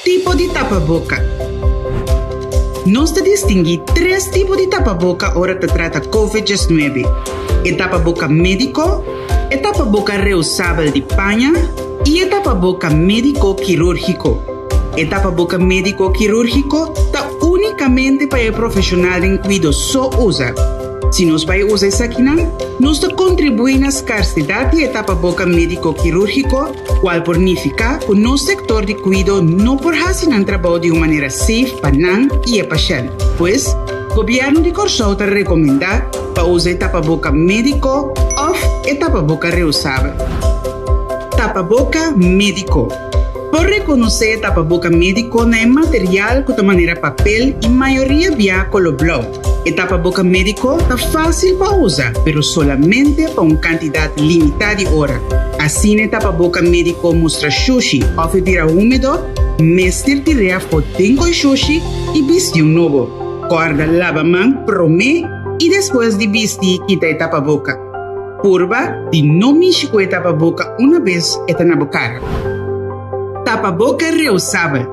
Tipo di tapaboka. Nos ta distinguí tres tipo di tapaboka ora ta trata Covid 19, e tapaboka médiko, e tapaboka reusabel di paña i e tapaboka médiko kirúrgiko. E tapaboka médiko kirúrgiko ta únikamente pa e profeshonal den kuido so usa. Si nos bai usa esakinan, nos ta kontribuí na skarsedat di e tapaboka médiko kirúrgiko, kual por nifiká ku nos sektor di kuido no por hasi nan trabou di un manera safe pa nan i e pashènt. Pues, Gobièrnu di Kòrsou ta rekomendá pa usa e tapaboka médiko òf e tapaboka reusabel. Tapaboka médiko. Por rekonosé e tapaboka médiko na e material ku ta manera papel i mayoria bia koló blou. E tapaboka médiko ta fásil pa usa, pero solamente pa un kantidat limitá di ora. Asina e tapaboka médiko mustra shushi òf e bira húmedo, mester tir'é afó den koi shushi i bisti un nobo. Kòrda laba man promé i despues di bisti kita e tapaboka. Purba di no mishi ku e tapaboka una bes e ta na bo kara. Tapaboka reusabel.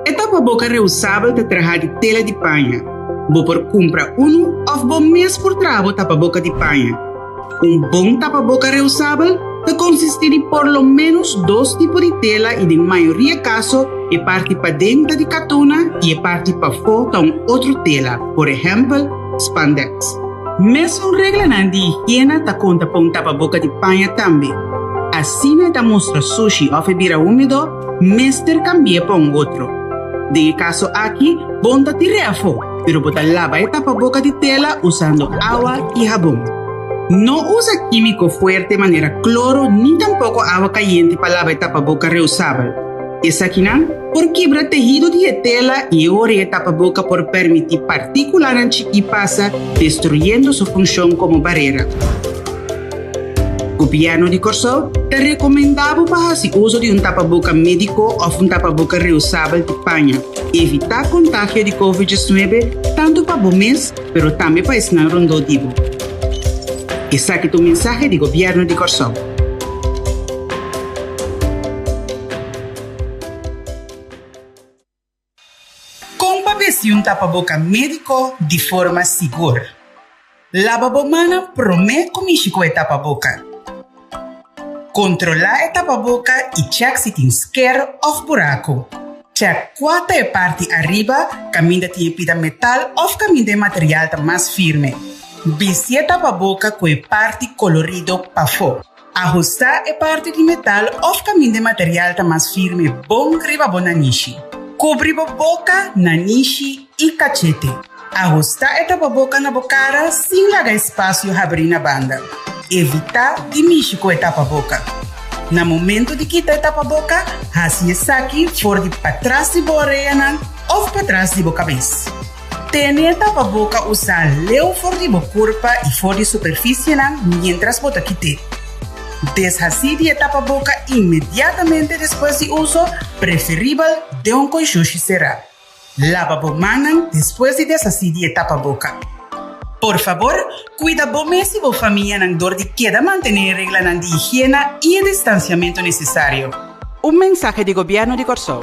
E tapaboka reusabel ta traha di tela di paña. Bo por kumpra unu òf bo mes por traha bo tapaboka di paña. Un bon tapaboka reusabel ta konsistí di por lo ménos dos tipo di tela i den mayoria kaso e parti paden ta di katuna i e parti pafó ta un otro tela, por ehèmpel, spandex. Mesun reglanan di higiena ta konta pa un tapaboka di paña tambe. Asina e ta mustra sushi òf e bira húmedo, mester kambi'é pa un otro. Den e kaso aki, bon ta tir'é afó, pero bo ta laba e tapaboka di tela usando awa i habon. No usa kímiko fuerte manera kloro ni tampoko awa kayente pa laba e tapaboka reusabel. Esakinan por kibra tehido di e tela i e ora e tapaboka por permití partíkulanan chikí pasa, destruyendo su funshon komo barera. Gobièrnu di Kòrsou ta rekomendá bo pa hasi uso di un tapaboka médiko òf un tapaboka reusabel di paña. Evitá kontagio di Covid 19 tantu pa bo mes pero tambe pa esnan rondó di bo. Esaki ta un mensahe di Gobièrnu di Kòrsou. Kon pa bisti un tapaboka médiko di forma sigur? Laba bo mannan promé ku mishi ku e tapaboka. Kontrolá e tapaboka i chèk si tin sker òf buraku. Chèk kua ta e parti ariba kaminda tin e pida metal òf kaminda e material ta mas firme. Bisti e tapaboka ku e parti kolorido pafó. Ahustá e parti di metal òf kaminda e material ta mas firme bon riba bo nanishi. Kubri bo boka, nanishi i kachete. Ahustá e tapaboka na bo kara sin laga espasio habrí na banda. Evitá di mishi ku e tapaboka. Na momentu di kita e tapaboka, hasi esaki for di patras di bo oreanan òf patras di bo kabes. Tene e tapaboka usá leu for di bo kurpa i for di superfisienan miéntras bo ta kit'é. Deshasí di e tapaboka inmediatamente despues di uso, preferibel den un konshushi será. Laba bo mannan despues di deshasí di e tapaboka. Por fabor, kuida bo mes i bo famianan dor di keda mantené e reglanan di higiena i e distansiamentu nesesario. Un mensahe di Gobièrnu di Kòrsou.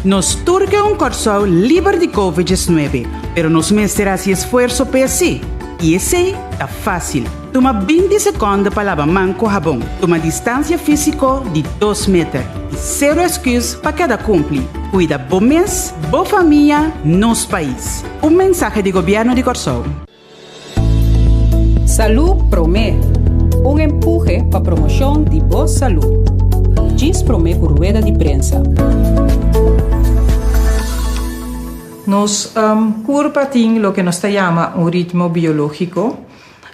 Nos tur ke un Kòrsou liber di Covid 19, pero nos mester hasi esfuerso p'e así. I esei ta fásil. Tuma 20 sekònde pa laba man ku habon, tuma distansia físiko di dos meter i sero esküs pa keda kumpli. Kuida bo mes, bo famia, nos pais. Un mensahe di Gobièrnu di Kòrsou. Salú Promé, un empuhe pa promoshon di bo salú. Djis promé ku rueda di prensa. Nos kurpa tin loke nos ta yama un ritmo biológiko.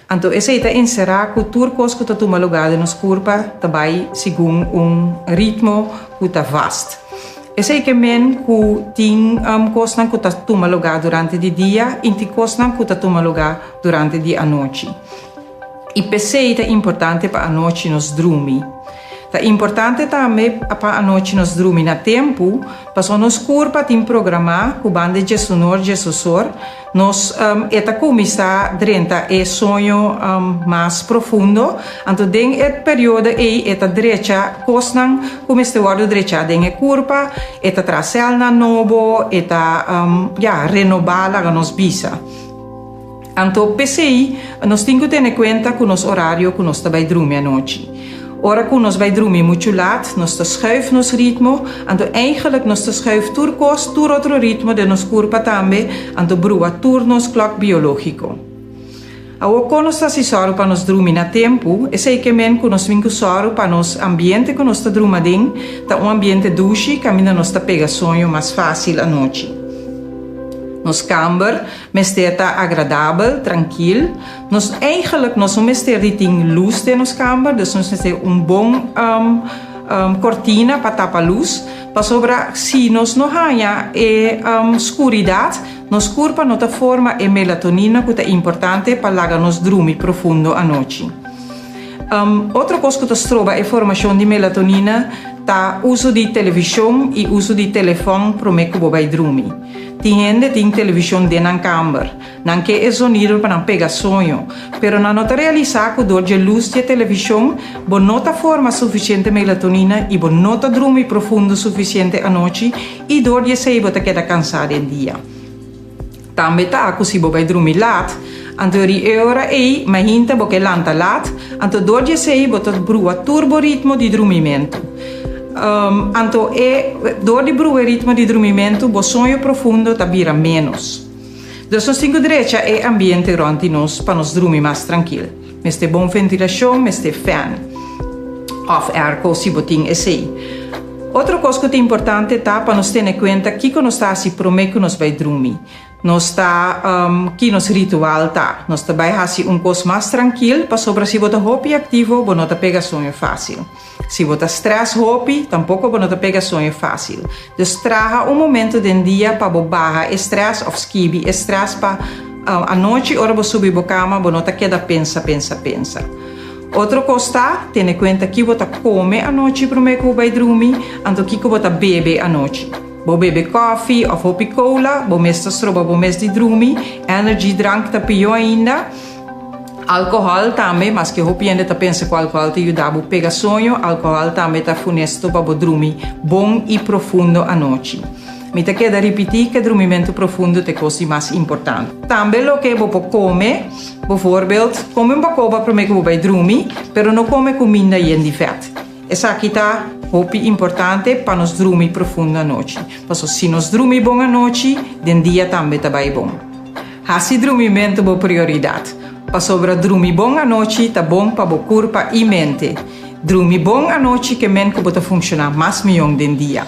Anto esei ta enserá ku tur kos ku ta tuma lugá den nos kurpa ta bai segun un ritmo ku ta vast. Esei ke men ku tin kosnan ku ta tuma lugá durante di dia i tin kosnan ku ta tuma lugá durante di anochi. I p'esei ta importante pa anochi nos drumi. Ta importante tambe pa anochi nos drumi na tempu, pasobra nos kurpa tin programá ku banda di djesunor djesosor nos e ta kuminsá drenta e soño mas profundo. Anto den e periodo ei e ta drecha kosnan ku mester wòrdu drechá den e kurpa, e ta traha sèlnan nobo, e ta ya renobá laga nos bisa. Anto p'esei nos tin ku tene kuenta ku nos orario ku nos ta bai drumi anochi. Ora ku nos bai drumi muchu lat, nos ta schuif nos ritmo, anto eigenlijk nos ta schuif tur kos, tur otro ritmo den nos kurpa tambe, anto brua tur nos klòk biológiko. Awor kon nos ta hasi sòru pa nos drumi na tempu? Esei ke men ku nos bin ku sòru pa nos ambiente ku nos ta druma den ta un ambiente dushi kaminda nos ta pega soño mas fásil anochi. Nos kamber Mester ta agradabel, trankil. Nos eigenlijk nos no mester di tin lus den nos kamber, dus nos mester un bon kortina pa tapa lus, pasobra si nos no haña e skuridat, nos kurpa no ta forma e melatonina ku ta importante pa laga nos drumi profundo anochi. Otro kos ku ta stroba e formashon di melatonina ta uso di televishon i uso di telefòn promé ku bo bai drumi. Tin hende tin televishon den nan kamber. Nan ke e zonido pa nan pega soño. Pero nan no ta realisá ku dor dje lus dje televishon bo no ta forma sufisiente melatonina i bo no ta drumi profundo sufisiente anochi i dor di esei bo ta keda kansá den dia. Tambe ta ku si bo bai drumi lat, anto ri e ora ei mainta bo ke lanta lat, anto dor di esei bo ta brua tur bo ritmo di drumimentu. Anto e dor di brua e ritmo di drumimentu bo soño profundo ta bira ménos. Dus nos tin ku drecha e ambiente rònt di nos pa nos drumi mas trankil. Mester bon ventilashon, mester fèn òf airco si bo tin esei. Otro kos ku ta importante ta pa nos tene kuenta kiko nos ta hasi promé ku nos bai drumi. Nos ta ki nos ritual ta? Nos ta bai hasi un kos mas trankil pasobra si bo ta hopi aktivo bo no ta pega soño fásil. Si bo ta strès hopi tampoko bo no ta pega soño fásil. Dus traha un momento den dia pa bo baha e strès òf skibi e strès pa anochi ora bo subi bo kama bo no ta keda pensa pensa pensa. Otro kos ta, tene kuenta ki bo ta kome anochi promé ku bo bai drumi, anto kiko bo ta bebe anochi. Bo bebe kòfi òf hopi kola, bo mes ta stroba bo mes di drumi, energy drank ta pió ainda. Alkohòl tambe, maske hopi hende ta pensa ku alkohòl ta yuda bo pega soño, alkohòl tambe ta funesto pa bo drumi bon i profundo anochi. Mi ta keda ripití ku e drumimentu profundo ta e kos di mas importante. Tambe loke bo por kome, Bovoorbeeld, kome un bakoba promé ku bo bai drumi, pero no kome kuminda yen di vèt. Esaki ta hopi importante pa nos drumi profundo anochi. Paso si nos drumi bon anochi, den dia tambe ta bai bon. Hasi drumimentu bo prioridat, pasobra drumi bon anochi ta bon pa bo kurpa i mente. Drumi bon anochi ke men ku bo ta funshoná mas mion den dia.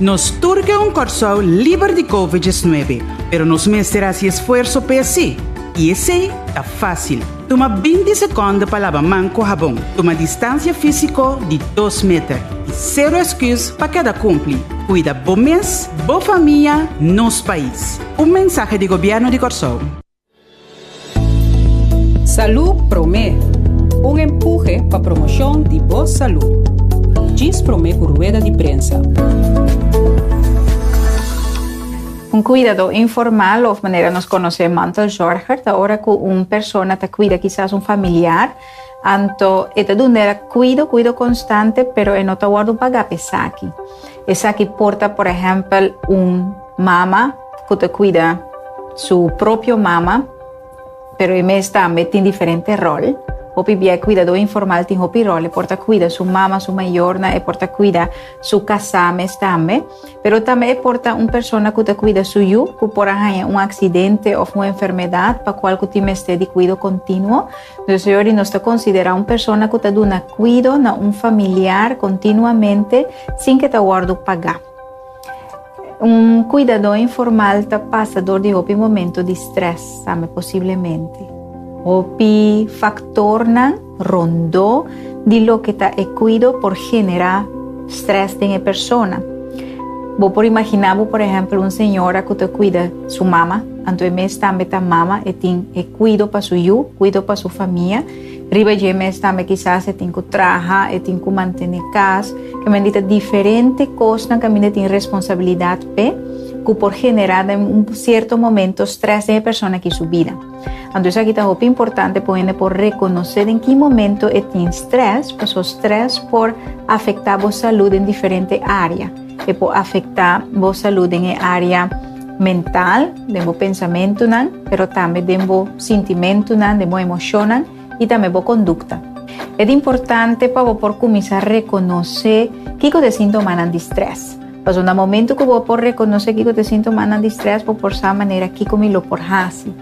Nos tur ke un Kòrsou liber di Covid 19, pero nos mester hasi esfuerso p'esei. I esei ta fásil. Tuma 20 sekònde pa laba man ku habon. Tuma distansia físiko di dos meter. I sero esküs pa keda kumpli. Kuida bo mes, bo famia, nos pais. Un mensahe di Gobièrnu di Kòrsou. Salú Promé, un empuhe pa promoshon di bo salú. Djis promé ku rueda di prensa. Un kuidadó informal òf manera nos konosé mantelzorger ta ora ku un persona ta kuida kisas un familiar, anto e ta duna e kuido, kuido konstante, pero e no ta wòrdu pagá pa esaki. Esaki por ta por ehèmpel un mama ku ta kuida su propio mama. Pero e mes tambe tin diferente ròl. Hopi bia e kuidadó informal tin hopi ròl. E por ta kuida su mama, su mayornan, e por ta kuida su kasá mes tambe. Pero tambe e por ta un persona ku ta kuida su yu ku por a haña un aksidente òf un enfermedat pa kual ku tin mester di kuido kontinuo. Dus yori nos ta konsiderá un persona ku ta duna kuido na un familiar kontinuamente sin ke ta wòrdu pagá. Un kuidadó informal ta pasa dor di hopi momento di strès tambe posiblemente. Hopi faktornan rondó di loke ta e kuido por generá strès den e persona. Bo por imaginá bo, por ehèmpel, un señora ku ta kuida su mama, anto e mes tambe ta mama, e tin e kuido pa su yu, kuido pa su famia. Riba dje mes tambe kisas e tin ku traha, e tin ku mantené kas. Ke men di ta diferente kosnan kaminda e tin responsabilidat p'e, ku por generá den un sierto momento strès den e persona aki su bida. Anto esaki ta hopi importante pa un hende por rekonosé den ki momento e tin strès, paso strès por afektá bo salú den diferente área. E por afektá bo salú den e área mental, den bo pensamentunan, pero tambe den bo sintimentunan, den bo emoshonnan i tambe bo kondukta. E ta importante pa bo por kuminsá rekonosé kiko ta e síntomanan di strès. Pasobra na momento ku bo por rekonosé kiko ta e síntomanan di strès, bo por sa manera kiko mi lo por hasi.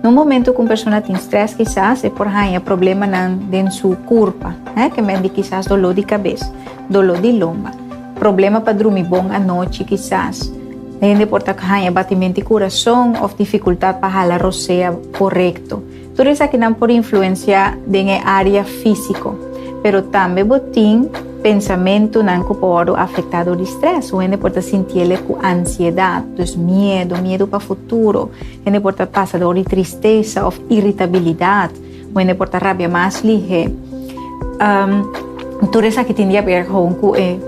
Na un momento ku un persona tin strès kisas e por haña problemanan den su kurpa, ke men di kisas doló di kabes, doló di lomba, problema pa drumi bon anochi kisas. Hende por ta haña batimento di kurason òf difikultat pa hala rosea korekto. Tur esakinan por influensiá den e área físiko, pero tambe bo tin pensamentunan ku por wòrdu afektá dor di strès. Un hende por ta sintiel ku ansiedat, dus miedu, miedu pa futuro. Hende por ta pasa dor di tristesa òf iritabilidat. Un hende por ta rabia mas lihé. Tur esaki tin di haber gewoon ku e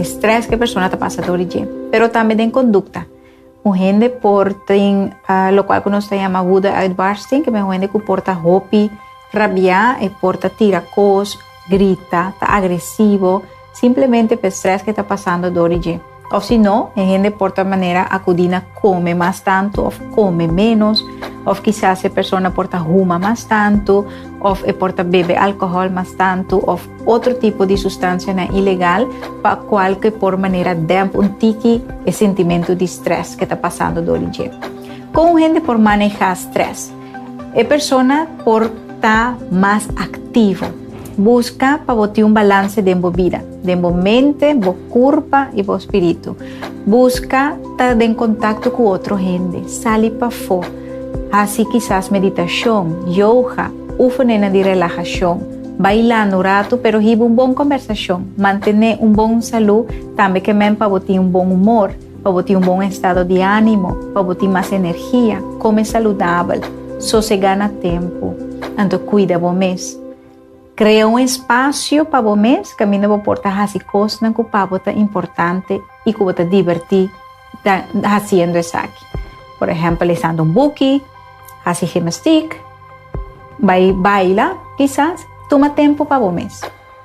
strès ku e persona ta pasa dor di dje, pero tambe den kondukta. Un hende por tin lokual ku nos ta yama woede-uitbarsting, ke un hende ku por ta hopi rabiá, e por ta tira kos, grita, ta agresivo, simplemente pa e strès ku e ta pasando dor di dje. Òf si no, e hende por ta manera akudí na kome mas tantu òf kome ménos, òf kisas e persona por ta huma mas tantu, òf e por ta bebe alkohòl mas tantu, òf otro tipo di sustansianan ilegal pa kualke por manera dèmp un tiki e sentimentu di strès ke ta pasando dor di dje. Kon un hende por manehá strès? E persona por ta mas aktivo. Buska pa bo tin un balanse den bo bida, den bo mente, bo kurpa i bo spiritu. Buska ta den kontakto ku otro hende, sali pafó, hasi kisas meditashon, yoga, ufenennan di relahashon. Bailando un ratu pero hiba un bon kombersashon. Mantené un bon salú tambe ke men pa bo tin un bon humor, pa bo tin un bon estado di ánimo, pa bo tin mas energia. Kome saludabel, sosegá na tempu, anto kuida bo mes. Krea un espasio pa bo mes kaminda bo por ta hasi kosnan ku pa bo ta importante i ku bo ta dibertí hasiendo esaki. Por ehèmpel, lesando un buki, hasi gimnastik. Bai baila, kisas, tuma tempu pa bo mes.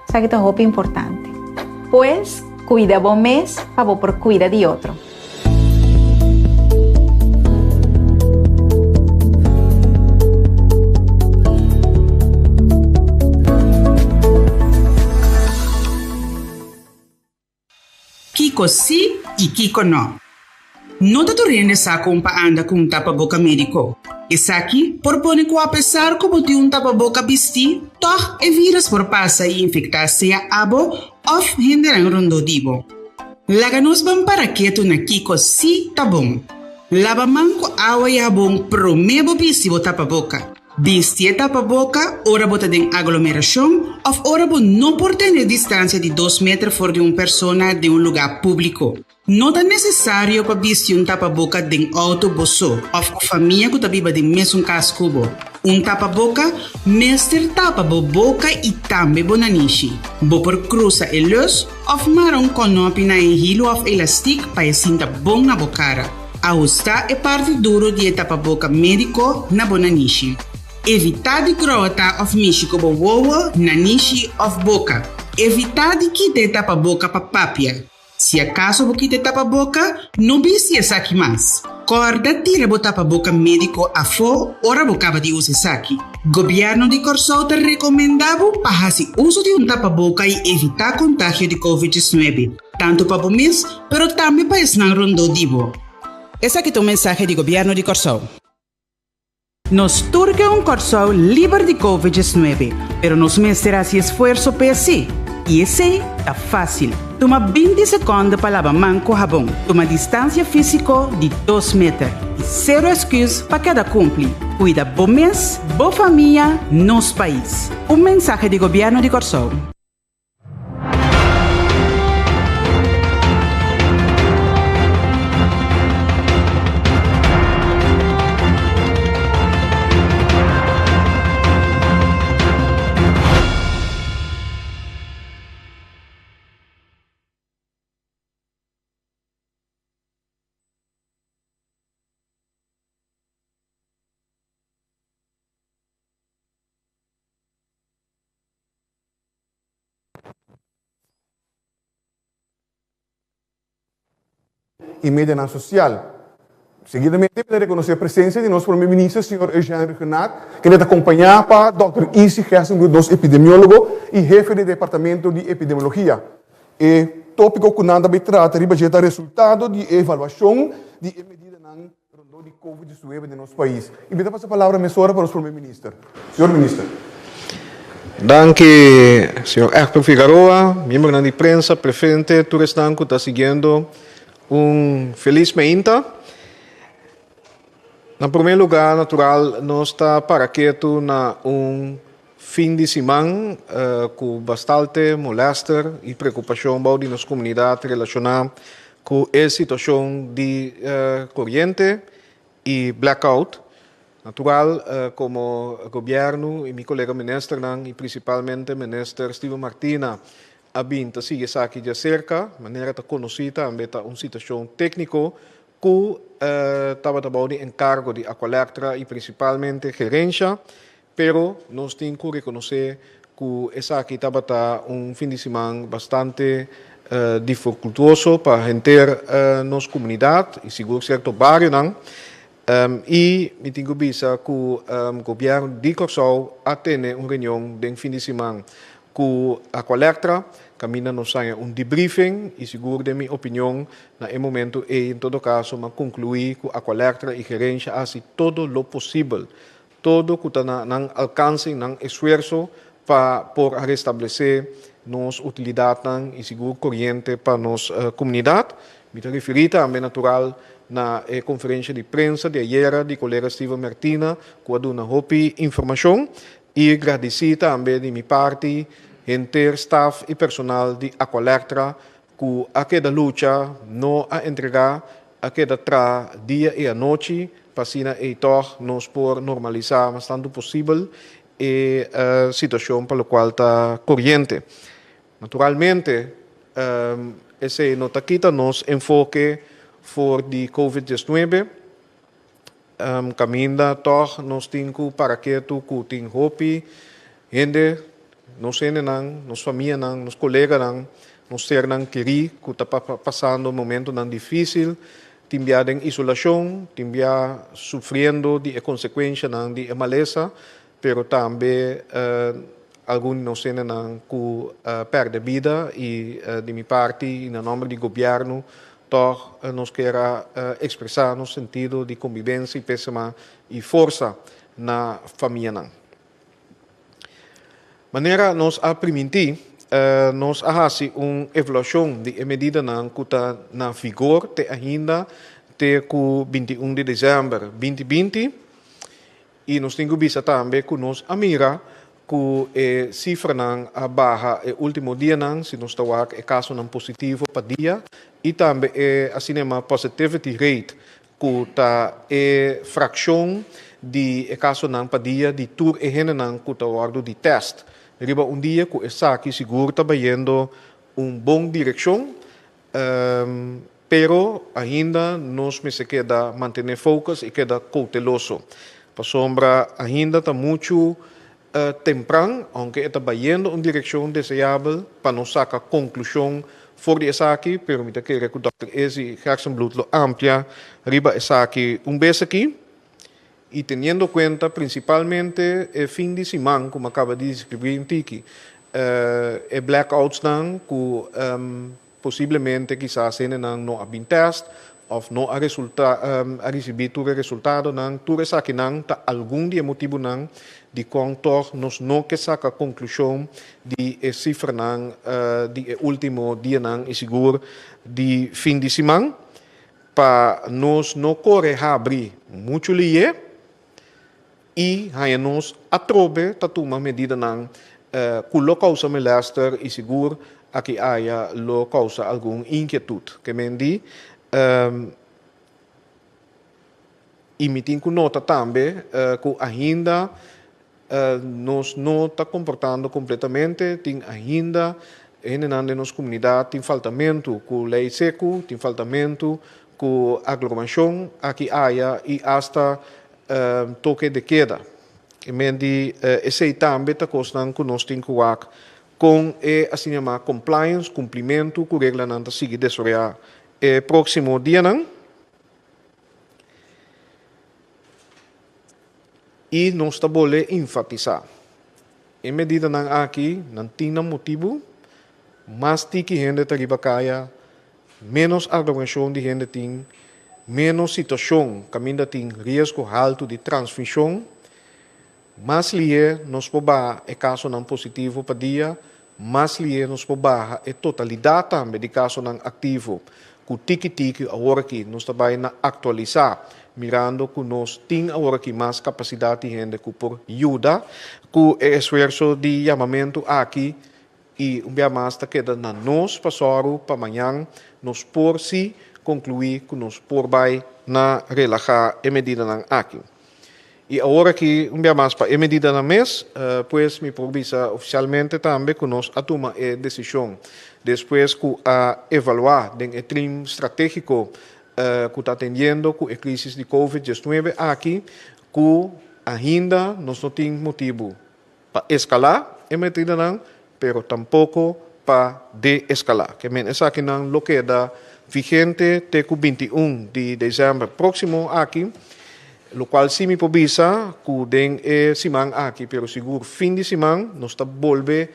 Esaki ta hopi importante. Pues, kuida bo mes pa bo por kuida di otro. Kiko sí i kiko no. No ta tur hende sa kon pa anda ku un tapaboka médiko. Esaki por pone ku apesar ku bo tin un tapaboka bistí, tòg e vírus por pasa i infektá sea abo òf hendenan rondó di bo. Laga nos ban para ketu na kiko sí ta bon. Laba man ku awa i habon promé bo bisti bo tapaboka. Bisti e tapaboka ora bo ta den aglomerashon òf ora bo no por tene distansia di dos meter for di un persona den un lugá públiko. No ta nesesario pa bisti un tapaboka den outo bo so òf ku famia ku ta biba den mesun kas ku bo. Un tapaboka mester tapa bo boka i tambe bo nanishi. Bo por krusa e lus òf mara un kònòpi na e hilu òf elastik pa e sinta bon na bo kara. Ahustá e parti duro di e tapaboka médiko na bo nanishi. Evitá di grota òf mishi ku bo wowo, nanishi òf boka. Evitá di kita e tapaboka pa papia. Si akaso bo kita e tapaboka, no bisti esaki mas. Kòrda tira bo tapaboka médiko afó ora bo kaba di usa esaki. Gobièrnu di Kòrsou ta rekomendá bo pa hasi uso di un tapaboka i evitá kontagio di Covid 19. Tantu pa bo mes, pero tambe pa esnan rondó di bo. Esaki ta un mensahe di Gobièrnu di Kòrsou. Nos tur ke un Kòrsou liber di Covid 19, pero nos mester hasi esfuerso pa esei. I esei ta fásil. Tuma 20 sekònde pa laba man ku habon, tuma distansia físiko di dos meter i sero esküs pa keda kumpli. Kuida bo mes, bo famia, nos pais. Un mensahe di Gobièrnu di Kòrsou. I medianan sosial. Seguidamente mi ta rekonosé presensia di nos Prome Minister señor Eugène Rhuggenaath, kende ta kompañá pa dòkter Izzy Gerstenbluth, nos epidemiólogo i hefe di Departamento di Epidemiologia. E tópiko ku nan ta bai trata riba dje ta resultado di e evaluashon di e medidanan rondó di Covid 19 den nos pais. I mi ta pasa palabra mesora pa nos Prome Minister. Señor Minister. Danki señor Egbert Figaroa, miembronan di prensa presente, tur esnan ku ta siguiendo un felis meinta. Na prome lugar natural nos ta para ketu na un fin di siman ku bastalte molester i preokupashon bou di nos komunidat relashoná ku e situashon di koriente i blackout. Natural komo gobièrnu i mi kolega ministernan i prinsipalmente minister Steven Martina a bin ta sigui esaki djaserka, manera ta konosí tambe ta un situashon tékniko ku tabata bou di enkargo di Aqualectra i prinsipalmente gerensha, pero nos tin ku rekonosé ku esaki tabata un fin di siman bastante difikultuoso pa henter nos komunidat i sigur sierto barionan. I mi tin ku bisa ku gobièrnu di Kòrsou a tene un reunion den fin di siman ku Aqualectra kaminda nos haña un debriefing i sigur den mi opinion na e momento ei en todo kaso m'a konkluí ku Aqualectra i gerensha a hasi todo lo posibel Todo ku ta na nan alkanse i nan esfuerso pa por a restablesé nos utilidatnan i sigur koriente pa nos komunidat. Mi ta referí tambe natural na e konferensha di prensa di ayera di kolega Steven Mertina ku a duna hopi informashon i gradisí tambe di mi parti henter staf i personal di Aqualectra ku a keda lucha, no a entregá, a keda traha dia i anochi pa asina ei tòg nos por normalisá mas tantu posibel e situashon pa lokual ta koriente. Naturalmente esei no ta kita nos enfoke for di Covid 19, kaminda tòg nos tin ku para ketu ku tin hopi hende, nos hendenan, nos famianan, nos koleganan, nos sernan kerí ku ta pasando momentunan difísil, tin bia den isolashon, tin bia sufriendo di e konsekuenshanan di e malesa, pero tambe algun di nos hendenan ku pèrdè bida i di mi parti i na nòmber di gobièrnu tòg nos kier a ekspresá nos sentido di kombibensia i pésema i forsa na famianan. Manera nos a primintí, nos a hasi un evaluashon di e medidanan ku ta na vigor te ainda te ku 21 di desèmber 2020 i nos tin ku bisa tambe ku nos a mira ku e sifranan a baha e último dianan si nos ta wak e kasonan positivo pa dia i tambe e asina yama positivity rate ku ta e frakshon di e kasonan pa dia di tur e hendenan ku ta wòrdu di tèst riba un dia, ku esaki sigur ta bayendo un bon direkshon, pero ainda nos mester keda mantené focus i keda kouteloso, pasobra ainda ta muchu tempran, aunke e ta bayendo un direkshon deseabel pa nos saka konklushon for di esaki, pero mi ta kere ku dòkter Izzy Gerstenbluth lo amplia riba esaki un bes aki, i teniendo kuenta prinsipalmente e fin di siman ku mi a kaba di deskribí un tiki, e blackoutsnan ku Posiblemente kisas hendenan no a bin tèst òf no a resulta a risibí tur e resultadonan. Tur esakinan ta algun di e motibunan dikon tòg nos no ke saka konklushon di e sifranan di e último dianan i sigur di fin di siman. Pa nos no kore habri muchu lié i haña nos atrobe ta tuma medidanan ku lo kousa molester i sigur aki aya lo kousa algun inkietut. Ke men di, i mi tin ku nota tambe ku ainda nos no ta komportando kompletamente, tin ainda hendenan den nos komunidat tin faltamentu ku lei seku, tin faltamentu ku aglomashon aki aya i asta toke de keda. E men di esei tambe ta kosnan ku nos tin ku wak kon e asina yamá compliance, kumplimentu ku reglanan ta sigui desaroyá. e próksimo dianan. I nos ta bolbe enfatisá, e medidanan aki nan tin nan motibu, mas tiki hende ta riba kaya, ménos aglomerashon di hende tin, ménos situashon kaminda tin riesgo haltu di transmishon, mas lihé nos por baha e kasonan positivo pa dia, mas lihé nos por baha e totalidat tambe di kasonan aktivo ku tiki tiki aworakí nos ta bai na aktualisá, mirando ku nos tin aworakí mas kapasidat di hende ku por yuda ku e esfuerso di yamamentu aki i un bia mas ta keda na nos pa sòru pa mañan nos por sí konkluí ku nos por bai na relahá e medidanan aki. I awor aki un bia mas pa e medidanan mes, pues mi por bisa ofisialmente tambe ku nos a tuma e desishon despues ku a evaluá den e trim stratégiko ku ta atendiendo ku e krisis di Covid diesnuebe aki ku ainda nos no tin motibu pa eskalá e medidanan pero tampoko pa de-eskalá. Ke men esakinan lo keda vigente te ku 21 di desèmber próksimo aki, lokual sí mi por bisa ku den e siman aki, pero sigur fin di siman, nos ta bolbe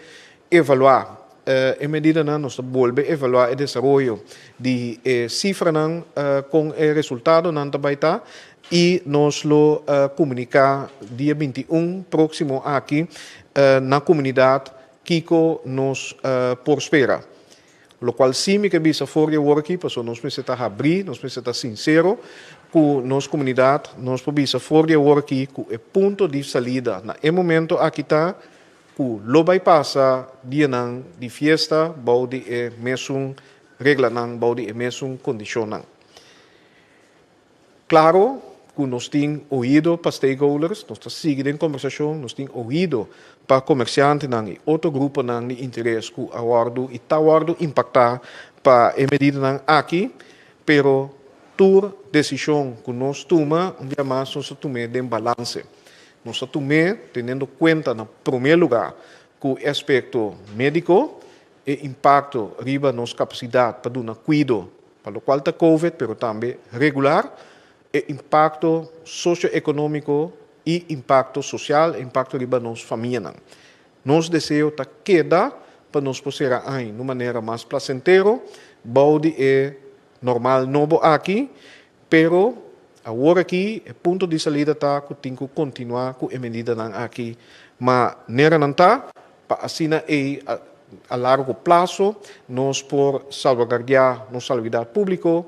evaluá e medidanan, nos ta bolbe evaluá e desaroyo di e sifranan, kon e resultadonan ta bai ta i nos lo komuniká dia 21 próksimo aki na komunidat kiko nos por spera. Lokual sí mi ke bisa for di awor aki, pasobra nos mester ta habrí, nos mester ta sinsero ku nos komunidat, nos por bisa for di awor aki ku e punto di salida na e momento aki ta ku lo bai pasa dianan di fiesta bou di e mesun reglanan, bou di e mesun kondishonnan. Klaro ku nos tin oido pa stakeholders, nos ta sigui den kombersashon, nos tin oido pa komersiantenan i otro gruponan di interes ku a wòrdu i ta wòrdu impaktá pa e medidanan aki, pero tur desishon ku nos tuma, un bia mas nos ta tum'é den balanse. Nos ta tum'é teniendo kuenta na promé lugá ku e aspekto médiko, e impakto riba nos kapasidat pa duna kuido pa lokual ta Covid pero tambe regular, e impakto sosioekonómiko i impakto sosial, e impakto riba nos famianan. Nos deseo ta keda pa nos por sera aña na un manera mas plasentero bou di e normal nobo aki, pero awor aki e punto di salida ta ku tin ku kontinuá ku e medidanan aki manera nan ta pa asina ei a largo plaso nos por salvaguardiá nos salubridat públiko,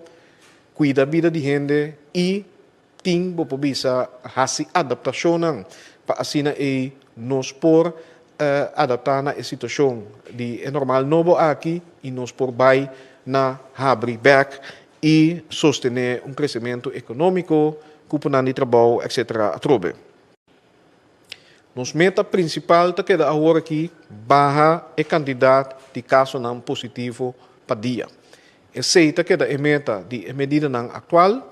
kuida bida di hende i tin, bo por bisa, hasi adaptashonnan pa asina ei nos por adaptá na e situashon di e normal nobo aki i nos por bai na habri bèk i sostené un kresementu ekonómiko, kuponan di trabou, etcetera atrobe. Nos meta prinsipal ta keda awor aki baha e kantidat di kasonan positivo pa dia. Esei ta keda e meta di e medidanan aktual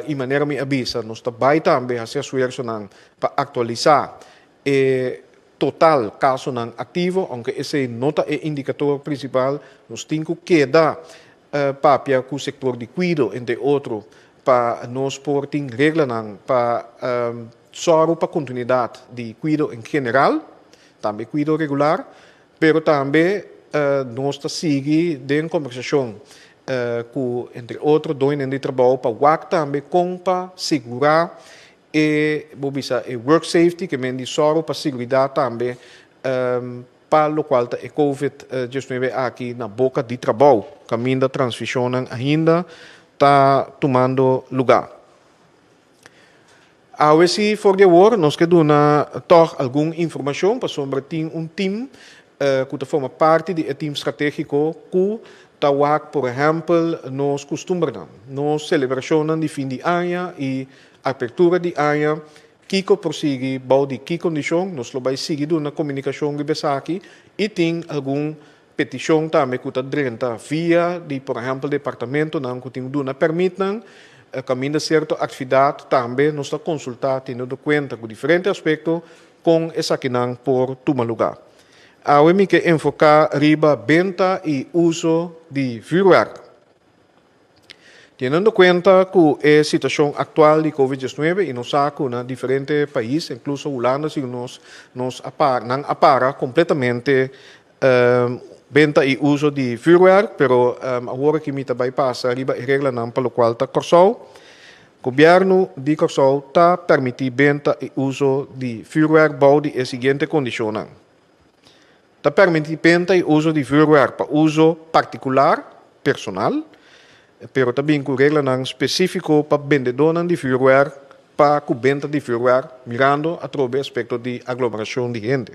i manera mi a bisa nos ta bai tambe hasi esfuersonan pa aktualisá e total kasonan aktivo, ounke esei no ta e indikator prinsipal, nos tin ku keda papia ku sektor di kuido entre otro pa nos por tin reglanan pa sòru pa kontinuidat di kuido en general, tambe kuido regular, pero tambe nos ta sigui den kombersashon ku entre otro doñonan di trabou pa wak tambe kon pa sigurá e bo bisa e work safety ke men di sòru pa siguridat tambe pa lokual ta e covid 19 aki na boka di trabou kaminda transmishonnan ainda ta tumando lugá. Awe si for di awor nos ke duna tòg algun informashon pasobra tin un tim ku ta forma parti di e tim stratégiko ku ta wak por ehèmpel nos kustumbernan, nos selebrashonnan di fin di aña i apertura di aña, kiko por sigui bou di ki kondishon, nos lo bai sigui duna komunikashon riba esaki i tin algun petishon tambe ku ta drenta via di por ehèmpel departamentonan ku tin ku duna pèrmitnan kaminda sierto aktividat tambe nos ta konsultá teniendo kuenta ku diferente aspekto kon esakinan por tuma lugá. Awe mi ke enfoká riba benta i uso di vürwèrk. Teniendo kuenta ku e situashon aktual di Covid 19 i nos sa ku na diferente pais, inkluso Hulanda segun nos, nos a para, nan a para kompletamente benta i uso di vuurwerk, pero awor aki mi ta bai pasa riba e reglanan pa lokual ta Kòrsou. Gobièrnu di Kòrsou ta permití benta i uso di vuurwerk bou di e siguiente kondishonnan. Ta permití benta i uso di vuurwerk pa uso partikular, personal, pero ta bin ku reglanan spesífiko pa bendedónan di vuurwerk pa ku benta di vuurwerk mirando atrobe aspekto di aglomerashon di hende.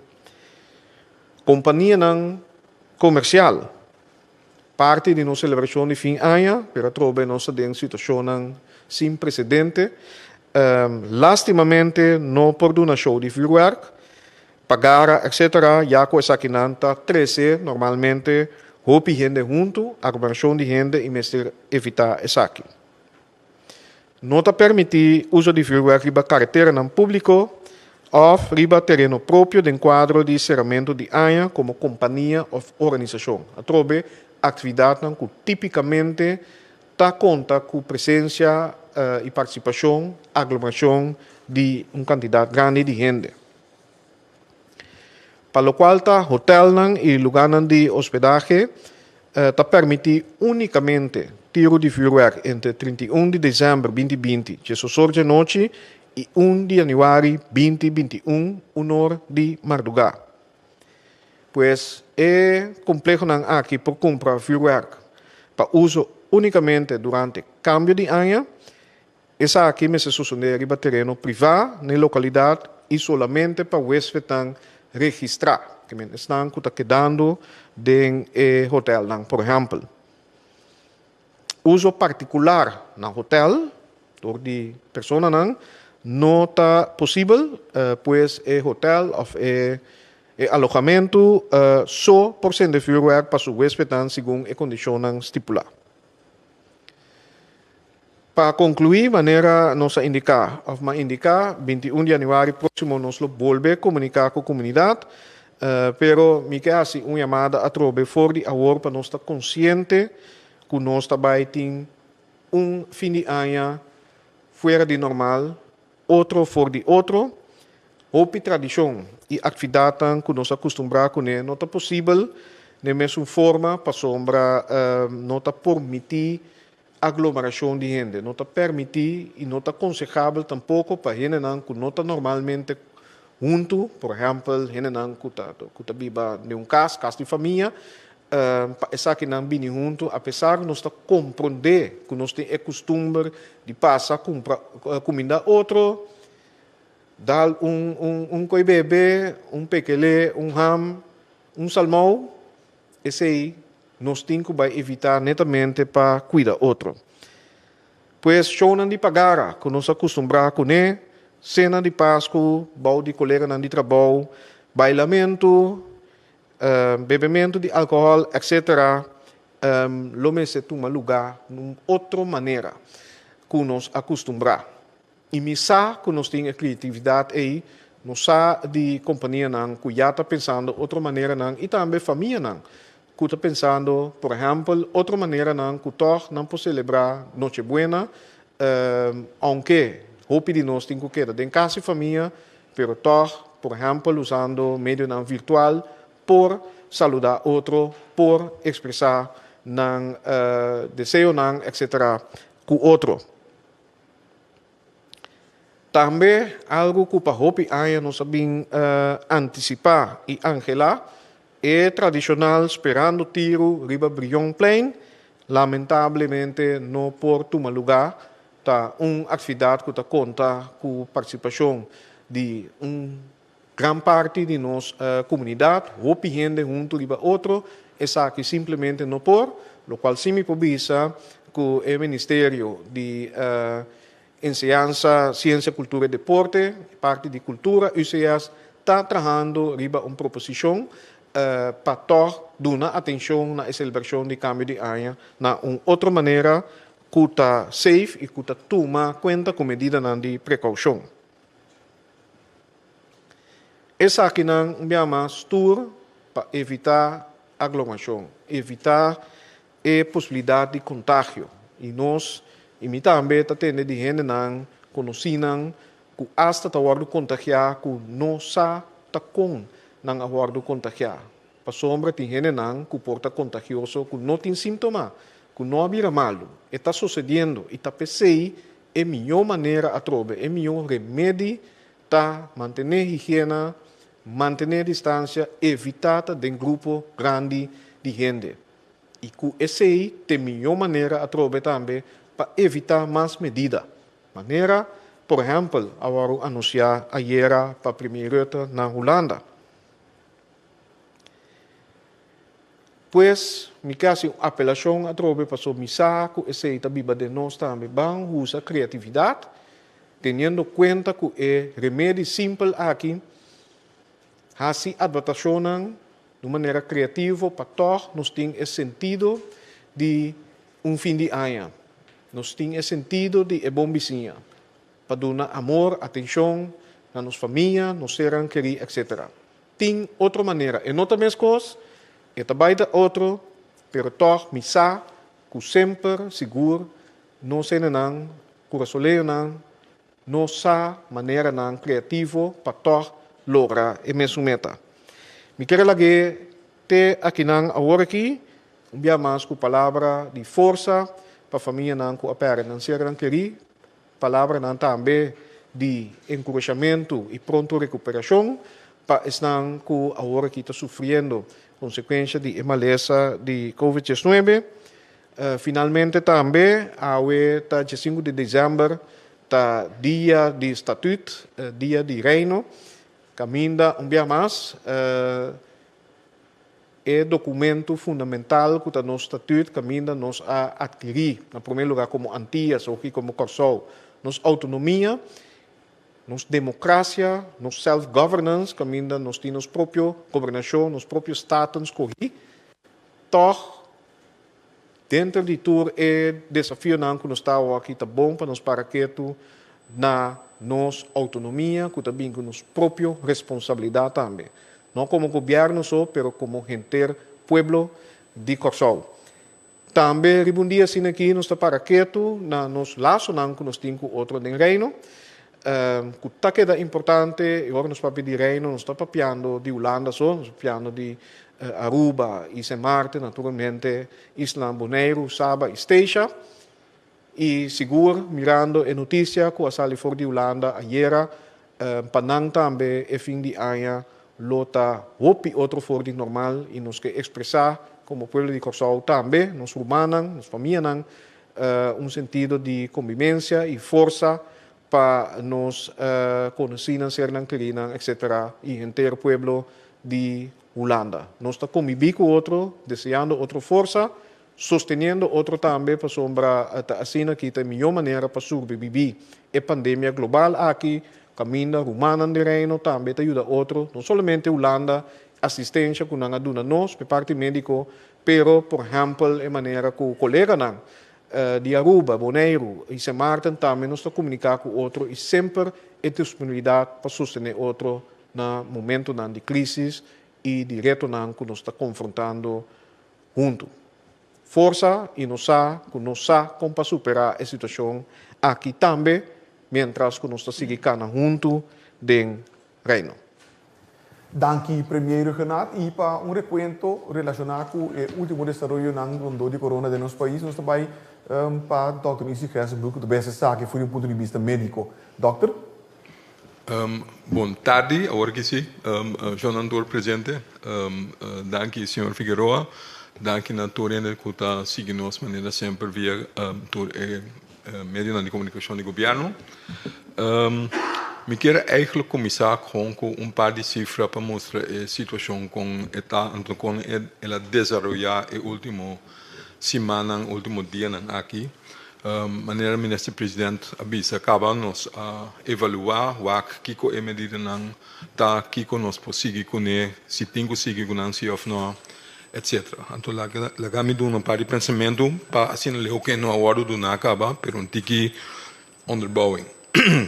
Kompanianan komersial, parti di nos selebrashon di fin aña, pero atrobe nos ta den situashonnan sin presedente. Lástimamente no por duna show di vuurwerk. Pagara etc. Ya ku esakinan ta trese normalmente hopi hende huntu, aglomerashon di hende i mester evitá esaki. No ta permití uso di vürwèrk riba kareteranan públiko òf riba tereno propio den kuadro di seramentu di aña komo kompania òf organisashon. Atrobe aktividatnan ku típikamente ta konta ku presensia i partisipashon, aglomerashon, di un kantidat grandi di hende. Pa lokual ta hotelnan i lugánan di hospedahe ta permití únikamente tiru di vürwèrk entre 31 di desèmber 2020, diesosor djanochi, i un di yanüari 2021, unor di mardugá. Pues e komplehonan aki por kumpra vürwèrk pa uso únikamente durante kambio di aña. Esaki mester sosodé riba tereno privá n'e lokalidat i solamente pa huéspednan registrá, ke men esnan ku ta kedando den e hotèlnan. Por ehèmpel, uso partikular na hotèl dor di personanan no ta posibel, pues e hotèl òf e alohamentu so por sende vürwèrk pa su huéspednan segun e kondishonnan stipulá. Pa konkluí, manera nos a indiká òf m'a indiká, 21 di yanüari próksimo nos lo bolbe komuniká ku komunidat, pero mi ke hasi un yamada atrobe for di awor pa nos ta konsiente ku nos ta bai tin un fin di aña fuera di normal, otro for di otro. Hopi tradishon i aktividatnan ku nos a kustumbrá kuné no ta posibel den mesun forma pasobra no ta permití aglomerashon di hende. No ta permití i no ta konsehabel tampoko pa hendenan ku no ta normalmente huntu, por ehèmpel hendenan ku ta ku ta biba den un kas, kas di famia, pa esakinan bini huntu apesar ku nos ta komprondé ku nos tin e kustumber di pasa kumpra kuminda otro, dal un un un koi bebe, un pekelé, un ham, un salmou, esei Nos tin ku bai evitá netamente pa kuida otro. Pues shownan di pagara ku nos a kustumbrá kuné, sena di Pasku bou di koleganan di trabou, bailamentu, bebementu di alkohòl, etsetera, lo mester tuma lugá na un otro manera ku nos a kustumbrá. I mi sa ku nos tin e kreatividat ei, nos sa di kompanianan ku ya ta pensando otro maneranan i tambe famianan ku ta pensando, por ehèmpel, otro maneranan ku tòg nan por selebrá Nochebuena, ounke hopi di nos tin ku keda den kas di famia, pero tòg, por ehèmpel, usando medionan virtual por saludá otro, por ekspresá nan deseonan, etsetera, ku otro. Tambe algu ku pa hopi aña nos a bin antisipá i anhelá, e tradishonal Sperando Tiru riba Brionplein, lamentablemente no por tuma lugá. Ta un aktividat ku ta konta ku partisipashon di un gran parti di nos komunidat, hopi hende huntu riba otro, esaki simplemente no por, lokual si mi por bisa ku e Ministerio di Enseñansa, Siensia, Kultura i Deporte, parti di Kultura, UCS, ta trahando riba un proposishon pa tòg duna atenshon na e selebrashon di kambio di aña na un otro manera ku ta safe i ku ta tuma kuenta ku medidanan di prekoushon. Esakinan un bia mas tur pa evitá aglomerashon, evitá e posibilidat di kontagio. I nos I mi tambe ta tende di hendenan, konosínan, ku asta ta wòrdu kontagiá ku no sa ta kon nan a wòrdu kontagiá. Pasobra tin hendenan ku por ta kontagioso ku no tin síntoma, ku no a bira malu. E ta sosediendo i ta p'esei e mihó manera atrobe, e mihó remedi ta mantené higiena, mantené distansia, evitá ta den grupo grandi di hende. I ku esei t'e mihó manera atrobe tambe pa evitá mas medida. Manera, por ehèmpel, a wòrdu anunsiá ayera pa Premier Rutte na Hulanda. Pues, mi ke hasi un apelashon atrobe paso mi sa ku esei ta biba den nos tambe. Ban usa kreatividat, teniendo kuenta ku e remedi simpel aki, hasi adaptashonnan di un manera kreativo pa tòg nos tin e sentido di un fin di aña. Nos tin e sentido di e bon bisiña, pa duna amor, atenshon na nos famia, nos sernan kerí, etc. Tin otro manera. E no ta meskos, e ta bai ta otro, pero tòg mi sa ku semper sigur nos hendenan, kurasoleñonan, no sa maneranan kreativo pa tòg logra e mesun meta. Mi ker a lag'é te akinan awor aki, un bia mas ku palabra di forsa pa famianan ku a pèrdè nan sernan kerí, Palabranan tambe di enkurashamentu i pronto rekuperashon pa esnan ku awor aki ta sufriendo konsekuensha di e malesa di Covid diesnuebe. Finalmente tambe awe ta diesinku di desèmber ta dia di Statüt, dia di Reino, kaminda un bia mas E documento fundamental cu ta nos Statuut caminda nos a adquiri, na prome lugar como Antillas oki como Corsou, nos autonomia, nos democracia, nos self-governance caminda nos tin nos propio gobernacion, nos propio Staten scogi, tog denter di tur e desafionan cu nos ta awoki ta bon pa nos para ketu na nos autonomia cu ta bin cu nos propio responsabilidad tambe. No komo gobièrnu so, pero komo henter pueblo di Kòrsou. Tambe riba un dia asina aki nos ta para ketu na nos lasonan ku nos tin ku otro den Reino, ku ta keda importante. I ora nos papia di Reino nos ta papiando di Hulanda so, nos ta papiando di Aruba i Sint Maarten, naturalmente islanan Boneiru, Saba i Statia. I sigur mirando e notisia ku a sali for di Hulanda ayera, pa nan tambe e fin di aña lo ta hopi otro for di normal i nos ke ekspresá komo pueblo di Kòrsou tambe, nos rumannan, nos famianan, un sentido di kombibensia i forsa pa nos konosínan, sernan kerínan, etcetera i henter pueblo di Hulanda. Nos ta kombibí ku otro, deseando otro forsa Sosteniendo otro tambe pasobra ta asina ki ta e mihó manera pa surbibibí e pandemia global aki, kaminda rumannan di Reino tambe ta yuda otro, no solamente Hulanda, asistensha ku nan a duna nos p'e parti médiko, pero por ehèmpel e manera ku koleganan di Aruba, Boneiru i Sint Maarten tambe nos ta komuniká ku otro i semper e disponibilidat pa sostené otro na momentonan di krísis i di retonan ku nos ta konfrontando Huntu. Forsa i nos sa ku nos sa kon pa superá e situashon aki tambe miéntras ku nos ta sigui kana huntu den Reino. Danki Premier Rhuggenaath i pa un rekuento relashoná ku e último desaroyonan rondó di corona den nos pais nos ta bai pa Dòkter Isi Gersenbroek ku ta bes esaki for di un punto di bista médiko. Dòkter. Bon tardi, awor ki si, shonnan tur presente. Danki señor Figueroa, danki na tur hende ku ta sigui nos manera semper via tur e medionan di komunikashon di gobièrnu. Mi kier eigentlik kuminsá kon ku un par di sifra pa mustra e situashon kon e ta anto kon el a desaroyá e último simannan, último dianan aki. Manera Minister President a bisa caba nos a evalua wak kico e medidanan ta, kico nos por sigui cune, si tin cu sigui cu nan si of no, etc. Anto laga mi duna un par di pensamento pa asina leu ke no a wordo duna caba, pero un tiki onderbouwing.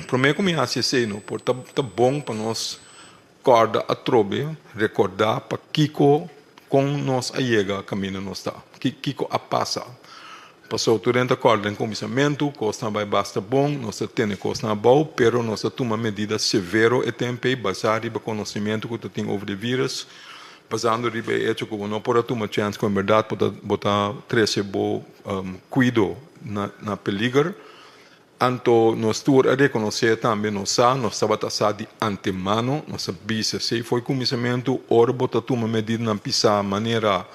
Prome cu mi haci esey no por ta bon pa nos Kòrda atrobe, rekordá pa kiko kon nos a yega kaminda nos ta, kiko a pasa. Pasobra tur hende ta kòrda den kuminsamentu, kosnan a bai basta bon, nos a tene kosnan abou, pero nos a tuma medida severo e tempu ei basá riba konosementu ku ta tin over di vírus, basando riba e echo ku bo no por a tuma chèns ku en bèrdat bo ta bo ta trese bo kuido na na peliger. Anto nos tur a rekonosé tambe nos sa, nos tabata sa di antemano, nos a bisa esei fo'i kuminsamentu, ora bo ta tuma medidanan pisá manera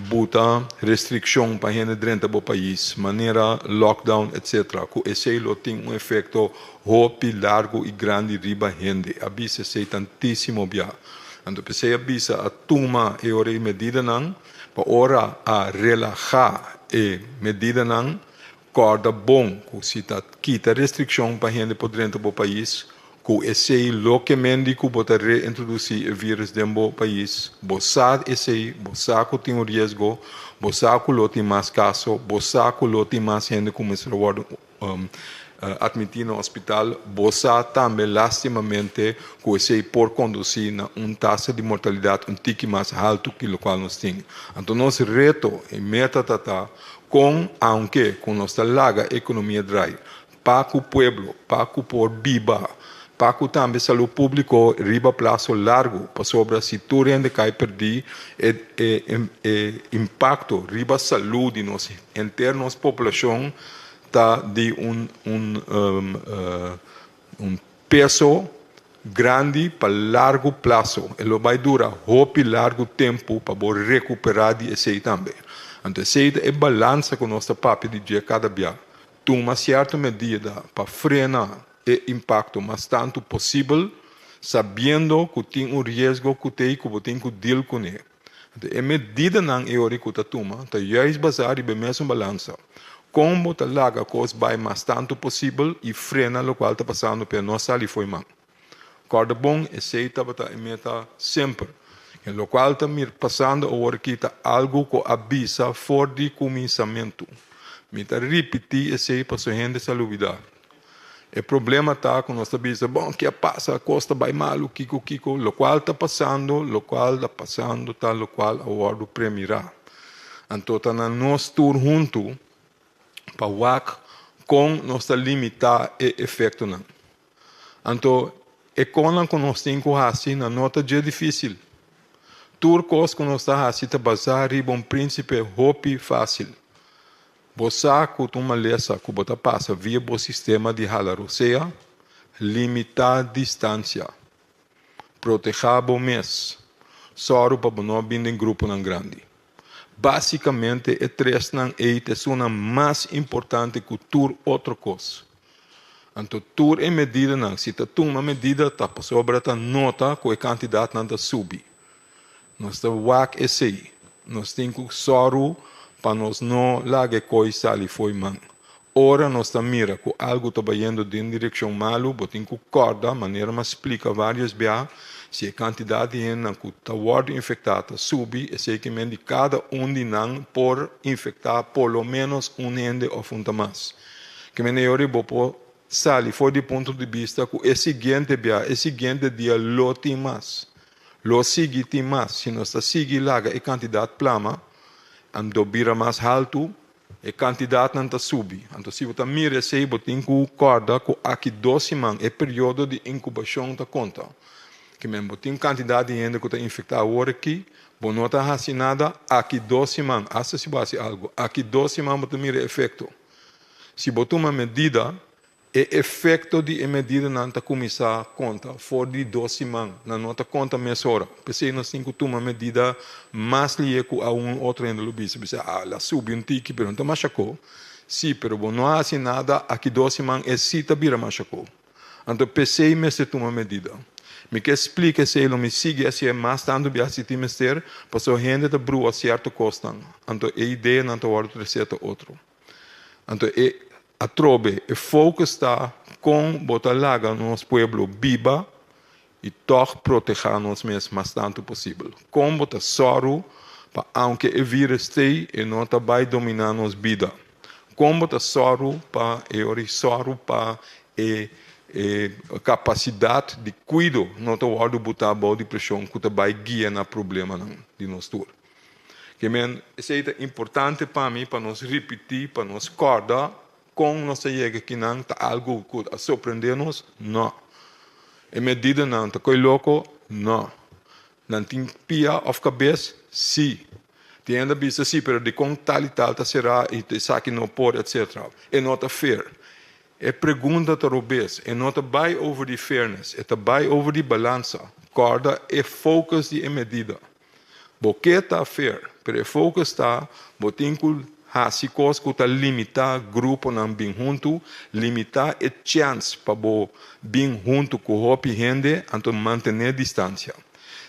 buta restrikshon pa hende drenta bo pais, manera lockdown etc. Ku esei lo tin un efekto hopi largu i grandi riba hende. A bisa esei tantísimo bia. Anto p'esei a bisa a tuma e ora e medidanan, pa ora a relahá e medidanan, Kòrda bon ku si ta kita restrikshon pa hende por drenta bo pais, ku esei lo ke men di ku bo ta reintrodusí e vírus den bo pais. Bo sa esei, bo sa ku tin un riesgo, bo sa ku lo tin mas kaso, bo sa ku lo tin mas hende ku mester a wòrdu atmití na hospital, bo sa tambe lástimamente ku esei por kondusí na un tasa di mortalidat un tiki mas haltu ki lokual nos tin. Anto nos reto i meta ta ta Kon, aunke ku nos ta laga ekonomia drai, pa ku pueblo, pa ku por biba, pa ku tambe salú públiko riba plaso largu, pasobra si tur hende kai perdí, e e e impakto riba salú di nos henter nos poblashon ta di un un un peso grandi pa largu plaso. E lo bai dura hopi largu tempu pa bo rekuperá di esei tambe. Anto esei ta e balansa ku nos ta papia di dje kada bia. Tuma sierto medida pa frena e impakto mas tantu posibel, sabiendo ku tin un riesgo ku t'ei ku bo tin ku deal kuné. Anto e medidanan e ora ku ta tuma ta juist basá riba e mesun balansa. Kon bo ta laga kos bai mas tantu posibel i frena lokual ta pasando p'e no sali fo'i man. Kòrda bon, esei tabata e meta semper. E lokual ta mir pasando awor aki ta algu ku a bisa for di kuminsamentu. Mi ta ripití esei pasobra hende sa lubidá. E problema ta ku nos ta bisa, bon, ke a pasa, kos ta bai malu, kiko, kiko. Lokual ta pasando, lokual ta pasando ta lokual a wòrdu premirá. Anto ta na nos tur huntu pa wak kon nos ta limitá e efektonan. Anto e konnan ku nos tin ku hasi nan no ta dje difísil. Tur kos ku nos ta hasi ta basá riba un prínsipe hopi fásil. Bo sa ku ta un malesa ku bo ta pasa via bo sistema di hala rosea? Limitá distansia. Protehá bo mes. Sòru pa bo no bin den gruponan grandi. Básikamente e tresnan ei ta esunnan mas importante ku tur otro kos. Anto tur e medidanan, si ta tuma medida ta pasobra ta nota ku e kantidatnan ta subi. Nos ta wak esei. Nos tin ku sòru pa nos no laga e koi sali fo'i man. Ora nos ta mira ku algu ta bayendo den direkshon malu, bo tin ku kòrda, manera mi a splika vários bia, si e kantidat di hendenan ku ta wòrdu infektá ta subi, esei ke men di kada un di nan por infektá por lo ménos un hende òf un ta mas. Ke men e ora bo por sali for di punto di bista ku e siguiente bia, e siguiente dia lo tin mas. Lo sigui tin mas. Si nos ta sigui laga e kantidat plama, anto bira mas haltu, e kantidatnan ta subi. Anto si bo ta mira esei, bo tin ku kòrda ku aki dos siman e periodo di inkubashon ta konta. Ke men bo tin kantidat di hende ku ta infektá awor aki, bo no ta hasi nada, aki dos siman, asta si bo hasi algu, aki dos siman bo ta mira e efekto. Si bo tuma medida, E efekto di e medidanan ta kuminsá konta for di dos siman, nan no ta konta mesora. P'esei nos tin ku tuma medida mas lihe ku aun otro hende lo bisa. Bisa, ah, el a subi un tiki, pero no ta masha ko. Sí, pero bo no a hasi nada, aki dos siman e sí ta bira masha ko. Anto p'esei mester tuma medida. Mi ke splika esei, lo mi sigui hasié mas tantu biaha si tin mester, pasobra hende ta brua sierto kosnan, anto e ideanan ta wòrdu tresé ta otro. Anto e atrobe e focus ta con bo ta laga nos pueblo biba y toch proteha nos mes mas tanto posibel. Con bo ta soru pa aunke e virus t'ey e no ta bay domina nos bida. Con bo ta soru pa e ora y soru pa e e capacidad di cuido no ta wordo buta bao di presion cu ta bay guia na problemanan di nos tur. Ke men, esei ta importante pa mi pa nos ripití, pa nos kòrda kon nos a yega akinan. Ta algu ku a sorprendé nos? No. E medidanan ta koi loko? No. Nan tin pia òf kabes? Sí. Tin hende a bisa sí, pero dikon tal i tal ta será i esaki no por, etcetera. E no ta fair. E pregunta ta robes. E no ta bai over di fairness, e ta bai over di balansa. Kòrda e focus di e medida. Bo ke ta fair, pero e focus ta bo tin ku hasi kos ku ta limitá gruponan bin huntu, limitá e chèns pa bo bin huntu ku hopi hende, anto mantené distansia.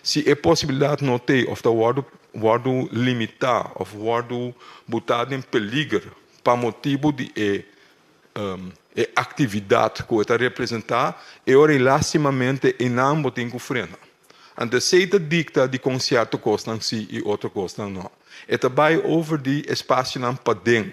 Si e posibilidat no t'ei òf ta wòrdu wòrdu limitá òf wòrdu butá den peliger pa motibu di e e aktividat ku e ta representá, e ora ei lástimamente einan bo tin ku frena. Anto esei ta dikta dikon sierto kosnan sí i otro kosnan no. E ta bai over di espasionan paden.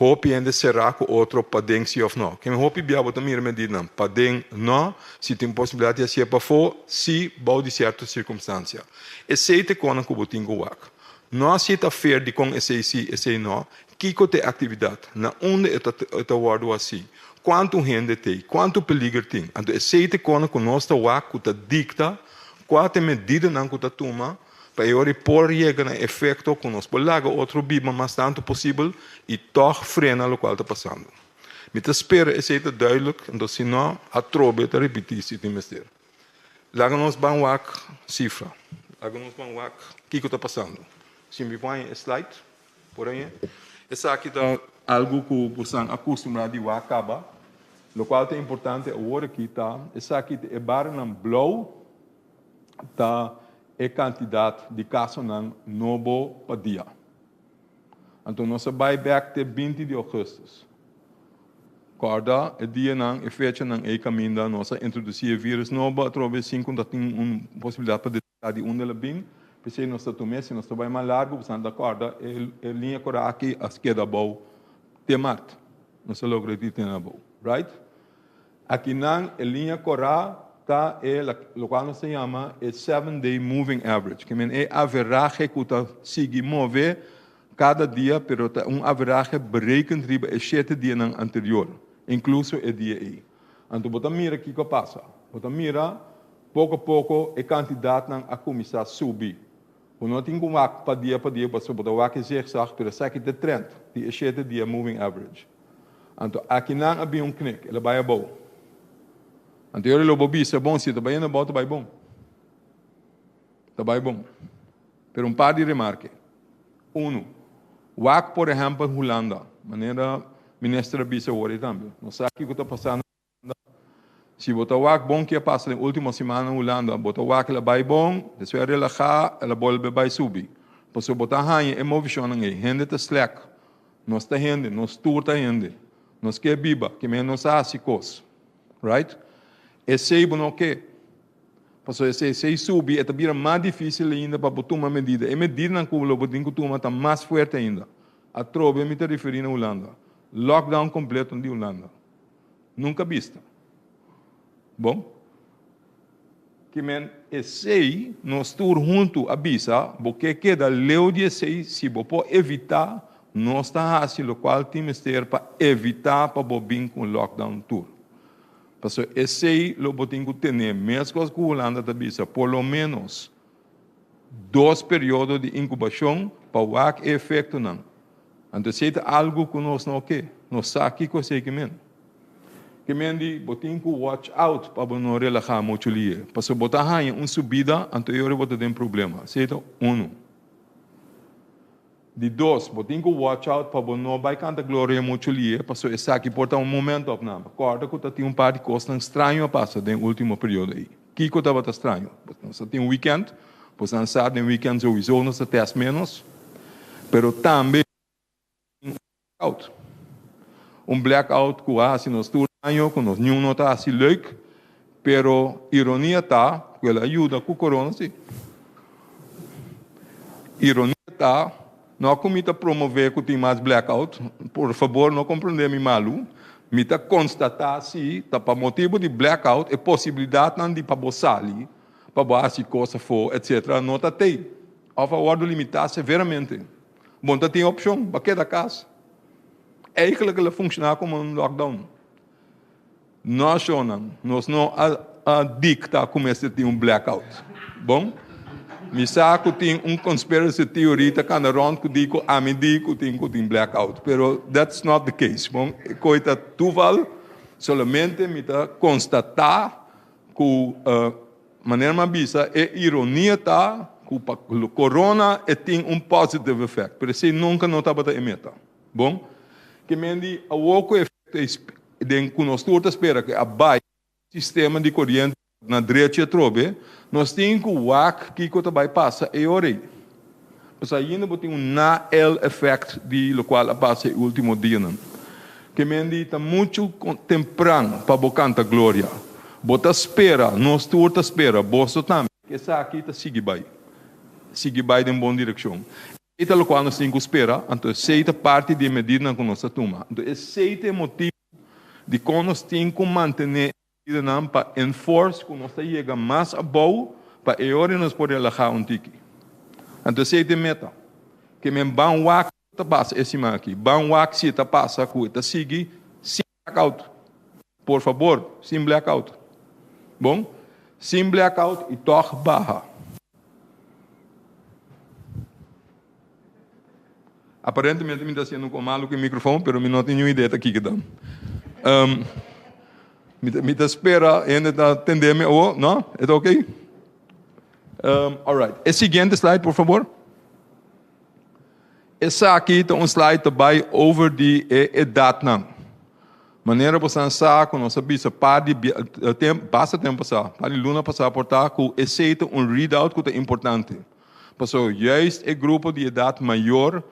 Hopi hende será ku otro paden sí òf no. Ken hopi bia bo ta mira medidanan paden no, si tin posibilidat di hasié pafó sí bou di sierto sirkumstansia. Esei ta e konan ku bo tin ku wak. No si ta fair dikon esei sí esei no, kiko ta e aktividat, na unda e ta e ta wòrdu hasí, kuantu hende t'ei, kuantu peliger tin. Anto esei ta e kona ku nos ta wak ku ta dikta kua ta e medidanan ku ta tuma pa e ora ei por yega na e efekto ku nos por laga otro biba mas tantu posibel i tòg frena lokual ta pasando. Mi ta spera esei ta duidelijk, anto si no atrobe ta ripití si tin mester. Laga nos ban wak sifra. Laga nos ban wak kiko ta pasando. Si mi pon e slide por ahí. Esaki ta algu ku bosan a kustumbrá di wak kaba. Lokual ta importante awor aki ta esaki ta e barnan blou ta e kantidat di kasonan nobo pa dia. Anto nos a bai bek te 20 di ougùstùs. Kòrda e dianan, e fechanan ei kaminda nos a introdusí e vírùs nobo atrobe sin ku ta tin un posibilidat pa detektá di unda el a bin. P'esei nos ta tum'é, si nos ta bai mas largu, pasobra ta kòrda e liña kòrda aki a keda abou te mart. Nos a logra di tene abou. Right? Akinan e liña kòrá ta e lokual nos ta yama e seven day moving average, ke men e averahe ku ta sigui move kada dia pero ta un averahe berekend riba e shete dianan anterior, inkluso e dia ei. Anto bo ta mira kiko a pasa. Bo ta mira poko poko e kantidatnan a kuminsá subi. Bo no tin ku wak pa dia pa dia pasobra bo ta wak e zigzag pero esaki ta e trend di e shete dia moving average. Anto akinan a bin un knik, el a bai abou. Anto yora lo bo bisa, bon, si e ta bai yendo abou ta bai bon. Ta bai bon. Pero un par di remarke. Unu, wak por ehèmpel Hulanda, manera minister a bisa awor ei tambe. Nos sa kiko ta pasando na Hulanda. Si bo ta wak bon ke a pasa den ultimo siman na Hulanda, bo ta wak el a bai bon, despues a relahá, el a bolbe bai subi. Pasobra bo ta haña e movishonnan ei. Hende ta slèk. Nos ta hende, nos tur ta hende. Nos ke biba, ke men nos a hasi kos. Right? Esei bo no ke. Pasobra esei esei subi e ta bira mas difícil ainda pa bo tuma medida. E medidanan ku lo bo tin ku tuma ta mas fuerte ainda. Atrobe mi ta referí na Hulanda. Lockdown kompleto di Hulanda. Nunka bista. Bon. Ke men esei nos tur huntu a bisa bo ke keda leu di esei si bo por evitá nos ta hasi lokual tin mester pa evitá pa bo bin ku un lockdown tur. Pasobra esei lo bo tin ku tene meskos ku Hulanda ta bisa por lo ménos dos periodo di inkubashon pa wak e efektonan. Anto esei ta algu ku nos no ke. Nos sa kiko esei ke men. Ke men di bo tin ku watch out pa bo no relahá muchu lihe. Pasobra bo ta haña un subida anto e ora bo ta den problema. Esei ta unu. Di dos, bo tin ku watch out pa bo no bai kanta gloria muchu lihe pasobra esaki por ta un momento opname. Kòrda ku ta tin un par di kosnan straño a pasa den último periodo ei. Kiko tabata straño? Nos ta tin weekend, boso sa den weekend souiso nos ta test ménos, pero tambe tin un blackout. Un blackout ku a hasi nos tur daño, ku nos niun no ta hasi leuk, pero ironia ta ku el a yuda ku corona si. Ironia ta, no ku mi ta promove ku tin mas blackout, por fabor no komprende mi malu, mi ta konstatá si ta pa motibu di blackout e posibilidatnan di pa bo sali, pa bo hasi kos afó, etcetera no ta tei. Òf a wòrdu limitá severamente. Bo no ta tin opshon, bo a keda kas. Eigenlijk el a funshoná komo un lockdown. No shonnan, nos no a dikta ku mester tin un blackout. Bon, mi sa ku tin un conspiracy theory ta kanda rònt ku di ku ami di ku tin ku tin blackout, pero that's not the case. Bon, e koi ta toeval, solamente mi ta konstatá ku manera mi a bisa e ironia ta ku pa corona e tin un positive effect, pero esei nunka no tabata e meta. Bon, ke men di awor ku efekto ei den ku nos tur ta spera ku a bai sistema di koriente na drechi atrobe, nos tin ku wak kiko ta bai pasa e ora ei. Pasobra ainda bo tin un na-el effect di lokual a pasa e ultimo dianan. Ke men di ta muchu tempran pa bo kanta gloria. Bo ta spera, nos tur ta spera, boso tambe, ku esaki ta sigui bai, sigui bai den bon direkshon. Esei ta lokual nos tin ku spera, anto esei ta parti di e medidanan ku nos ta tuma. Anto esei ta e motibu dikon nos tin ku mantené e medidanan pa enforce ku nos ta yega mas abou pa e ora nos por relahá un tiki. Anto esei ta e meta. Ke men ban wak kiko ta pasa e siman aki. Ban wak si e ta pasa ku e ta sigui sin blackout. Por fabor, sin blackout. Bon? Sin blackout i tòg baha. Aparentemente mi ta haciendo un malo cu e microfoon, pero mi no tin niun idea ta kiko ta. Um, mi, ta, mi ta spera hende ta tende mi awo, no? E ta ok? Um, all right. E siguiente slide, por favor. Esaki ta un slide ta bai over di e edatnan. Manera bosan sa ku nos a bisa par di tempu, basta tempu pasá, par di luna pasá por ta ku esei ta un readout ku ta importante. Pasobra juist e grupo di edat mayor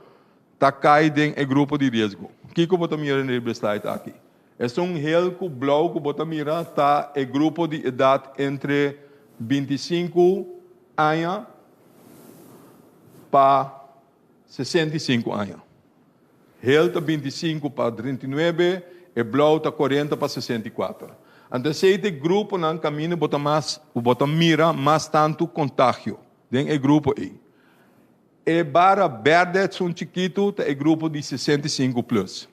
ta kai den e grupo di riesgo. Kiko bo ta mira riba e slide aki? Esun hel ku blou ku bo ta mira ta e grupo di edat entre 25 aña pa 65 aña. Hel ta 25 pa 39, e blou ta 40 pa 64. Anto esei ta e gruponan kaminda bo ta mas, bo ta mira mas tantu kontagio den e grupo ei. E bara bèrdè esun chikitu ta e grupo di 65 plus.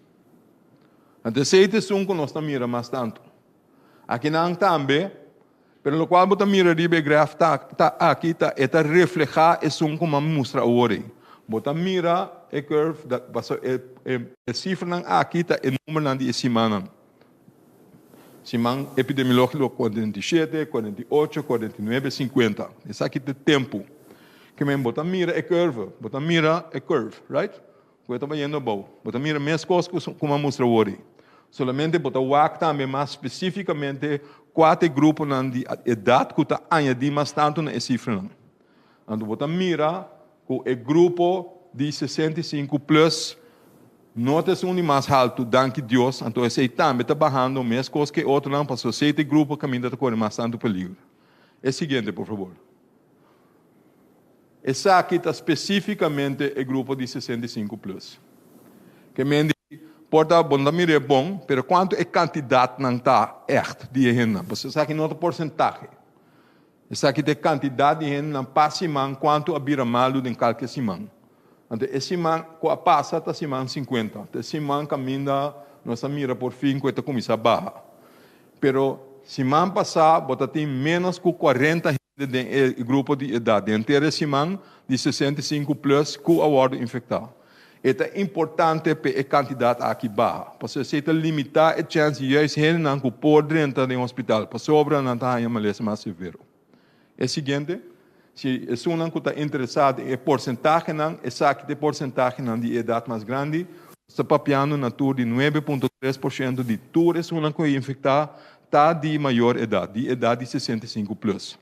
Anto esei ta esun ku nos ta mira mas tantu. Akinan tambe, pero lokual bo ta mira riba e graf ta ta aki ta e ta reflehá esun ku mi a mustra awor ei. Bo ta mira e curve da pasobra e e e sifranan aki ta e numbernan di e simannan. Siman epidemiológiko 47, 48, 49, 50. Esaki ta e tempu. Ke men bo ta mira e curve, bo ta mira e curve, right? Ku e ta bayendo abou. Bo ta mira meskos ku ku mi a mustra awor ei. Solamente bo ta wak tambe mas spesífikamente kua ta e gruponan di edat ku ta añadí mas tantu na e sifranan. Anto bo ta mira ku e grupo di 65 plus no ta esun di mas haltu, danki Dios, anto esei tambe ta bahando meskos ku e otronan pasobra esei ta e grupo kaminda ta kore mas tantu peligro. E siguiente por fabor. Esaki ta spesífikamente e grupo di 65 plus. Ke men di por ta bo no ta mira e bon, pero kuantu e kantidatnan ta ègt di e hendenan? Pasobra esaki no ta porsentahe. Esaki ta e kantidat di hendenan pa siman kuantu a bira malu den kalke siman. Anto e siman ku a pasa ta siman 50. Ta e siman kaminda nos a mira por fin ku e ta kuminsá baha. Pero siman pasá bo ta tin ménos ku 40 hende den e grupo di edat den henter e siman di 65 plus ku a wòrdu infektá. E ta importante pa e kantidat aki baha, pasobra esei ta limitá e chèns di juist hendenan ku por drenta den hospital pasobra nan ta haña malesa mas severo. E siguiente, si esunnan ku ta interesá den e porsentahenan, esaki ta e porsentahenan di e edat mas grandi, nos ta papiando na tur di 9.3% di tur esunnan ku a infektá ta di mayor edat, di edat di 65 plus.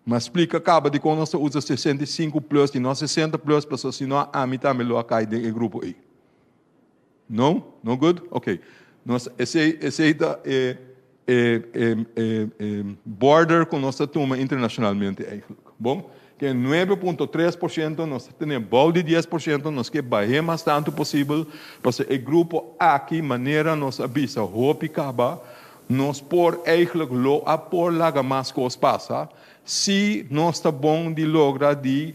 Mi a splika kaba dikon nos ta usa 65 plus i no 60 plus, pasobra si no ami tambe lo a kai den e grupo ei. No? No good? Ok. Nos, esei, esei ta e, e, e, e, e border ku nos ta tuma internashonalmente eigenlijk. Bon? Ke 9.3% nos ta tene bou di 10%, nos ke bah'é mas tantu posibel, pasobra e grupo aki, manera nos a bisa hopi kaba, nos por eigenlijk lo a por laga mas kos pasa si nos ta bon di logra di.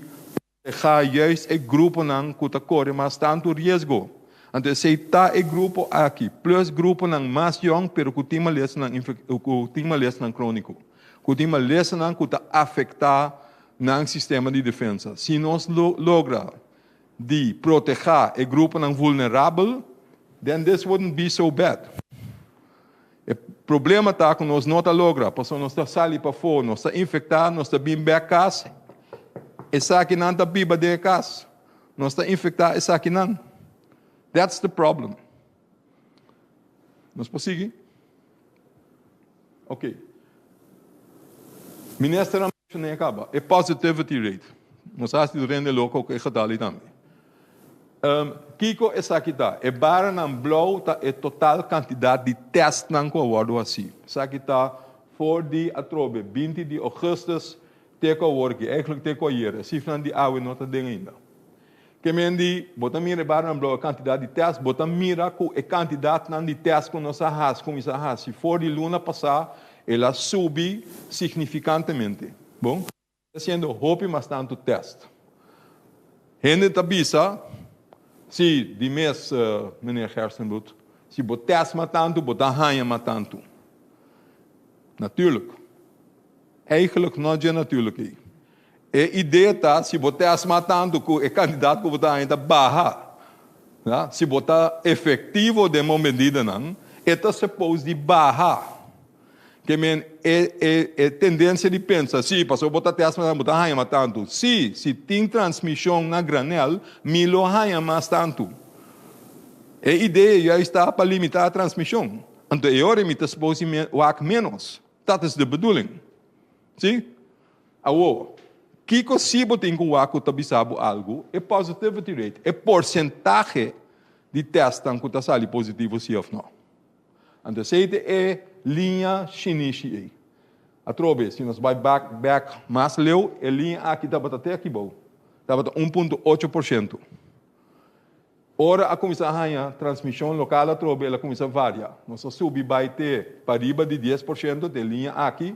Protehá juist e gruponan ku ta kore mas tantu riesgo. Anto esei ta e grupo aki, plus gruponan mas yòn pero ku tin malesanan ku tin malesanan króniko, ku tin malesanan ku ta afektá nan sistema di defensa. Si nos logra di protehá e gruponan vulnerabel, then this wouldn't be so bad. E problema ta ku nos no ta logra, pasobra nos ta sali pafó, nos ta infektá, nos ta bin bèk kas, esakinan ta biba den e kas, nos ta infektá esakinan. That's the problem. Nos por sigui? Ok. Minister a menshoné kaba, e positivity rate. Nos a hasi rende loko ku e getal ei tambe. Kiko esaki ta? E baranan blou ta e total kantidat di tèstnan ku a wòrdu hasí. Esaki ta for di atrobe 20 di ougùstùs te ku awor aki, eigentlik te ku ayer. E sifranan di awe no ta den ainda. Ke men di, bo ta mira e baranan blou e kantidat di tèst, bo ta mira ku e kantidatnan di tèst ku nos a hasi, kuminsá hasi for di luna pasá, el a subi signifikantemente. Bon. Haciendo hopi mas tantu test. Hende ta bisa, si, di mes, meneer Gerstenbluth, si bo test mas tantu, bo ta haña mas tantu. Natuurlijk. Eigenlijk no dje natuurlijk ei. E idea ta, si bo test mas tantu ku e kandidat ku bo ta haña ta baha. Ja, si bo ta efectivo den bo medidanan, e ta suppose di baha. Ke men e e e tendensia di pensa, si, pasobra bo ta tèst mas tantu, bo ta haña mas tantu. Si, si tin transmishon na granèl, mi lo haña mas tantu. E idea juist ta pa limitá e transmishon. Anto e ora mi ta suppose di wak ménos. Dat is de bedoeling. Si? Awor, kiko si bo tin ku wak ku ta bisa bo algu? E positivity rate, e porsentahe di tèstnan ku ta sali positivo si òf nò. Anto esei ta e liña shinishi ei. Atrobe, si nos bai bak bek mas leu, e liña aki tabata te aki bou. Tabata 1.8%. Ora a kuminsá haña transmishon lokal atrobe, el a kuminsá varia. Nos a subi bai te pariba di 10%, te e liña aki.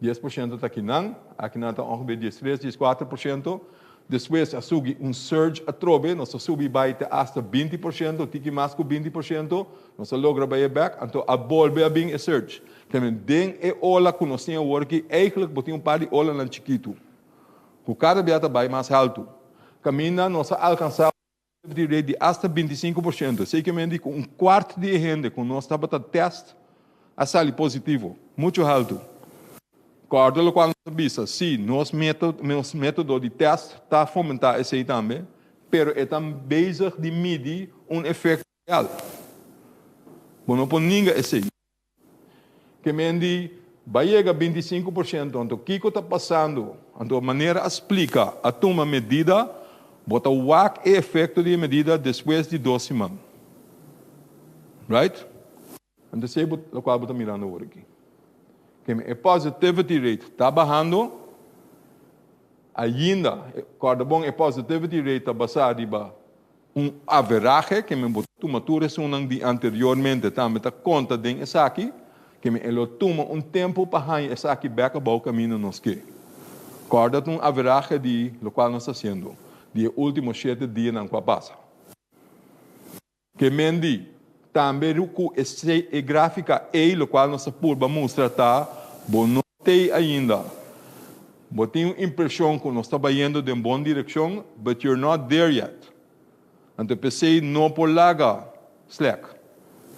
10% ta akinan, akinan ta ongeveer 13, 14%. Despues a subi un surge atrobe, nos a subi bai te hasta 20%, tiki mas ku 20%, nos a logra bai e bek, anto a bolbe a bin e surge. Kende den e ola ku nos tin awor aki, eigenlijk bo tin un par di olanan chikitu, ku kada bia ta bai mas haltu. Kaminda nos a alkansa positivity rate di hasta 25%. Esei ke men di ku un kuart di e hende ku nos tabata test a sali positivo. Muchu haltu. Kòrda lokual nos a bisa, si, nos nos método di test ta fomentá esei tambe, pero e ta bezig di midi un efekto real. Bo no por ninga esei. Ke men di bai yega 25%, anto kiko ta pasando? Anto manera a splika, a tuma medida, bo ta wak e efekto di e medida despues di 2 siman. Right? Anto esei bo lokual bo ta mirando awor aki. Ke men e positivity rate ta bahando, ainda, kòrda bon e positivity rate ta basá riba un averahe ke men bo tuma tur esunnan di anteriormente tambe ta konta den esaki, ke men e lo tuma un tempu pa haña esaki bèk abou kaminda nos ke. Kòrda ta un averahe di lokual nos ta hasiendo di e último shete dianan ku a pasa. Ke men di tambe ku e gráfika ei lokual nos ta purba mustra ta bo no t'ei ainda. Bo tin un impreshon ku nos ta bayendo den bon direkshon, but you're not there yet. Anto p'esei no por laga slèk.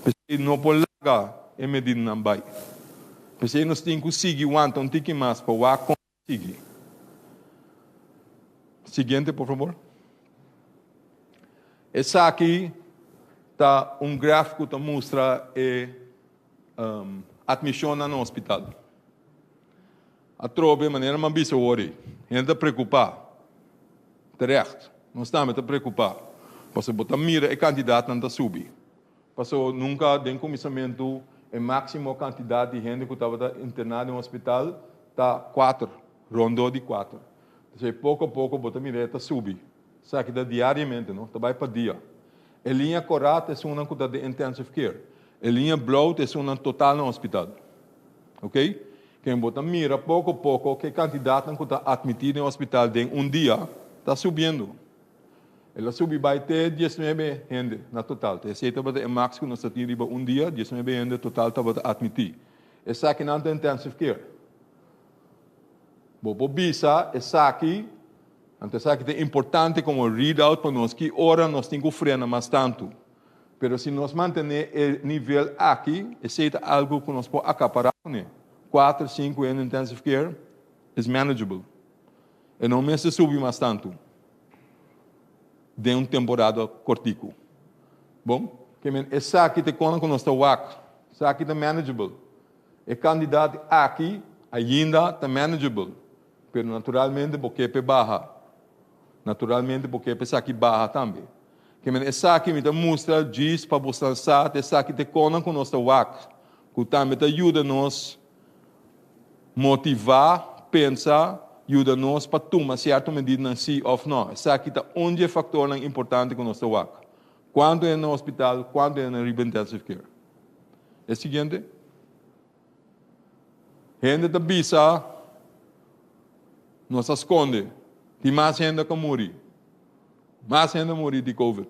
P'esei no por laga e medidanan bai. P'esei nos tin ku sigui wanta un tiki mas pa wak kon ta sigui. Siguiente, por fabor. Esaki ta un graf ku ta mustra e atmishonnan na hospital. Atrobe, manera mi a bisa awor ei, hende ta preokupá. Terecht, nos tambe ta preokupá, pasobra bo ta mira e kantidatnan ta subi. Pasobra nunka den kuminsamentu e máksimo kantidat di hende ku tabata interná den hospital ta kuater, rondó di kuater. P'esei poko a poko bo ta mira e ta subi. Esaki ta diariamente, no? Ta bai pa dia. E liña korá ta esunnan ku ta den intensive care. E liña blou ta esunnan total na hospital. Ok? Ken bo ta mira poko poko ku e kantidatnan ku ta atmití den hospital den un dia ta subiendo. El a subi bai te diesnuebe hende na total. Ta esei tabata e maks ku nos ta tin riba un dia, diesnuebe hende total tabata atmití. Esakinan ta intensive care. Bo por bisa esaki, anto esaki ta importante komo readout pa nos ki ora nos tin ku frena mas tantu. Pero si nos mantené e nivel aki, esei ta algu ku nos por akapará kuné. Kuater, sinku hende intensive care is manageable. E no mester subi mas tantu den un temporada kortiku. Bon, ke men esaki ta e kona ku nos ta wak. Esaki ta manageable. E kandidat aki ainda ta manageable, pero naturalmente bo ke p'e baha. Naturalmente bo ke pa esaki baha tambe. Ke men esaki mi ta mustra djis pa bosan sa ta esaki ta e konan ku nos ta wak, ku tambe ta yuda nos motivá, pensa, yuda nos pa tuma sierto medidanan si òf no. Esaki ta un di e faktornan importante ku nos ta wak. Kuantu hende na hospital, kuantu hende riba intensive care. E siguiente. Hende ta bisa, Nos a skonde. Tin mas hende ku a muri. Mas hende a muri di covid.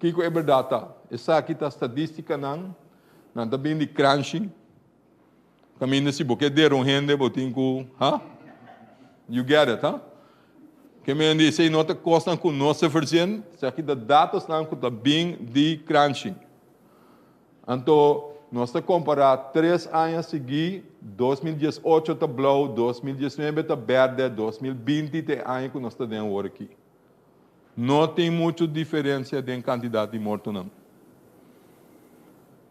Kiko e bèrdat ta? Esaki ta stadistikanan, nan ta bin di kranshi. Kaminda si bo ke dera un hende bo tin ku, ha? You get it, ha? Ke men di esei no ta kosnan ku nos ta verzin, esaki ta datosnan ku ta bin di kranshi. Anto nos ta kompará tres aña siguí, 2018 ta blou, 2019 ta bèrdè, 2020 ta e aña ku nos ta den awor aki. No tin muchu diferensia den kantidat di mortonan.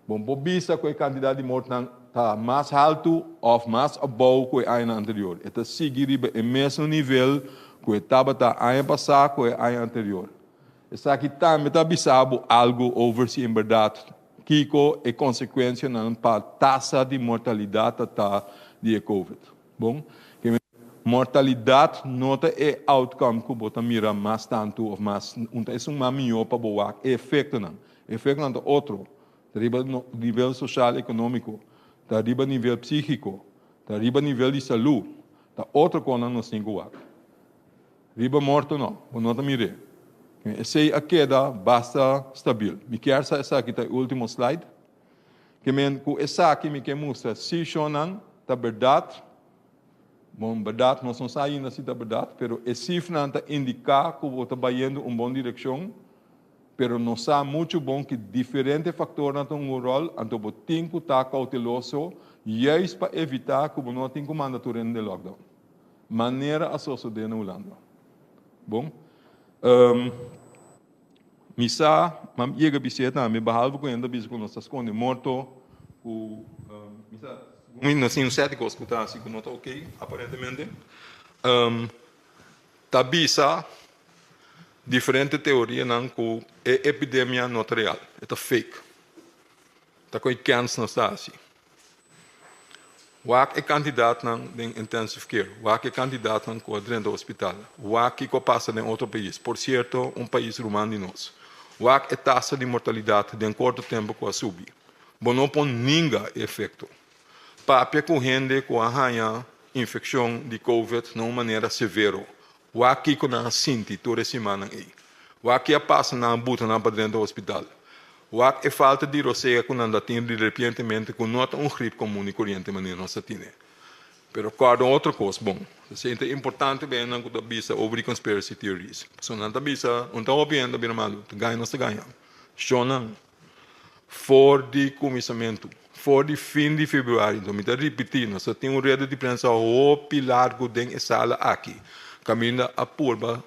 Bo por bisa ku e kantidat di mortonan ta mas haltu òf mas abou ku e añanan anterior. E ta sigui riba e mesun nivel ku e tabata aña pasá ku e aña anterior. Esaki tambe ta bisa bo algu over si en bèrdat kiko e konsekuensianan pa tasa di mortalidat ta ta di e covid. Bon, mortalidat no ta e outcome ku bo ta mira mas tantu òf mas, un ta esun mas mihó pa bo wak e efektonan. E efektonan ta otro, ta riba nivel soshal ekonómiko, ta riba nivel psíkiko, ta riba nivel di salú, ta otro konan nos tin ku wak. Riba morto no, bo no ta mir'é. Esei a keda basta stabil. Mi kier sa esaki ta e último slide. Ke men ku esaki mi ke mustra si shonnan ta bèrdat, bon bèrdat nos no sa ainda si ta bèrdat, pero e sifranan ta indiká ku bo ta bayendo un bon direkshon, pero nos sa muchu bon ki diferente faktornan ta hunga un ròl, anto bo tin ku ta kouteloso juist pa evitá ku bo no tin ku manda tur hende den lockdown. Manera a sosodé na Hulanda. Bon. Mi sa, m'a yega bis'é tambe, behalve ku hende ta bisa ku nos ta skonde morto, ku mi sa, segun mi nos tin un sèt di kos ku ta hasi ku no ta oké, aparentemente. Ta bisa diferente teorianan ku e epidemia no ta real, e ta fake. Ta ku e kèns nos ta hasi. Wak e kandidatnan den intensive care, wak e kandidatnan ku a drenta hospital, wak kiko a pasa den otro pais, por sierto un pais ruman di nos. Wak e tasa di mortalidat den korto tempu ku a subi. Bo no por ninga e efekto. Papia ku hende ku a haña infekshon di covid na un manera severo. Wak kiko nan a sinti tur e simannan ei. Wak ki a pasa nan a buta nan pa drenta hospital. Wak e falta di rosea ku nan ta tin direpientemente ku no ta un grip komun i koriente manera nos ta tine. Pero kòrda un otro kos bon. Esei ta importante pa hendenan ku ta bisa over di conspiracy theories. Pasobra nan ta bisa un ta hopi hende ta bira malu. Ta gaña nos ta gaña. Shonnan. For di kuminsamentu, for di fin di februari, enton mi ta ripití, nos a tin un reda di prensa hopi largu den e sala aki, kaminda a purba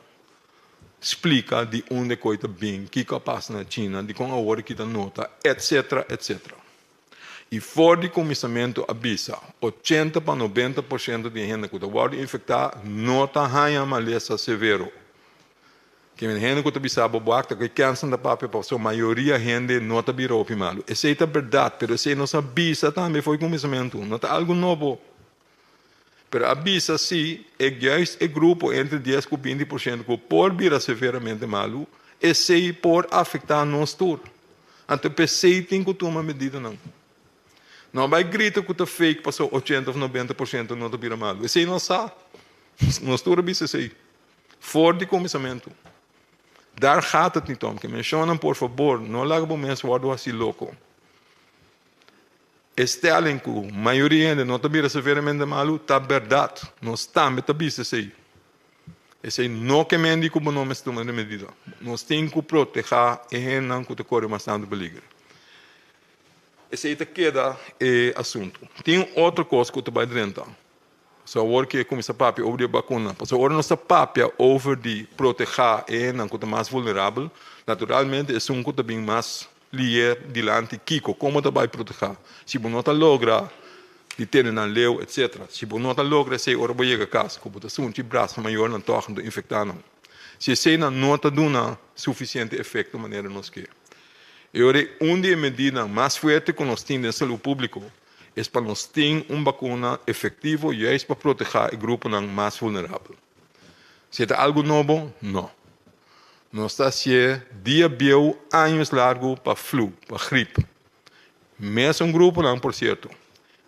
splika di unda e koi ta bin, kiko a pasa na China, dikon awor aki ta nota, etcetera, etcetera. I for di kuminsamentu a bisa, 80 pa 90% di e hende ku ta wòrdu infektá no ta haña malesa severo. Ke men hende ku ta bisa bo bo akta ku e kèns nan ta papia pasobra mayoria hende no ta bira hopi malu. Esei ta bèrdat, pero esei nos a bisa tambe for di kuminsamentu, no ta algu nobo. Pero a bisa si e juist e grupo entre dies ku 20% ku por bira severamente malu, esei por afektá nos tur. Anto p'esei tin ku tuma medidanan. No bai grita ku ta fake paso ochenta of 90% no ta bira malu. Esei nos sa. Nos tur a bisa esei. For di kuminsamentu. Daar gaat het niet om. Ke menshonan por fabor no laga bo mes wòrdu hasi loko. E stelling ku mayoria hende no ta bira severamente malu ta bèrdat. Nos tambe ta bisa esei. Esei no ke men di ku bo no mester tuma medida. Nos tin ku protehá e hendenan ku ta kore mas tantu peliger. Esei ta keda e asuntu. Tin otro kos ku ta bai drenta. So awor ke kuminsá papia over di e bakuna. Pasobra ora nos ta papia over di protehá e hendenan ku ta mas vulnerabel, naturalmente esun ku ta bin mas lier dilanti kiko, komo ta bai protehá. Si bo no ta logra di tene nan leu etcetera. Si bo no ta logra esei ora bo yega kas ku bo ta sunchi brasa mayornan tòg nan ta infektá nan. Si eseinan no ta duna sufisiente efekto manera nos ke. E ora ei un di e medidanan mas fuerte ku nos tin den salú públiko es pa nos tin un bakuna efektivo juist pa protehá e gruponan mas vulnerabel. Si e ta algu nobo? No. Nos ta hasié dia bieu años largu pa flu, pa grip. Mes un gruponan, por sierto.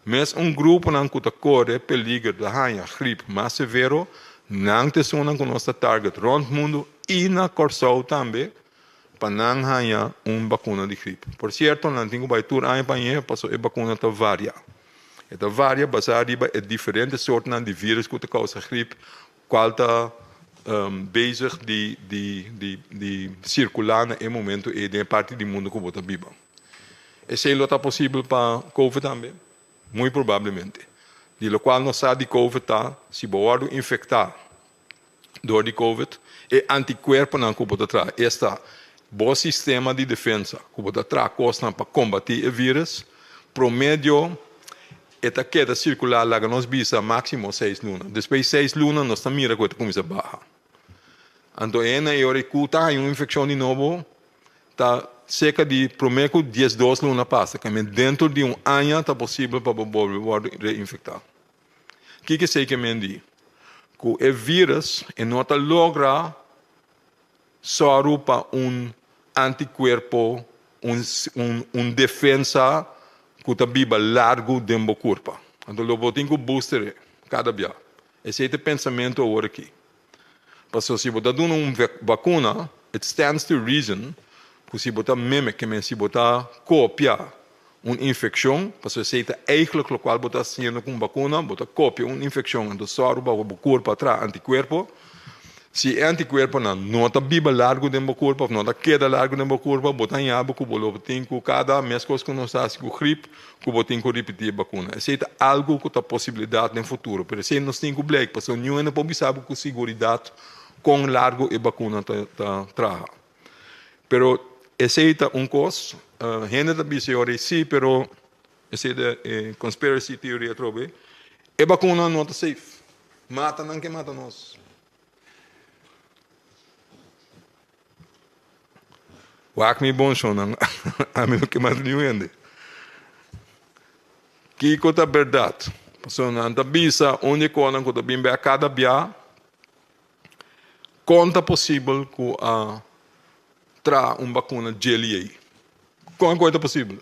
Mes un gruponan ku ta kore peliger di haña grip mas severo, nan ta esunnan ku nos ta target rònt mundu i na Kòrsou tambe pa nan haña un bakuna di grip. Por sierto, nan tin ku bai tur aña pa hañ'é pasobra e bakuna ta varia. E ta varia basá riba e diferente sortnan di vírus ku ta kousa grip, kual ta bezig di di di di sirkulá na e momento ei den e parti di mundu ku bo ta biba. Esei lo ta posibel pa covid tambe? Muy probablemente. Di lokual nos sa di covid ta, si bo wòrdu infektá dor di covid, e antikuerponan ku bo ta traha, esta bo sistema di defensa ku bo ta traha kosnan pa kombatí e vírus, promedio e ta keda sirkulá laga nos bisa máksimo seis luna. Despues di seis luna nos ta mira ku e ta kuminsá baha. Anto e na e ora ku ta haña un infekshon di nobo ta serka di promé ku diesdos luna pasa, dentro di un aña ta posibel pa bo bolbe wòrdu reinfektá. Kiko esei ke men di? Ku e vírus e no ta logra sòru pa un antikuerpo, un un defensa ku ta biba largu den bo kurpa. Anto lo bo tin ku booster e kada bia. Esei ta e pensamentu awor aki. Pasobra si bo ta duna un vakuna, it stands to reason ku si bo ta mimic, ke men si bo ta kopia un infekshon, pasobra esei ta eigentlik lokual bo ta hasiendo ku un bakuna, bo ta kopia un infekshon anto sòru pa bo kurpa traha antikuerpo. Si e antikuerponan no ta biba largu den bo kurpa òf no ta keda largu den bo kurpa, bo ta haña bo ku bo lo tin ku kada meskos ku nos ta hasi ku grip, ku bo tin ku ripití e bakuna. Esei ta algu ku ta posibilidat den futuro, pero esei nos tin ku blik, pasobra niun hende por bisa bo ku siguridat kon largu e bakuna ta traha. Pero esei ta un kos, hende ta bisa e ora ei sí, pero esei ta e conspiracy theory atrobe, e bakuna no ta safe, mata nan ke mata nos. Wak mi bon shonnan, ami no ke mata niun hende. Kiko ta bèrdat? Pasobra nan ta bisa un di e kosnan ku ta bin bèk kada bia, Kon ta posibel ku a traha un bakuna djeli ei? Kon ku e ta posibel?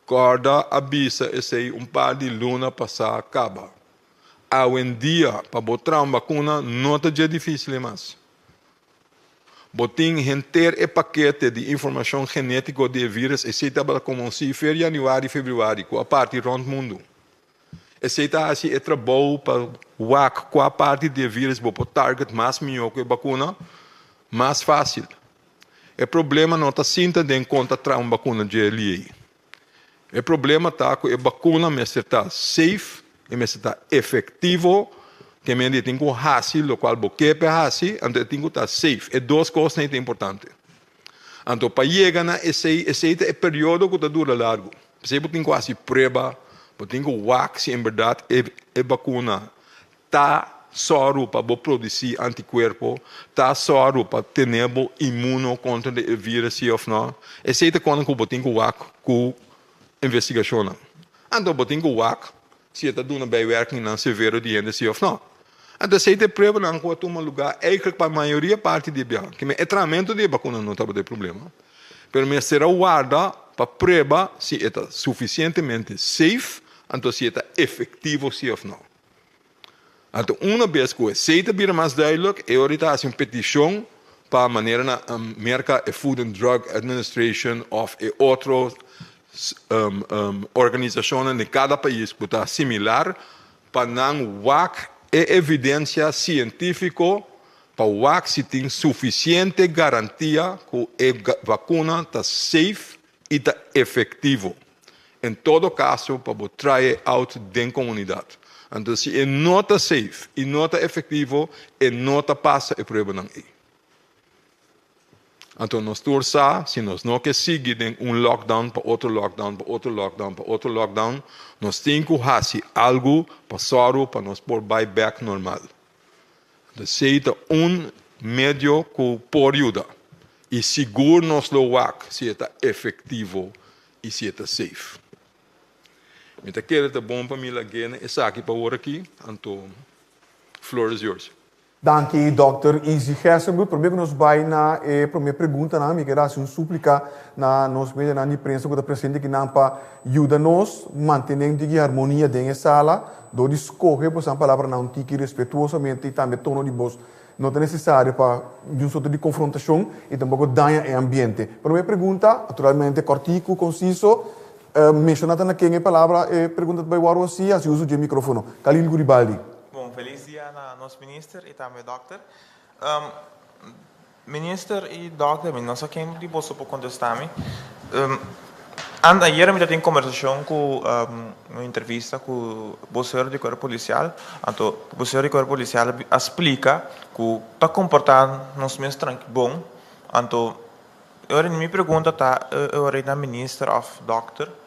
Kòrda a bisa esei un par di luna pasá kaba. Awendia pa bo traha un bakuna no ta dje difísil ei mas. Bo tin henter e pakete di informashon genétiko di e vírus, esei tabata komo si fer yanüari, febrüari ku a parti rònt mundu. Esei ta hasi e trabou pa wak kua parti di e virus bo por target mas mihó ku e bakuna mas fásil. E problema no ta sinta den kon ta traha un bakuna dje liei. E problema ta ku e bakuna mester ta safe, e mester ta efektivo, ke mende e tin ku hasi lokual bo ke pa e hasi, anto e tin ku ta safe. E dos kosnan ei ta importante. Anto pa yega na esei, esei ta e periodo ku ta dura largu. P'esei bo tin ku hasi prueba, bo tin ku wak si en bèrdat e e bakuna ta sòru pa bo produsí antikuerpo, ta sòru pa tene bo inmuno kontra di e vírus si òf nò. Esei ta kònde ku bo tin ku wak ku investigashonnan. Anto bo tin ku wak si e ta duna bijwerkingnan severo di hende si òf nò. Anto esei ta e pruebanan ku a tuma lugá eigentlik pa mayoria parti di e biaha. Kimen e trahamentu di e bakuna no tabata e problema, pero mester a warda. pa prueba si e ta sufisientemente safe anto si e ta efektivo si òf no. Anto una bes ku esei ta bira mas duidelijk, e ora ta hasi un petishon pa manera na Merka e Food and Drug Administration òf e otro organisashonnan den kada pais ku ta similar pa nan wak e evidensia sientífiko pa wak si tin sufisiente garantia ku e vakuna ta safe i ta efektivo. En todo kaso pa bo try e out den komunidat. Anto si e no ta safe i no ta efektivo e no ta pasa e pruebanan ei. Anto nos tur sa si nos no ke sigui den un lockdown pa otro lockdown pa otro lockdown pa otro lockdown nos tin ku hasi algu pa sòru pa nos por bai bèk normal. Anto esei ta un medio ku por yuda i sigur nos lo wak si e ta efektivo i si e ta safe. Mi ta kere ta bon pa mi lag'é na esaki pa awor aki, anto floor is yours. Danki Dòkter Izzy Gerstenbluth. Promé ku nos bai na e promé preguntanan, mi kier hasi un súplika na nos medianan di prensa ku ta presente akinan pa yuda nos mantené un tiki harmonia den e sala dor di skohe bosan palabranan un tiki respetuosamente i tambe tono di bos no ta nesesario pa di un sorto di konfrontashon i tampoko daña e ambiente. Promé pregunta, naturalmente kòrtiku, konsiso, menshoná ta na ken e palabra e pregunta ta bai wòrdu hasi, hasi uso dje mikrófono. Khalil Guribaldi. Bon, felis dia na nos minister i tambe dòkter. Minister i dòkter, mi no sa ken di boso por kontestá mi. Ant ayer mi ta tin kombersashon ku un entrevista ku bosero di kuerpo polisial, anto bosero di kuerpo polisial a splika ku ta komportá nos mes tranki bon, anto e ora mi pregunta ta e ora na minister òf dòkter,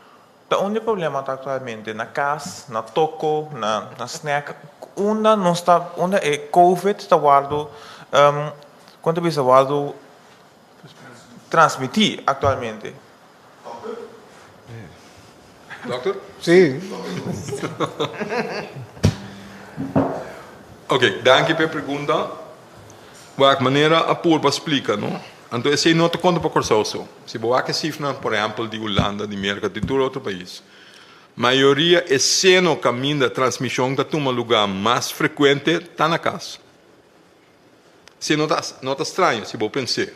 Ta unda e problema ta aktualmente? Na kas, na toko, na na snack? Unda nos ta, unda e covid ta wòrdu, kon ta bisa, wòrdu transmití aktualmente? Dokter? Sí. Ok, danki pa e pregunta. Wak, manera a purba splika, no? Anto esei no ta konta pa Kòrsou so. Si bo wak e sifranan, por ehèmpel, di Hulanda, di Merka, di tur otro pais, mayoria e seno kaminda transmishon ta tuma lugá mas frekuente ta na kas. Esei no ta no ta straño si bo pens'é.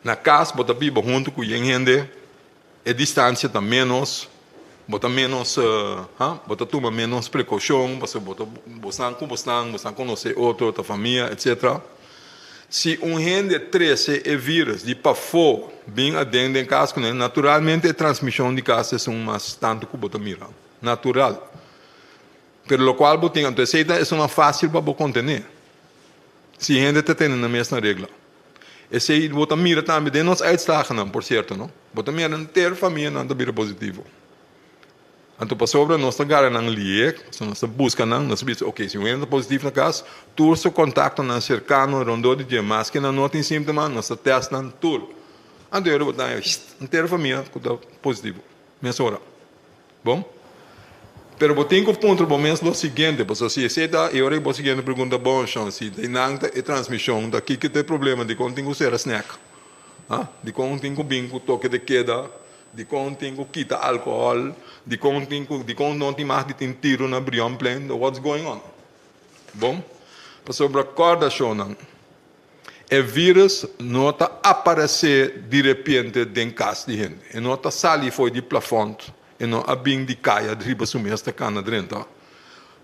Na kas bo ta biba huntu ku yen hende, e distansia ta ménos, bo ta ménos, ha, bo ta tuma ménos prekoushon pasobra bo ta bosnan ku bosnan, bosnan konosé otro, ta famia, etsetera. Si un hende trese e vírus di pafó bin aden den kas kuné, naturalmente e transmishon di kas esun mas tantu ku bo ta mira. Natural. Pero lokual bo tin, anto esei ta esunnan fásil pa bo kontené, si hende ta tene nan mes na regla. Esei bo ta mira tambe den nos uitslagennan, por sierto, no? Bo ta mira henter famianan ta bira positivo. Anto pasobra nos ta gara nan liek, pasobra nos ta buska nan, nos ta bisa, ok, si un hende ta positivo na kas, tur su kontaktonan serkano rondó di dje, maske nan no tin síntoma, nos ta tèst nan tur. Anto e ora bo ta haña, henter famia ku ta positivo, mesora. Bon. Pero bo tin ku puntra bo mes lo siguiente, pasobra si esei ta, e ora bo siguiente pregunta, bon, shon, si di nan ta e transmishon, ta kiko ta e problema, dikon tin ku sera snèk? Ha? Dikon tin ku bin ku toke de keda? Dikon tin ku kita alkohòl? Dikon tin ku, dikon no tin mag di tin tiru na Brionplein? What's going on? Bon, pasobra kòrda shonnan, e vírus no ta aparesé direpiente den kas di hende. E no ta sali fo'i di plafònt, e no a bin di kaya riba su mes ta kana drenta.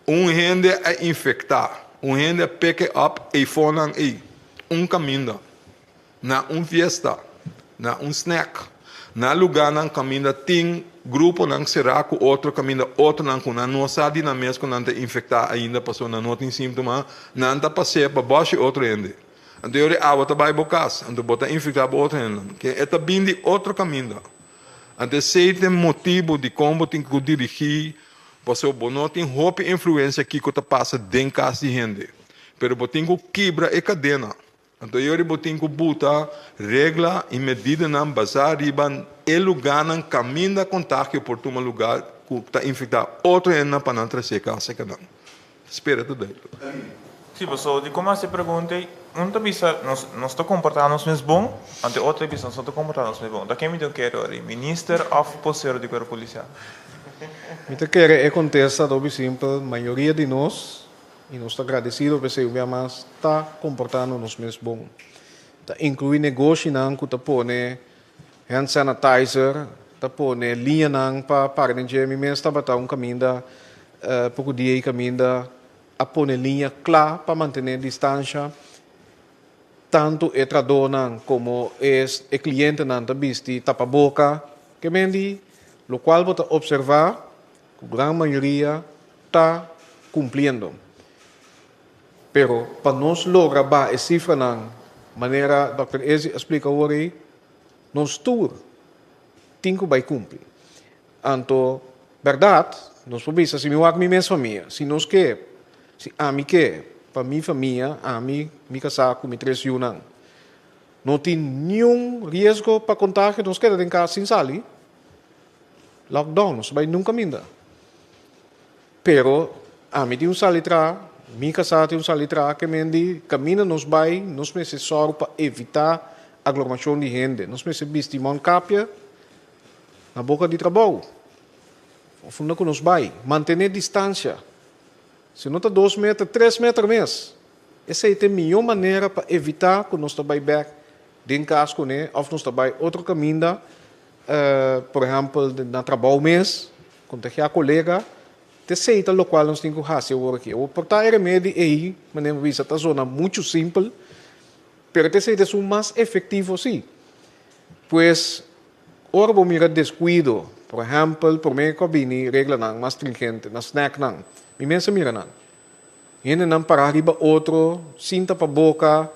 Un hende a infektá, un hende a pick e up eifonan ei, un kaminda. Na un fiesta, na un snack, na lugánan kaminda tin gruponan será ku otro kaminda otronan ku nan no sa di nan mes ku nan ta infektá ainda pasobra nan no tin síntoma, nan ta pas'é pa bòshi otro hende. Anto e ora e awa ta bai bo kas, anto bo ta infektá bo otro hendenan. Ke e ta bin di otro kaminda. Anto esei ta e motibu dikon bo tin ku dirigí pasobra bo no tin hopi influensia kiko ta pasa den kas di hende, pero bo tin ku kibra e kadena. Anto yori bo tin ku buta regla i medidanan basá riba e lugánan kaminda kontagio por tuma lugá ku ta infektá otro hendenan pa nan trasé kas serka nan. Spera ta duidelijk. Sí, pasobra di komo hasi e pregunta ei, Un ta bisa nos nos ta komportá nos mes bon, anto e otro ta bisa nos no ta komportá nos mes bon. Ta ken mi tin kere ora? Minister òf posero di kuerpo polisial? Mi ta kere e kontesta ta hopi simpel, mayoria di nos, i nos ta gradesido p'esei un bia mas, ta komportando nos mes bon. Ta inkluí negoshinan ku ta pone hand sanitizer, ta pone liñanan pa para den dje. Mi mes tabata un kaminda poko dia ei kaminda A pone liña kla pa mantené distansha. Tantu e tradónan komo e e klientenan ta bisti tapaboka. Ke men di lokual bo ta opservá ku gran mayoria ta kumpliendo. Pero pa nos logra baha e sifranan manera dòkter Ezi a splika awor ei, nos tur tin ku bai kumpli. Anto, bèrdat, nos por bisa, si mi wak mi mes famia, si nos ke, si ami ke pa mi famia, ami, mi kasá ku mi tres yunan, no tin niun riesgo pa kontagio, nos keda den kas sin sali, lockdown, nos ta bai nunka minda. Pero, ami tin un sali traha, mi kasá tin un sali traha, ke men di kaminda nos bai, nos mester sòru pa evitá aglomashon di hende, nos mester bisti mònkapia, Na boka di trabou, of unda ku nos bai, mantené distansia. Si no ta dos meter, tres meter mes. Esei ta e mihó manera pa evitá ku nos ta bai bèk den kas kuné òf nos ta bai otro kaminda, por ehèmpel na trabou mes, kontagiá kolega. Ta esei ta lokual nos tin ku hasi awor aki. Awor por ta e remedi ei, manera mi bisa, ta zona muchu simpel, pero ta esei ta esun mas efektivo sí. Pues, ora bo mira descuido, por ehempel, prome cu a bini reglanan mas stringente na snacknan, mi mes a mira nan. Hendenan para riba otro, sin tapa boca,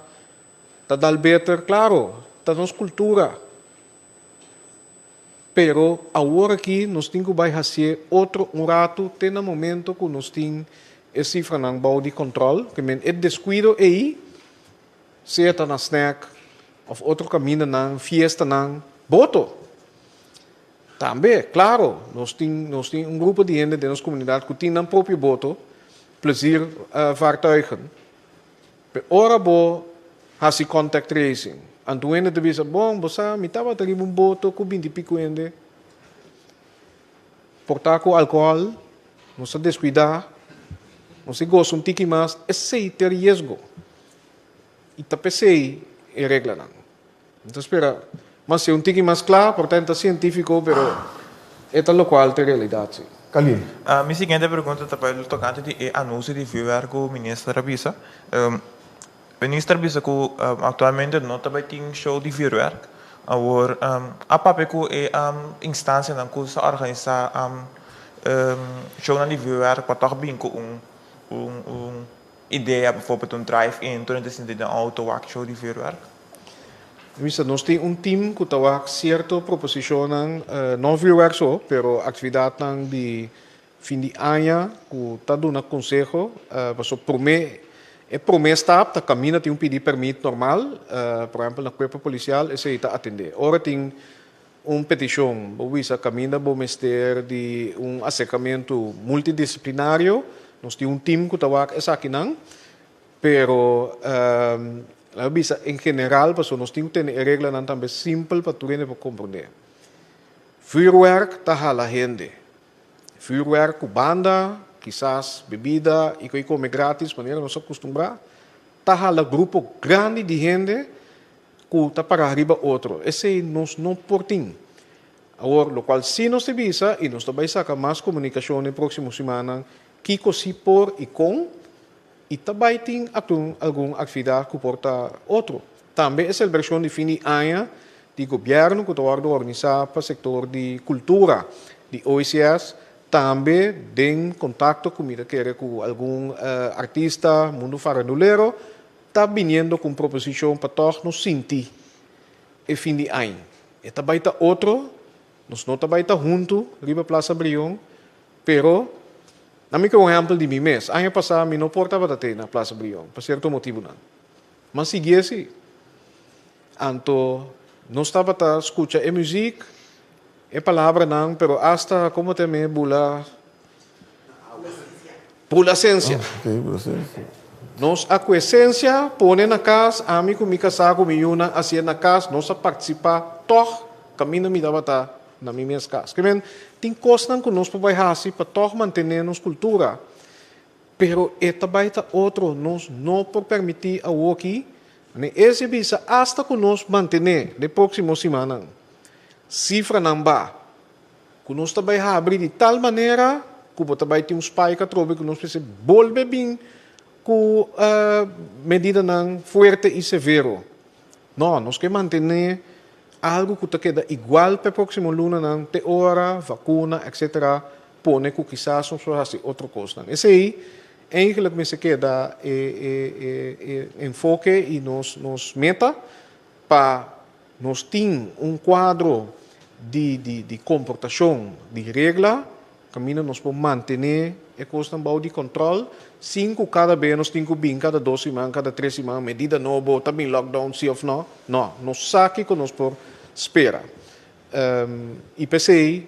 ta dal beter, claro, ta nos cultura. Pero awor aki nos tin cu bay hacié otro un rato te na momento cu nos tin e cifranan bou di control, ke men e descuido ey Sea ta na snack of otro camindanan, fiestanan, boto. Tambe, claro, nos tin, nos tin un grupo di hende den nos comunidad cu tin nan propio boto, plezier vaartuigen. Pe ora bo haci contact tracing, anto un hende ta bisa, bon, bo sa, mi tabata riba un boto cu binti pico hende, por ta cu alcohol, nos ta descuida, nos a goza un tiki mas, esey ta e riesgo. I ta p'esei e reglanan. Mi ta spera mas sea un tiki mas kla, por ta e ta sientífiko, pero e ta lokual ta e realidat si. Kalil. Mi siguiente pregunta ta bai tokante di e anunsio di vuurwerk ku minister a bisa. Minister a bisa ku aktualmente no ta bai tin show di vuurwerk. Awor a papia ku e instansianan ku sa organisá shownan di vuurwerk pa tòg bin ku un un Idea, bijvoorbeeld un drive-in, tur hende sinti den auto wak show di vuurwerk. Misa, nos tin un team ku ta wak sierto proposishonnan, no vuurwerk so, pero aktividatnan di fin di aña ku ta duna konseho, paso promé, e promé stap ta kaminda tin un pidi pèrmit normal, por ehèmpel na kuerpo polisial, esei ta atendé. Ora tin un petishon, bo bisa kaminda bo mester di un aserkamentu multidisiplinario, nos tin un tim ku ta wak esakinan, pero laga bisa en general pasobra nos tin ku tene e reglanan tambe simpel pa tur hende por komprondé. Vuurwerk ta hala hende. Vuurwerk ku banda, kisas bebida i ku e kome gratis manera nos a kustumbrá, ta hala grupo grandi di hende Ku ta para riba otro. Esei nos no por tin. Awor, lokual sí nos ta bisa, i nos ta bai saka mas komunikashon den próksimo simannan, kiko sí por i kon, i ta bai tin atun algun aktividat ku por ta otro. Tambe e selebrashon di fin di aña di gobièrnu ku ta wòrdu organisá pa sektor di kultura di OECS, tambe den kontakto ku mi ta kere ku algun artista, mundu farandulero, Ta biniendo ku un proposishon pa tòg nos sinti e fin di aña. E ta bai ta otro, nos no ta bai ta huntu riba Plaza Brion, pero na mi ke un ehèmpel di mi mes. Aña pasá mi no por tabata te na Plaza Brion pa sierto motibunan. M'a sigui esi. Anto nos tabata skucha e muzik, e palabranan, pero asta komo ta e bula? Bula sensia. Nos a ku esensia pone na kas, ami ku mi kasá ku mi yunan hasié na kas, nos a partisipá tòg kaminda mi tabata na mi mes kas. Ke men, tin kosnan ku nos por bai hasi pa tòg mantené nos kultura, pero e ta bai ta otro, nos no por permití awoki, ne ese bisa asta ku nos mantené den próksimo simannan sifranan ba Ku nos ta bai habri di tal manera ku bo ta bai tin un spike atrobe ku nos mester bolbe bin ku medidanan fuerte i severo. No, nos ke mantené algu ku ta keda igual pa e próksimo lunanan te ora vakuna etcetera pone ku kisas nos por hasi otro kosnan. Esei eigenlijk mester keda e e enfoke i nos nos meta pa Nos tin un kuadro di di di komportashon di regla kaminda nos por mantené e kosnan bou di kòntròl sin ku kada be nos tin ku bin kada dos siman, kada tres siman, medida nobo, ta bin lockdown si òf nò. Nò, nos sa kiko nos por spera. I p'esei,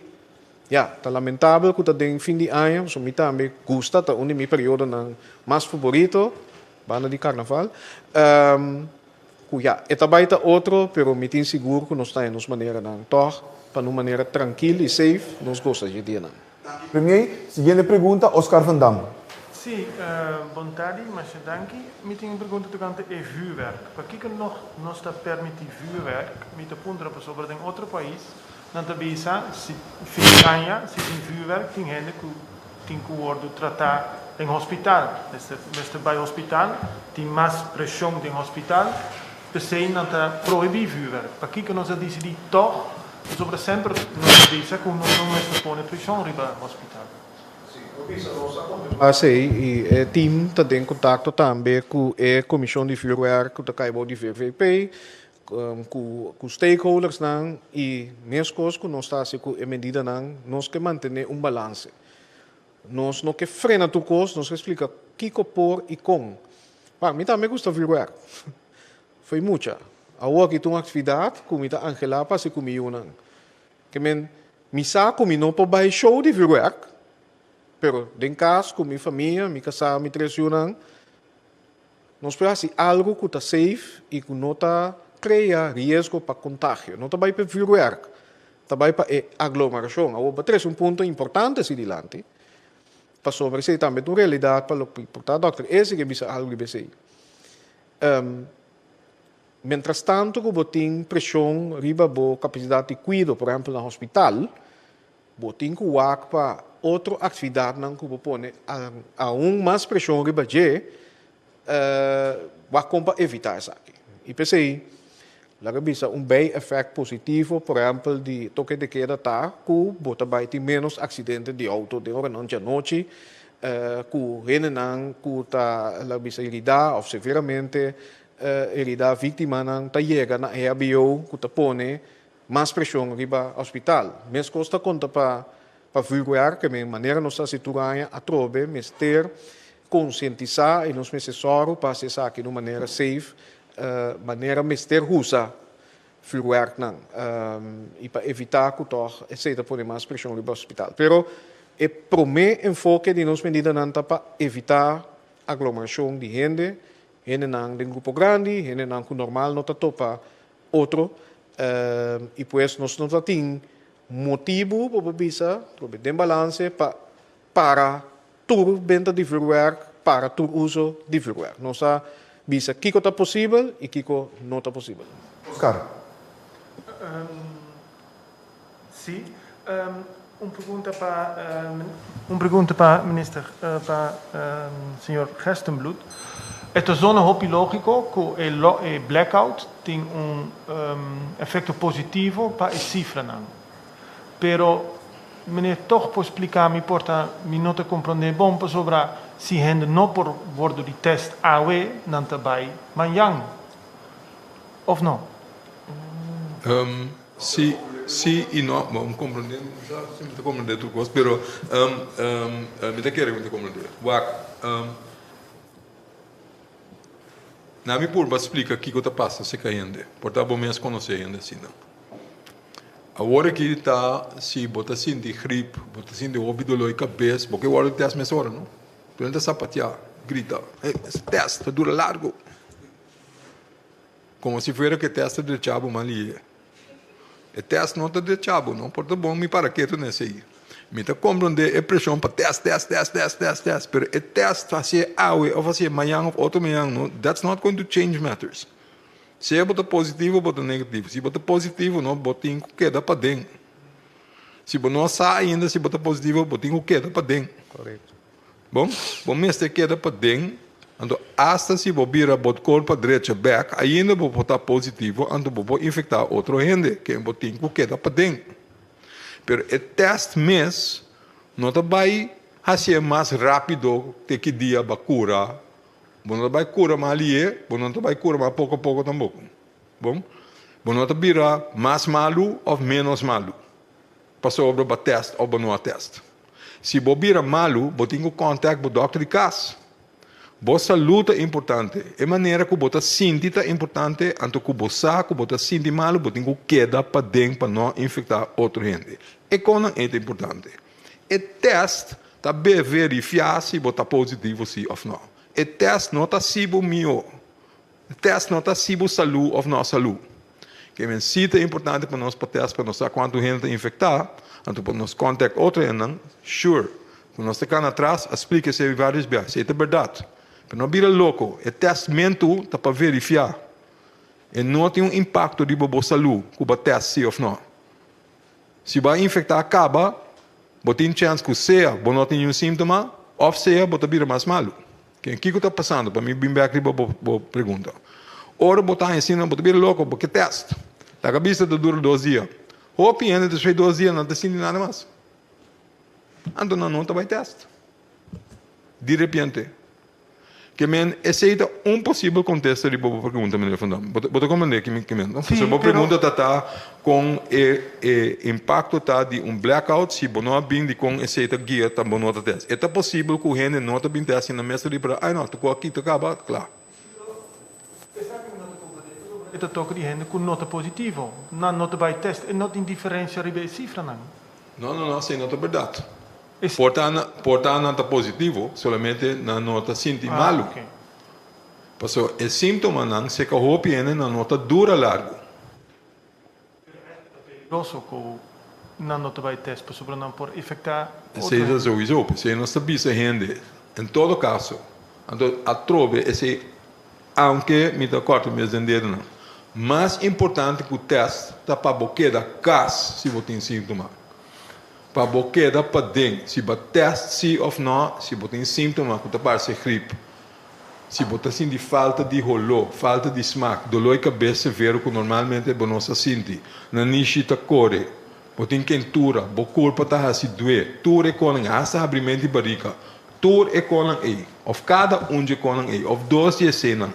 ya, ta lamentabel ku ta den fin di aña, pasobra mi tambe gusta, ta un di mi periodonan mas faborito, banda di karnaval. Ku ya, e ta bai ta otro, pero mi tin sigur ku nos ta haña nos maneranan tòg pa na un manera trankil i safe nos gosa dje dianan. Premier, Siguiente pregunta, Oscar van Dam. Sí, bon tardi, masha danki. Mi tin un pregunta tokante e vuurwerk. Pakiko nog nos ta permití vuurwerk? Mi ta puntra pasobra den otro pais nan ta bisa si fin di aña si tin vuurwerk tin hende ku tin ku wordu tratá den hospital. Mester mester bai hospital, tin mas preshon den hospital, p'esei nan ta prohibí vuurwerk. Pakiko nos a disidí tòg? Pasobra semper nos a bisa ku nos no mester pone preshon riba hospital. Sí, bo bisa nos a kontemplá esei i e tim ta den kontakto tambe ku e komishon di vuurwerk ku ta kai bou di VVP, Ku stakeholdersnan i meskos ku nos ta hasi ku e medidanan, nos ke mantené un balanse. Nos no ke frena tur kos, nos ke splika kiko por i kon. Wak, mi tambe gusta vürwèrk. Fo'i mucha. Awor aki ta un aktividat ku mi ta anhelá pa hasi ku mi yunan. Ke men, mi sa ku mi no por bai show di vürwèrk, pero den kas ku mi famia, mi kasá, mi tres yunan, Nos por hasi algu ku ta safe i ku no ta krea riesgo pa kontagio. No ta bai pa e vuurwerk, ta bai pa e aglomerashon. Awor bo trese un punto importante así dilanti, pasobra esei tambe ta un realidat pa loke por ta dòkter Ezi ke bisa algu riba esei. Mientras tanto ku bo tin preshon riba bo kapasidat di kuido, por ehèmpel na hospital, Bo tin ku wak pa otro aktividatnan ku bo pone aun mas preshon riba dje, wak kon pa evitá esaki. I p'esei, laga bisa un bij-effect positivo, por ehèmpel di toke de keda ta ku bo ta bai tin ménos aksidente di outo den oranan djanochi, ku hendenan ku ta laga bisa heridá òf severamente heridá, víktimanan ta yega na EHBO ku ta pone Mas preshon riba hospital. Meskos ta konta pa pa vuurwerk, ke men manera nos ta hasi tur aña atrobe mester konsientisá i nos mester sòru pa hasi esaki na un manera safe, manera mester usa vuurwerknan i pa evitá ku tòg esei ta pone mas preshon riba hospital. Pero e promé enfoke di nos medidanan ta pa evitá aglomerashon di hende, hendenan den grupo grandi, hendenan ku normal no ta topa Otro, i pues nos no ta tin motibu bo por bisa trobe den balanse pa para tur benta di vuurwerk, para tur uso di vuurwerk. Nos a bisa kiko ta posibel i kiko no ta posibel. Oscar. Sí. Un pregunta pa un pregunta pa minister pa señor Gerstenbluth. E ta zona hopi lógiko ku e e blackout tin un efekto positivo pa e sifranan. Pero meneer tòg por splika mi por ta mi no ta komprondé bon pasobra si hende no por wordu di tèst awe nan ta bai mañan òf no? Sí, sí i no. Bo a komprondé, mi no sa si mi ta komprondé tur kos, pero mi ta kere ku mi ta komprondé. Wak, na mi purba splika kiko ta pasa serka hende. Por ta bo mes konosé hende asina. Awor aki ta si bo ta sinti grip, bo ta sinti hopi doló di kabes, bo ke wòrdu tèst mesora, no? Tur hende ta sapateá. grita, hey, test ta dura largo. Como si fuera cu e test ta drecha bo mal lihe. E test no ta drecha bo, no por ta bon mi para ketu na esey. Mi ta comprende e presion pa test, test, test, test, test, test, pero e test hacié awe of hacié mañan of otro mañan no, that's not going to change matters. Sea bo ta positivo o bo ta negativo, si bo ta positivo no, bo tin cu keda paden. Si bo no sa ainda si bo ta positivo, bo tin cu keda paden. Correcto. Bon, bo mester keda paden, anto asta si bo bira bo korpa drecha bek, ainda bo por ta positivo, anto bo por infecta otro hende, ken bo tin cu keda paden. Pero e test mes no ta bay hacié mas rapido te ki dia bo a cura, bo no ta bay cura mas lihe, bo no ta bay cura mas poco poco tampoco. Bon, bo no ta bira mas malu of menos malu pasobra bo a test of bo no a test. Si bo bira malu, bo tin ku kòntak bo dòkter di kas. Bo salú ta importante. E manera ku bo ta sinti ta importante, anto ku bo sa ku bo ta sinti malu, bo tin ku keda paden pa no infektá otro hende. E konan ei ta importante. E tèst ta beverifiá si bo ta positivo si òf nò. E tèst no ta si bo mihó. E tèst no ta si bo salú òf no salú. Ke men si ta importante pa nos pa tèst pa nos sa kuantu hende ta infektá, anto pa nos kòntèkt otro hendenan, sure. Ku nos ta kana atras a splika esei vários biaha, esei ta bèrdat. Pero no bira loko, e tèstmentu ta pa verifiá. E no tin un impakto riba bo salú ku bo a tèst si òf no. Si bo a infektá kaba, bo tin chèns ku sea bo no tin niun síntoma òf sea bo ta bira mas malu. Ken kiko ta pasando? Pa mi bin bek riba bo bo pregunta. Ora bo ta haña síntoma bo ta bira loko, bo ke tèst. Laga bisa ta dura dos dia. Hopi hende despues di dos dia nan ta sinti nada mas. Anto nan no ta bai tèst. Di repente. Ke men esei ta un posibel kontesta riba bo pregunta, meneer Van Dam. Bo ta komprendé ki mi ke men, no? Pasobra bo pregunta ta ta kon e e impakto ta di un blackout si bo no a bin di kon esei ta guia ta bo no ta tèst. E ta posibel ku hende no ta bin tèst i nan mes ta ripará, ai no, tokó aki ta kaba, kla. E ta toka di hende ku no ta positivo. Nan no ta bai tèst e no tin diferensia riba e sifranan. No, no, no, esei no ta bèrdat. Por ta por ta nan ta positivo, solamente nan no ta sinti malu. Pasobra e síntomanan seka hopi hende nan no ta dura largu. Pero ta peligroso ku nan no ta bai test pasobra nan por infektá otro Esei ta hende. souiso, p'esei nos ta bisa hende, en todo kaso, anto atrobe esei, aunke mi ta kòrta mes den dedonan, mas importante ku test ta pa bo keda kas si bo tin síntoma. Pa bo keda paden, si bo a test si of no, si bo tin síntoma ku ta parse grip, si bo ta sinti falta di holó, falta di smak, doló di kabes severo ku normalmente bo no sa sinti, nanishi ta kore, bo tin kentura, bo kurpa ta hasi due, tur e konan, hasta habrimento di barika, tur e konan ei, of kada un dje konan ei, of dos di esenan,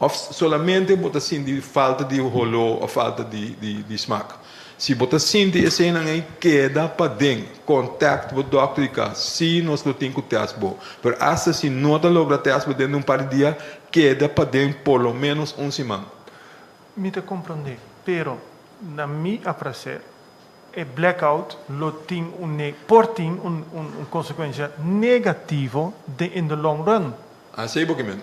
Of solamente bo ta sinti falta di holó of falta di smak. Si bo ta sinti eseinan ei, keda paden. Contact bo dokter di kas. Sí, nos lo tin ku tèst bo. Pero asta si no ta logra tèst bo den un par di dia, keda paden por lo ménos un siman. Mi ta komprondé, pero na mi apraser e blackout lo tin un por tin un un konsekuensia negativo den in the long run. Asei bo ke men.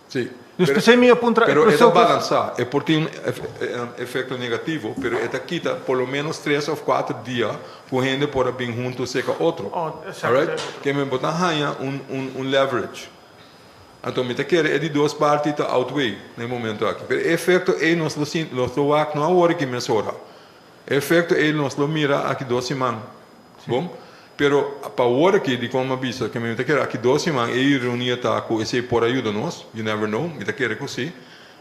Sí. Dus p'esei mi a puntra e Pero e ta profesor ku. balansá. E por tin un efekto negativo, pero e ta kita por lo ménos tres òf kuater dia ku hende por a bin huntu seka otro. Oh, esakto, Alright? otro. Ke men bo ta haña un un un leverage. Anto mi ta kere e di dos parti ta outweigh na e momento aki. Pero e efekto ei nos lo sinti, nos lo wak no awor aki mesora. E efekto ei nos lo mira aki dos siman. Bon, pero pa awor aki dikon mi a bisa ke mi ta kere aki dos siman e ironia ta ku esei por a yuda nos, you never know, mi ta kere ku si,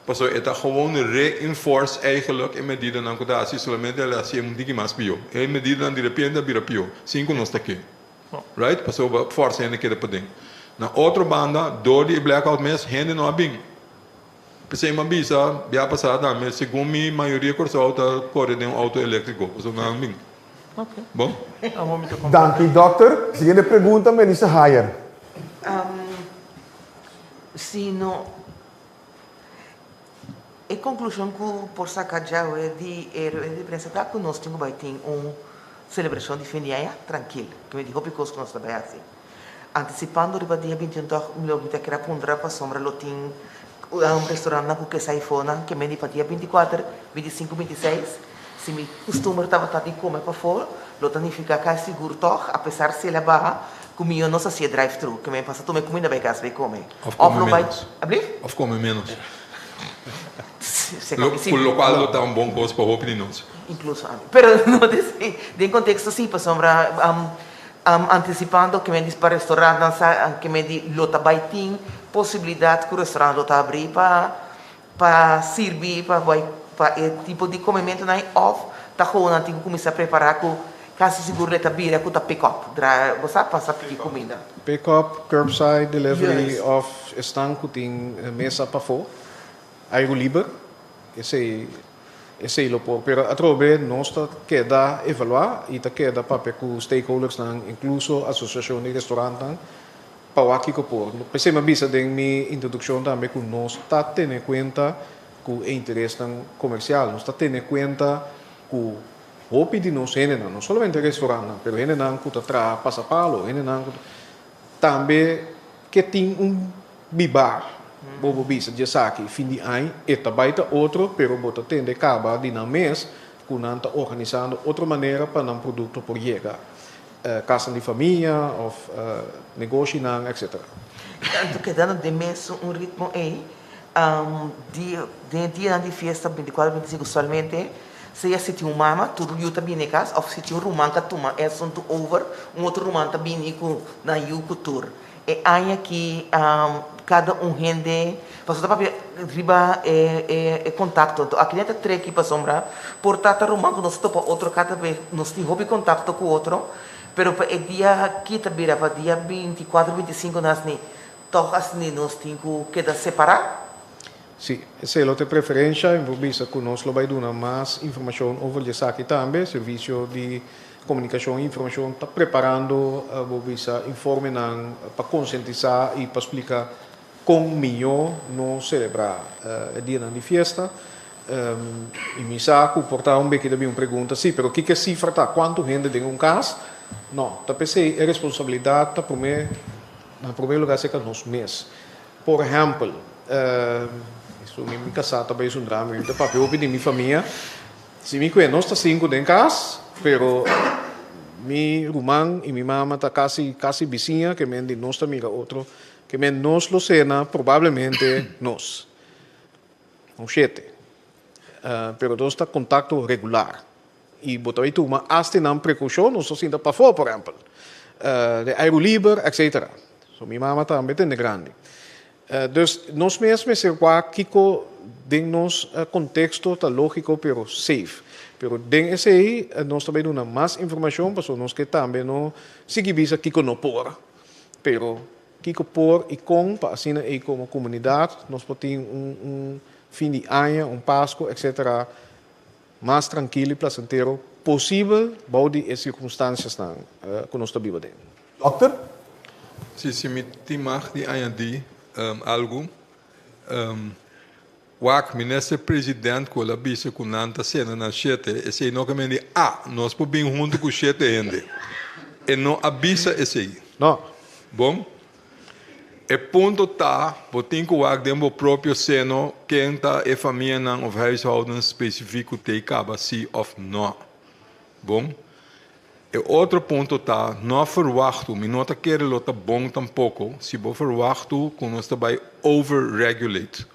pasobra e ta gewoon reinforce eigenlijk e medidanan ku ta hasi, solamente el a hasi e un tiki mas pió. E medidanan di repente a bira pió, sin ku nos ta ke. Right? Pasobra forsa hende keda paden. Na otro banda, dor di e blackout mes, hende no a bin. P'esei mi a bisa bia pasá tambe, segun mi mayoria Kòrsou ta kore den un outo eléktriko, pasobra nan a bin. Bon. Danki dòkter. Siguiente pregunta Melissa Hayer. Si no, e konklushon ku por saka djawe di e rueda di prensa ta ku nos tin ku bai tin un selebrashon di fin di aña trankil, ku mi di hopi kos ku nos ta bai hasi. Antisipando riba dia 21 tòg lo mi ta kere a puntra pasobra lo tin un restaurantnan ku ke sa ifo nan ke meni pa dia 24, 25, 26. Si mi kustumber tabata di kome pafó lo ta nifiká kasi sigur tòg apesar si el a baha ku mi yo no sa hasié drive thru ke mi pasa tuma e kuminda bai kas bai kome. Òf Òf kome lo bai ménos. Ablief? Òf kome ménos. Se Lo, kami ku si. lokual lo ta un bon kos pa hopi di nos. Inkluso ami. Pero no ta esei. Den konteksto si pasobra antisipando ke men di pa restaurantnan sa ke men di lo ta bai tin posibilidat ku restaurant lo ta abrí pa pa sirbi pa bai pa e tipo di komementunan ei òf ta gewoon nan tin ku kuminsá prepará ku kasi sigur lo e ta bira ku ta pick up dra bo sa pasa piki kuminda. Pick up, curbside delivery Juist. òf esnan ku tin mesa pafó, airu liber, esei Esei lo por, pero atrobe nos ta keda evaluá i ta keda papia ku stakeholdersnan, inkluso asosiashon di restorantnan, pa wak kiko por. P'esei mi a bisa den mi introdukshon tambe ku nos ta tene kuenta ku e interesnan komersial, nos ta tene kuenta ku hopi di nos hendenan, no solamente restorantnan, pero hendenan ku ta traha pasapalo, hendenan ku ta tambe ke tin un Bibá, bo bo bisa djesaki fin di añ e ta bai ta otro pero bo ta tende kaba di nan mes ku nan ta organisando otro manera pa nan produkto por yega kasnan di famia òf negoshinan etc. Tantu kedando den mesun un ritmo ei, di den e dianan di fiesta 24, 25 usualmente sea si tin un mama tur yu ta bini e kas òf si tin un ruman ka tuma e asuntu over un otro ruman ta bini ku nan yu ku tur. E aña aki kada un hende pasobra ta papia riba e kontakto. Anto aki ta treki pasobra por ta ta ruman ku nos ta topa otro kada bes nos tin hopi kontakto ku otro pero pa e dia aki ta bira pa dia 24 25 nas ni tòg asina nos tin ku keda separá. Sí, esei lo ta e preferensha i mi por bisa ku nos lo bai duna mas informashon over di esaki tambe. Servisio di Komunikashon i Informashon ta preparando bo bisa informenan pa konsientisá i pa splika kon mihó no selebrá e dianan di fiesta. I mi sa ku por ta un beki ta bin un pregunta, sí, pero kiko e sifra ta? Kuantu hende den un kas? No, ta p'esei e responsabilidat ta promé, na promé lugá serka nos mes. Por ehèmpel, esun mi kasá ta bai zundra mi, mi ta papia hopi di mi famia. Si mi kue nos ta sinku den kas, pero mi ruman i mi mama ta kasi kasi bisiña, ke men di nos ta mira otro, ke men nos lo sena probablemente nos un shete. Pero nos ta kontakto regular i bo ta bai tuma asta nan prekoushon, nos ta sinta pafó por ehèmpel, den airu liber etcetera. So mi mama tambe tende grandi. Dus nos mes mester wak kiko den nos konteksto ta lógiko pero safe. Pero den esei nos ta bai duna mas informashon pasobra nos ke tambe no sigui bisa kiko no por, pero kiko por i kon pa asina ei komo komunidat nos por tin un fin di aña, un Pasku etcetera mas trankil i plasentero posibel bou di e sirkunstansiasnan ku nos ta biba den. Dokter? Si, si mi tin mag di añadí algu. Wak, Minister President ku el a bisa ku nan ta sena na shete, esei no ke men di, ah, nos por bin huntu ku shete hende. E no a bisa esei. No. Bon? E punto ta, bo tin ku wak den bo propio seno ken ta e famianan òf huishoudens spesifik ku t'ei kaba sí òf no. Bon? E otro punto ta, no ferwachtu, mi no ta kere lo ta bon tampoko si bo ferwachtu ku nos ta bai overregulate,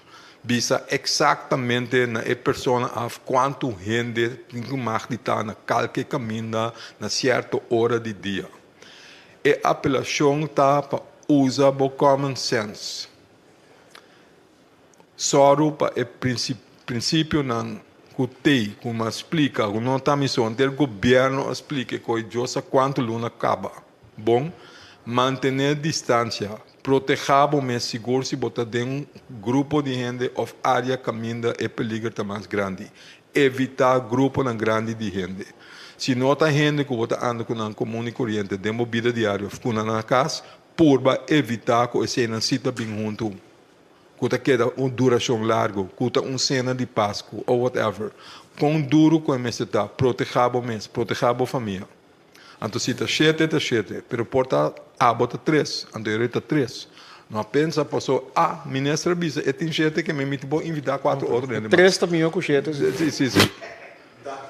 bisa eksaktamente na e persona af kuantu hende tin ku mag di ta na kalke kaminda na sierto ora di dia. E apelashon ta pa usa bo common sense. Sòru pa e prinsipionan ku tei ku mi a splika ku no ta mi so, henter gobièrnu a splika e koi Dios sa kuantu luna kaba. Bon, mantené distansia, protehá bo mes sigur si bo ta den un grupo di hende òf área kaminda e peliger ta mas grandi. Evitá gruponan grandi di hende. Si no ta hende ku bo ta anda ku nan komun i koriente den bo bida diario òf ku nan na kas, purba evitá ku eseinan si ta bin huntu. ku ta keda un durashon largu, ku ta un sena di Pasku o whatever, kon duru ku e mester ta, protehá bo mes, protehá bo famia. Anto si ta shete, ta shete. Pero por ta abo ta tres, anto e rei ta tres. No a pensa paso, ah, minister a bisa e tin shete ke men mi ta por invitá kuater otro hende mas. Tres ta mihó ku shete, si. Si, si, si.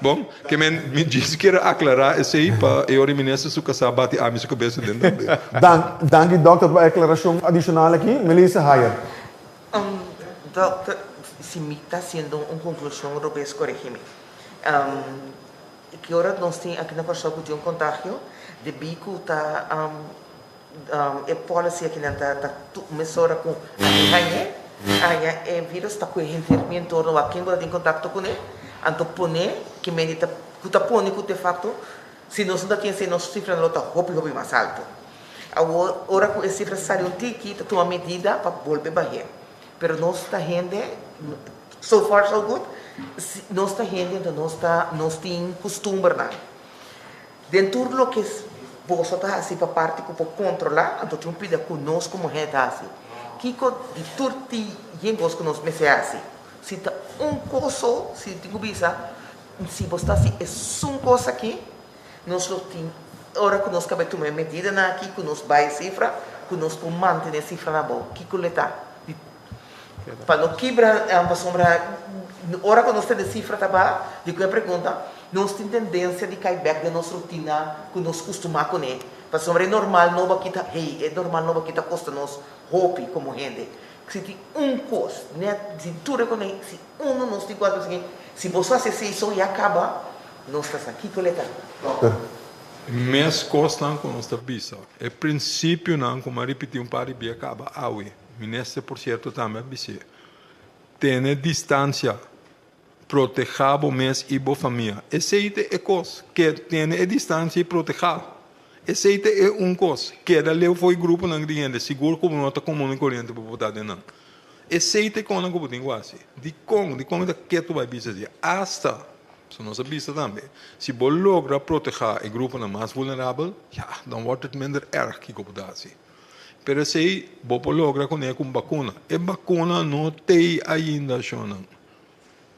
Bon, ke men mi djis kier a aklará esei pa e ora e minister su kasá bati ami su kabes aden tambe. Dan, danki dòkter pa e aklarashon adishonal aki. Melissa Hayer. Dòkter, si mi ta hasiendo un konklushon robes koregi mi. Ki ora nos tin aki na Kòrsou ku tin un kontagio, debí ku ta e policy akinan ta ta mesora ku aki hañ'é, haña e virus ta kue henter mi entorno wak ken bo ta tin kontakto kuné, anto pone ki mende ta ku ta pone ku de fakto si nos no ta tin esei nos sifranan lo ta hopi hopi mas alto. Awor ora ku e sifra sali un tiki ta tuma medida pa bolbe bah'é, pero nos ta hende so far so good, nos ta hende anto nos ta nos tin kustumbernan. Den tur loke boso ta hasi pa parti ku por kontrolá, anto tin un pida ku nos komo hende ta hasi. Kiko di tur ti yen kos ku nos mester hasi? Si ta un kos so, si tin ku bisa, si bo ta hasi esun kos aki, nos lo tin ora ku nos kaba tuma e medidanan aki ku nos bai e sifra, ku nos por mantené e sifranan abou. Kiko lo e ta? Di Pa no kibra pasobra ora ku nos tende sifra ta baha, di ku e pregunta, nos tin tendensia di kai bèk den nos rutina ku nos kustumá kuné. Pasobra e normal nobo aki ta, hey, e normal nobo aki ta kosta nos hopi komo hende. Si tin un kos, nèt di tur e kuné, si unu nos tin ku hasi esaki, si boso hasi esei so ya kaba, nos ta sa kiko lo e ta. Dòkter. Mes kosnan ku nos ta bisa, e prinsipionan ku mi a ripití un par di bia kaba awe. Minister por cierto tambe a bis'é, Tene distancia, protehá bo mes i bo famia. Esei ta e kos, ke tene e distancia i protehá. Esei ta e un kos. Keda leu for e gruponan di hende, sigur ku bo no ta komun i koriente pa bo ta den nan. Esei ta e konan ku bo tin ku hasi. Dikon? Dikon mi ta ketu bai bisa así? Asta, so nos a bisa tambe, si bo logra protehá e gruponan mas vulnerabel, ya, dan wòrdt het minder erg kiko bo ta hasi. Pero esei bo por logra kuné ku un bakuna. E bakuna no t'ei ainda, shonnan.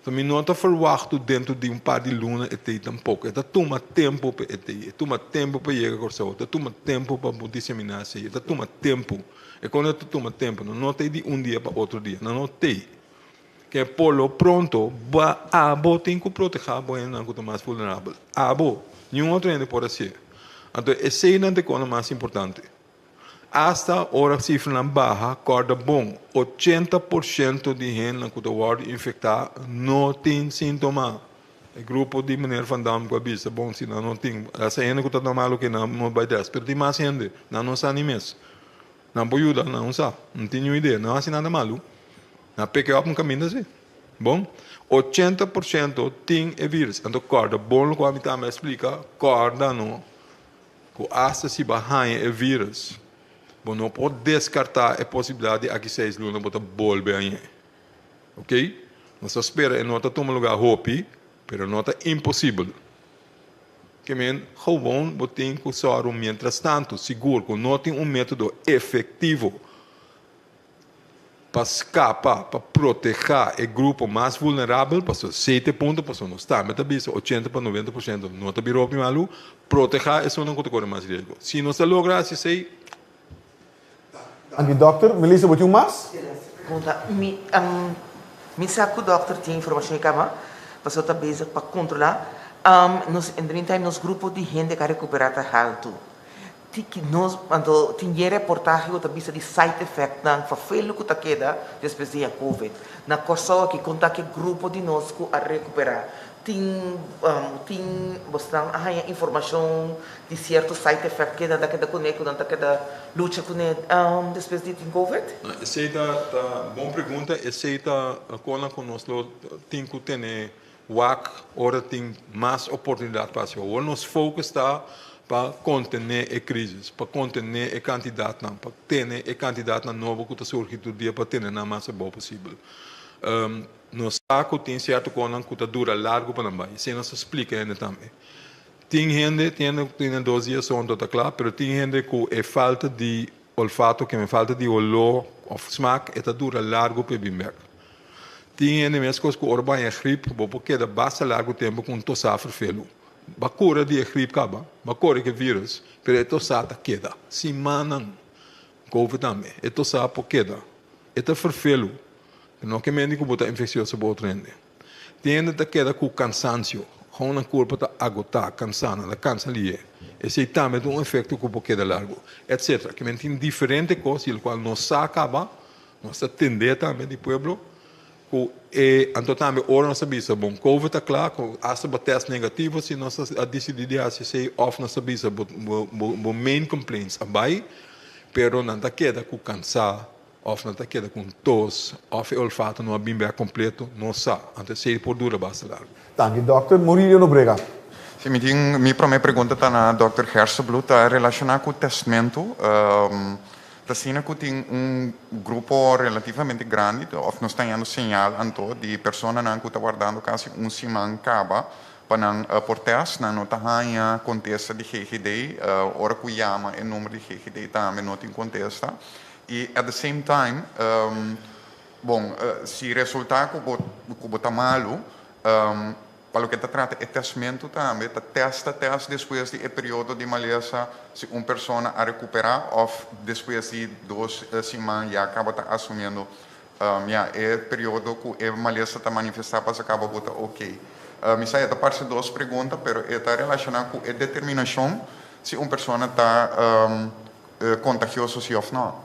So mi no ta ferwachtu dentro di un par di luna e t'ei tampoko. E ta tuma tempu pa e t'ei. E tuma tempu pa yega Kòrsou. E ta tuma tempu pa bo diseminá esei. E ta tuma tempu. E kon e ta tuma tempu? No no t'ei di un dia pa otro dia. No no t'ei. Ke por lo pronto bo abo tin ku protehá bo hendenan ku ta mas vulnerabel. Abo. Niun otro hende por hasié. Anto eseinan ta e kosnan mas importante. Asta ora sifranan baha, kòrda bon, 80% di hendenan ku ta wòrdu infektá no tin síntoma. E grupo di meneer Van Dam ku a bisa, bon, si nan no tin, esa hende ku ta na malu ke nan no bai tèst, pero tin mas hende, nan no sa ni mes. Nan por yuda, nan no sa, no tin niun idea, nan hasi nada malu, nan peke òp un kaminda si. Bon, 80% tin e vírus. Anto kòrda bon loke mi tambe a splika, kòrda no. Ku asta si bo a haña e vírus, bo no por deskartá e posibilidat di aki seis luna bo ta bolbe hañ'é. Oké? Nos ta spera e no ta tuma lugá hopi, pero no ta imposibel. Ke men, gewoon bo tin ku sòru mientrastantu, sigur ku no tin un método efektivo pa skapa, pa protehá e grupo mas vulnerabel, pasobra esei ta e punto, pasobra nos tambe ta bisa 80 pa 90% no ta bira hopi malu, protehá esunnan ku ta kore mas riesgo. Si nos ta logra hasi esei. Danki dòkter. Melissa bo tin un mas? Pregunta, Mi mi sa ku dòkter tin informashon e kaba, pasobra ta bezig pa kontrolá. Nos in the meantime nos grupo di hende ku a rekuperá ta haltu. Tiki nos anto tin ye reportahe ku ta bisa di side effectnan vervelend ku ta keda despues di e covid. Na Kòrsou aki konta ki grupo di nos ku a rekuperá. Tin tin bosnan a haña informashon di sierto side effect ke nan ta keda kuné ku nan ta keda lucha kuné despues di tin covid? Esei ta ta bon pregunta. Esei ta kosnan ku nos lo tin ku tene Wak ora tin mas oportunidat pa hasi. Awor nos focus ta pa kontené e krisis, pa kontené e kantidatnan, pa tene e kantidatnan nobo ku ta surgi tur dia pa tene nan mas abou posibel. Nos sa ku tin sierto konan ku ta dura largu pa nan bai, esei nos ta splika hende tambe. Tin hende, tin hende ku tin dos dia so anto ta kla, pero tin hende ku e falta di olfato, ke men falta di oló òf smak, e ta dura largu pa e bin bèk. Tin hende meskos ku ora bo haña grip, bo por keda basta largu tempu ku un tosá ferfelu. Bo a kura di e grip kaba, bo a kore ku e virus, pero e tosá ta keda. Simannan. Covid tambe. E tosá por keda. E ta ferfelu. No ke mende ku bo ta infeksioso pa otro hende. Tin hende ta keda ku kansansio. Gewoon nan kurpa ta agotá, kansá, nan ta kansa lié. Esei tambe ta un efekto ku por keda largu. Etcetera. Ke men tin diferente kos di lokual nos sa kaba, nos ta tendé tambe di pueblo ku e anto tambe ora nos ta bisa bon covid ta kla ku asta bo tèst negativo si nos a disidí di hasi esei òf nos ta bisa bo bo main complaints a bai pero nan ta keda ku kansá. Of nan ta keda ku un tos, of e olfato no a bin bek kompleto, no sa. Anto esei por dura basta largu. Danki Dòkter Murillo Nobrega. Si, mi tin, mi prome pregunta ta na Dòkter Gerstenbluth, ta relashoná ku tèstmentu. Ta asina ku tin un grupo relativamente grandi, òf nos ta hañando señal anto, di personanan ku ta wardando kasi un siman kaba pa nan por tèst, nan no ta haña kontesta di GGD, ora ku yama e number di GGD tambe no tin kontesta. I at the same time, bon, si resultá ku bo ku bo ta malu, pa loke ta trata e tèstmentu tambe, ta tèst ta tèst despues di e periodo di malesa si un persona a rekuperá òf despues di dos siman ya kaba ta asumiendo ya e periodo ku e malesa ta manifestá pas a kaba bo ta oké. Mi sa e ta parse dos pregunta, pero e ta relashoná ku e determinashon si un persona ta Contagioso si of no?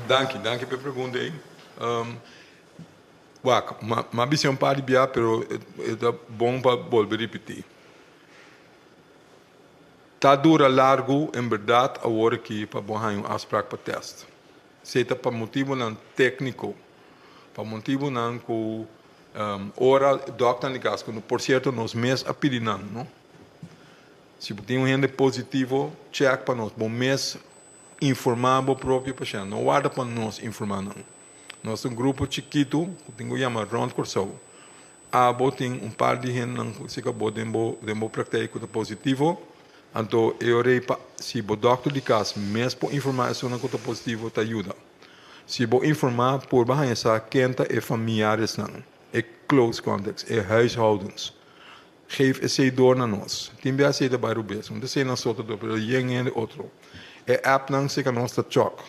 Danki, danki pa e pregunta ei. Wak, m'a bisa un par di bia pero e ta bon pa bolbe ripití. Ta dura largu en bèrdat awor aki pa bo haña un afsprak pa tèst. Esei ta pa motibunan tékniko, pa motibunan ku ora dòkternan di kas, ku por sierto nos mes a pidi nan, no? Si bo tin un hende positivo, check pa nos. Bo mes informa bo propio pashent. No warda pa nos informa nan. Nos ta un grupo chikitu ku tin ku yama Rond Kòrsou. Abo tin un par di hendenan ku si ka bo den bo den bo praktijk ku ta positivo, anto e ora ei pa si bo dòkter di kas mes por informa esunnan ku ta positivo ta yuda. Si bo informa purba haña sa ken ta e familiaresnan, e close contacts, e huishoudens. Geef esei door na nos. Tin bia esei ta bai rubes. No ta esei nan so ta door, pero yen hende otro. E appnan seka nos ta chòk.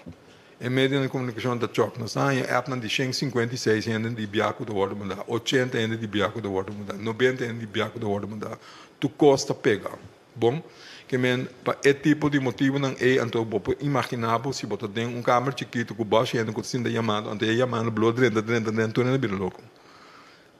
E medionan di komunikashon ta chòk. Nos ta haña appnan di shen 56 hende di bia ku ta wòrdu mandá, 80 hende di bia ku ta wòrdu mandá, 90 hende di bia ku ta wòrdu mandá. Tur kos ta pega. Bon, ke men pa e tipo di motibunan ei anto bo por imaginá bo si bo ta den un kamer chikitu ku bòsh hende ku ta sinta yamando, anto e yamando blo drenta drenta drenta tur hende bira loko.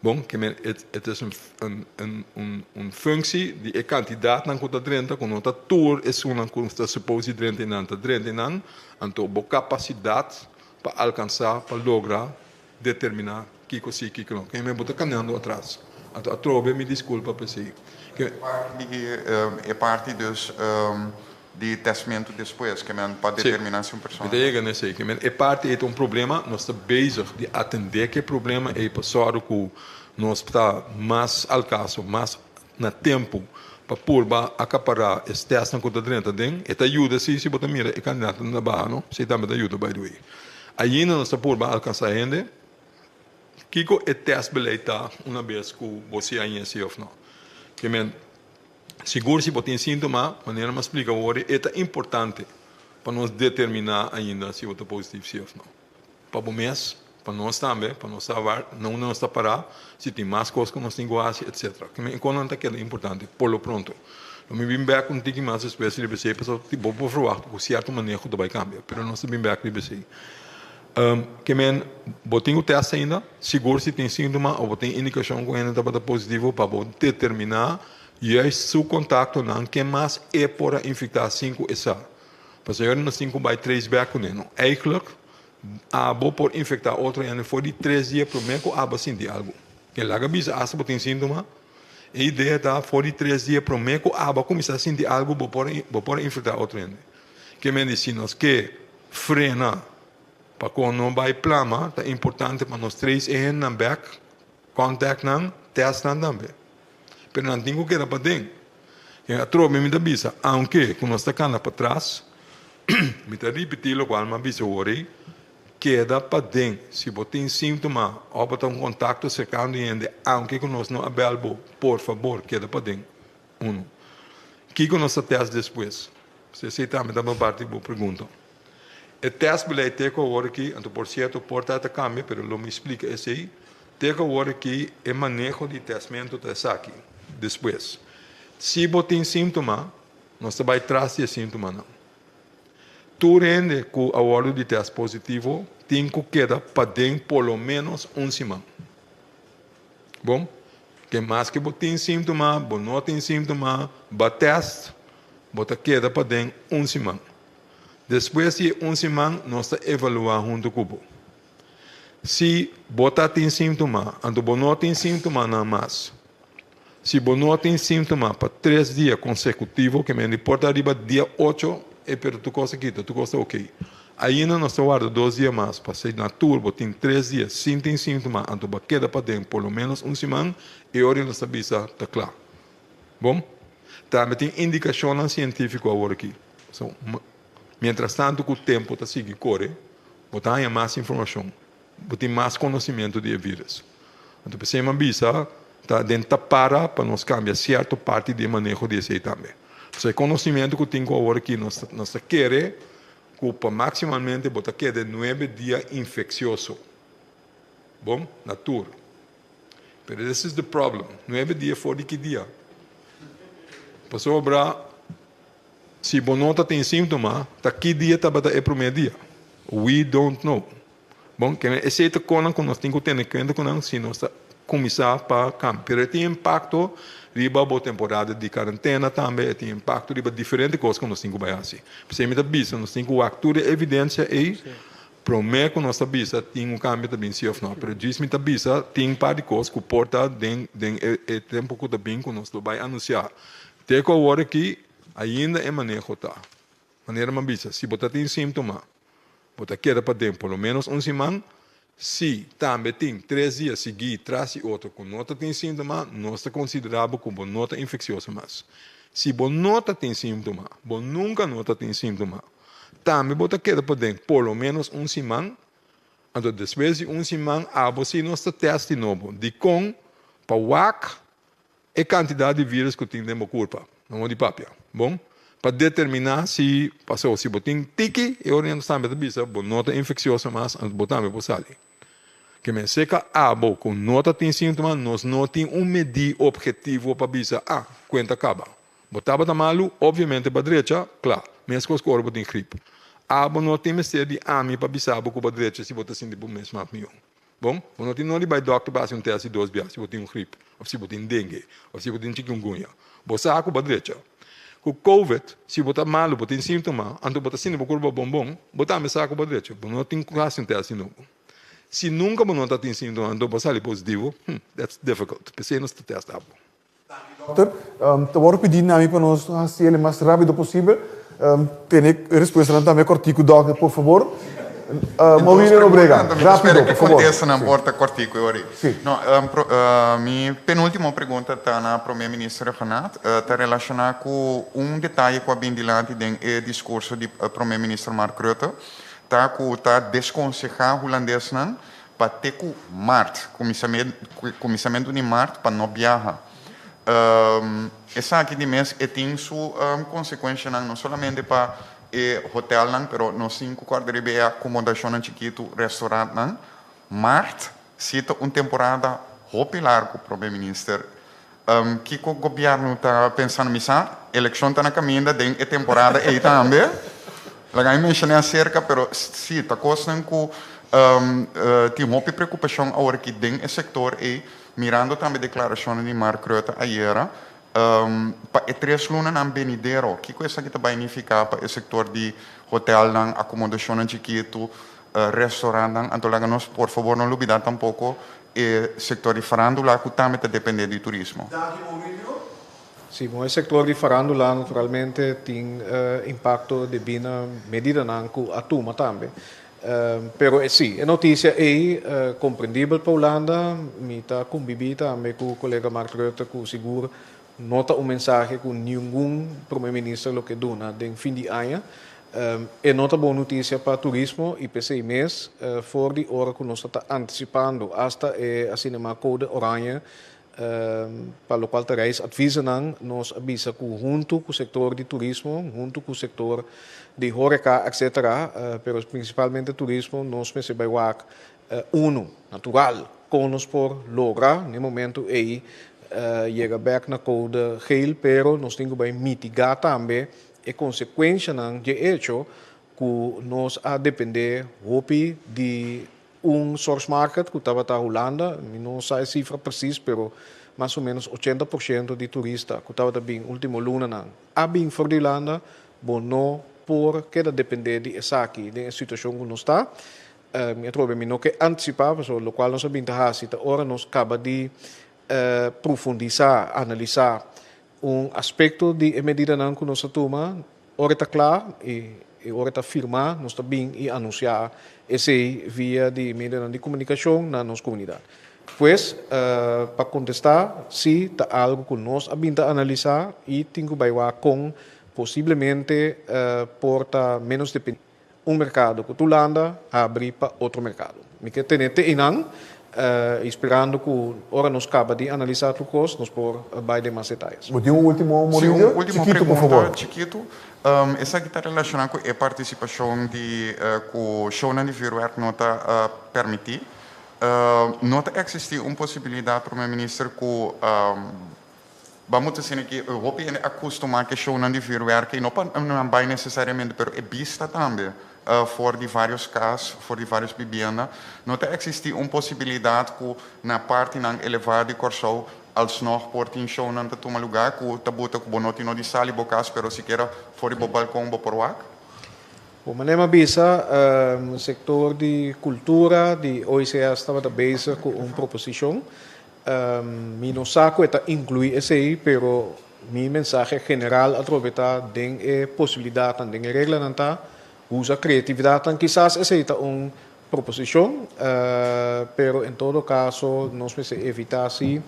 Bon, ke men et is un functie di e kantidatnan ku ta drenta, ku no ta tur esunnan ku ta suppose di drenta einan ta drenta einan, anto bo kapasidat pa alkansá, pa logra determiná kiko si, kiko no. Ke men bo ta kanando atras. Anto atrobe mi diskulpa pa esei. E parti dus Di testmentu despues, ke men pa determiná si un persona. Mi ta yega na esei. Ke men e parti ei ta un problema, nos ta bezig di atendé ku e problema ei pa sòru ku nos ta mas al kaso, mas na tempu pa purba akapará e testnan ku ta drenta aden. E ta yuda si, si bo ta mira e kandidatnan ta baha no, esei tambe ta yuda by the way. Ainda nos ta purba alkansá hende. Kiko e testbeleid ta una bes ku bo si a si òf no? Ke men. Sigur si bo tin síntoma, manera mi a splika awor, e ta importante pa nos determiná ainda si bo ta positief sí òf no. Pa bo mes, pa nos tambe, pa nos sa war na unda nos ta pará, si tin mas kos ku nos tin ku hasi, etcetera. E konan ta keda importante por lo pronto. Lo mi bin bèk un tiki mas despues riba esei, pasobra bo por ferwagt ku sierto maneho ta bai kambia, pero nos ta bin bèk riba esei. Ke men bo tin ku tèst ainda, sigur si tin síntoma òf bo tin indikashon ku hende tabata positivo pa bo determiná juist su kontaktonan ken mas e por a infektá sin ku e sa. Pasobra nos tin ku bai trace back kuné. No, eigentlik abo por infektá otro hende for di tres dia promé ku abo a sinti algu. Ke laga bisa asta bo tin síntoma, e idea ta for di tres dia promé ku abo a kuminsá sinti algu bo por bo por a infektá otro hende. Ke men di si nos ke Frena pa kon no bai plama ta importante pa nos trace e hendenan bek, contact nan, test nan tambe. Pero nan tin ku keda paden. E atrobe mi ta bisa, aunke ku nos ta kanda patras, mi ta ripiti lokual mi a bisa awor ei, Keda paden. Si bo tin síntoma òf bo ta un kontakto serkano di hende, aunke ku nos no a bèl bo, por fabor keda paden. Unu. Kiko nos ta tèst despues? Esei tambe ta parti di bo pregunta. E tèst beleid te ku awor aki, anto por sierto por ta ta kambia, pero lo mi splika esei. Te ku awor aki e maneho di tèstmentu ta esaki. Despues, si bo tin síntoma, nos ta bai tras di e síntomanan. Tur hende ku a wòrdu di tèst positivo tin ku keda paden por lo ménos un siman. Bon, ke maske bo tin síntoma, bo no tin síntoma, ba tèst, bo ta keda paden un siman. Despues di e un siman nos ta evaluá huntu ku bo. Si bo ta tin síntoma, anto bo no tin síntomanan mas. Si bo no tin síntoma pa tres dia konsekutivo, ke men di por ta riba dia ocho, e pero tur kos a kita, tur kos ta oke. Ainda nos ta warda dos dia mas pa si na tur bo tin tres dia sin tin síntoma, anto bo a keda paden por lo ménos un siman, e ora nos ta bisa ta kla. Bon, tambe tin indikashonnan sientífiko awor aki. So, mientras tanto ku tempu ta sigui kore, bo ta haña mas informashon, bo tin mas konosimentu di e vírus. Anto p'esei mi a bisa ta den ta para pa nos kambia sierto parti di e maneho di esei tambe. Pasobra e konosimentu ku tin ku awor aki nos nos ta kere ku pa maksimalmente bo ta keda nuebe dia infeksioso. Bon, na tur. Pero this is the problem, nuebe dia for di ki dia? Pasobra si bo no ta tin síntoma, ta ki dia tabata e promé dia? We don't know. Bon, kende esei ta konan ku nos tin ku tene kuenta ku nan si nos ta kuminsá pa kambia. Pero e tin impakto riba bo temporada di karentena tambe, e tin impakto riba diferente kos ku nos tin ku bai hasi. P'esei mi ta bisa nos tin ku wak tur e evidensia ei Promé ku nos ta bisa tin un kambio ta bin si òf nò, pero djis mi ta bisa tin un par di kos ku por ta den den e e tempu ku ta bin ku nos lo bai anunsiá. Te ku awor aki ainda e maneho ta manera mi a bisa, si bo ta tin síntoma bo ta keda paden por lo ménos un siman, si tambe tin tres dia siguí tras di otro ku no ta tin síntoma nos ta konsiderá bo ku bo no ta infeksioso mas. Si bo no ta tin síntoma, bo nunka no ta tin síntoma. Tambe bo ta keda paden por lo menos un siman, anto despues di un siman abo si nos ta test di nobo. Dikon? Pa wak e kantidat di virus ku tin den bo kurpa. No mo di papia. Bon? Pa determiná si, paso si bo tin tiki, e ora nos tambe ta bisa bo no ta infeksioso mas, anto bo tambe por sali. Ke men seka abo ku no ta tin síntoma, nos no tin un medí ophetivo pa bisa, ah, kuenta kaba. Bo tabata malu, obviamente ba drecha, kla. Meskos ku ora bo tin grip. Abo no tin mester di ami pa bisa bo ku ba drecha si bo ta sinti bo mes mas mihó. Bon, bo no tin nodi bai dòkter pa hasi un tèst di dos bia si bo tin un grip, òf si bo tin dengue, òf si bo tin chikungunya. Bo sa ku ba drecha. Ku covid, si bo ta malu, bo tin síntoma, anto bo ta sinti bo kurpa bon bon, bo tambe sa ku ba drecha. Bo no tin ku hasi un tèst di nobo. Si nunka bo no ta tin síntoma anto bo sali positivo, hm, that's difficult. P'esei nos ta tèst abo. Dokter, ta wòrdu pidí na mi pa nos hasi el e mas rápido posibel. Tene e respuestanan tambe kòrtiku, dòkter, por fabor. Maurilio Nobrega, rápido, por fabor. Kontestanan por ta kòrtiku e ora ei. Sí. No, mi penúltimo pregunta ta na Promé Minister Rhuggenaath. Ta relashoná ku un detaye ku a bin dilanti den e diskurso di Promé Minister Mark Rutte, ta ku ta deskonsehá hulandesnan Pa te ku mart, kuminsamentu di mart pa no biaha. Esaki di mes e tin su konsekuenshanan no solamente pa e hotelnan pero nos tin ku kòrda riba e akomodashonnan chikitu, restorantnan. Mart si ta un temporada hopi largu, Prome Minister. Kiko gobièrnu ta pensando? Mi sa elekshon ta na kaminda den e temporada ei tambe. Laga mi menshoné aserka, pero sí, ta kosnan ku tin hopi preokupashon awor aki den e sektor ei, mirando tambe deklarashonnan di Mark Rutte ayera, pa e tres lunanan benidero. Kiko esaki ta bai nifiká pa e sektor di hotelnan, akomodashonnan chikitu, restorantnan? Anto laga nos por fabor no lubidá tampoko E sector di farandula cu tambe ta depende di turismo. Danki Maurilio. Si, bon e sector di farandula naturalmente tin impacto debí na medidanan cu a tuma tambe. Pero e si, e noticia ey comprendibel pa Hulanda, mi ta conbibi tambe cu colega Mark Rutte cu sigur no ta un mensahe cu ningun Prome Minister lo ke duna den fin di aña. E no ta bon notisia pa turismo i p'esei mes for di ora ku nos ta ta antisipando asta e asina yamá kode oranje pa lokual ta reisadviezennan nos a bisa ku huntu ku sektor di turismo, huntu ku sektor di horeca etcetera, pero prinsipalmente turismo nos mester bai wak unu natural kon nos por logra na e momento ei yega bèk na kode geel pero nos tin ku bai mitigá tambe E konsekuenshanan dje echo ku nos a dependé hopi di un source market ku tabata Hulanda, mi no sa e sifra presis pero mas o ménos 80% di turista ku tabata bin último lunanan a bin for di Hulanda, bo no por keda dependé di esaki den e situashon ku nos ta. Mi atrobe mi no ke antisipá pasobra lokual nos a bin ta hasi ta ora nos kaba di profundisá, analisá Un aspekto di e medidanan ku nos a tuma, ora e ta kla i ora e ta firmá, nos ta bin i anunsiá esei via di medionan di komunikashon na nos komunidat. Pues, pa kontestá, sí, ta algu ku nos a bin ta analisá i tin ku bai wak kon posiblemente por ta ménos dependiente. Un merkado ku Tulanda habri pa otro merkado. Mi ke tene te einan i sperando ku ora nos kaba di analisá tur kos nos por bai den mas detayes. Bo tin un último, Sí, Moridio? un último Chikitu, por pregunta favor. chikitu. Esaki ta relashoná ku e partisipashon di ku shownan di vuurwerk no ta permití. No ta eksistí un posibilidat, Prome Minister, ku Bamos ta asina ki hopi hende a kustumá ku e shownan di vuurwerk i no pa nan bai nesesariamente pero e bista tambe for di vários kas, for di vários bibienda. No ta eksistí un posibilidat ku na partinan elevá di Kòrsou alsnog por tin shownan ta tuma lugá ku ta buta ku bo no tin no di sali bo kas pero sikiera for di bo balkon bo por wak? Bo manera mi a bisa, sektor di kultura di OICS tabata bezig ku un proposishon. Mi no sa ku e ta inkluí esei, pero mi mensahe general atrobe ta den e posibilidatnan, den e reglanan ta usa kreatividatnan. Kisas esei ta un proposishon, pero en todo kaso nos mester evitá si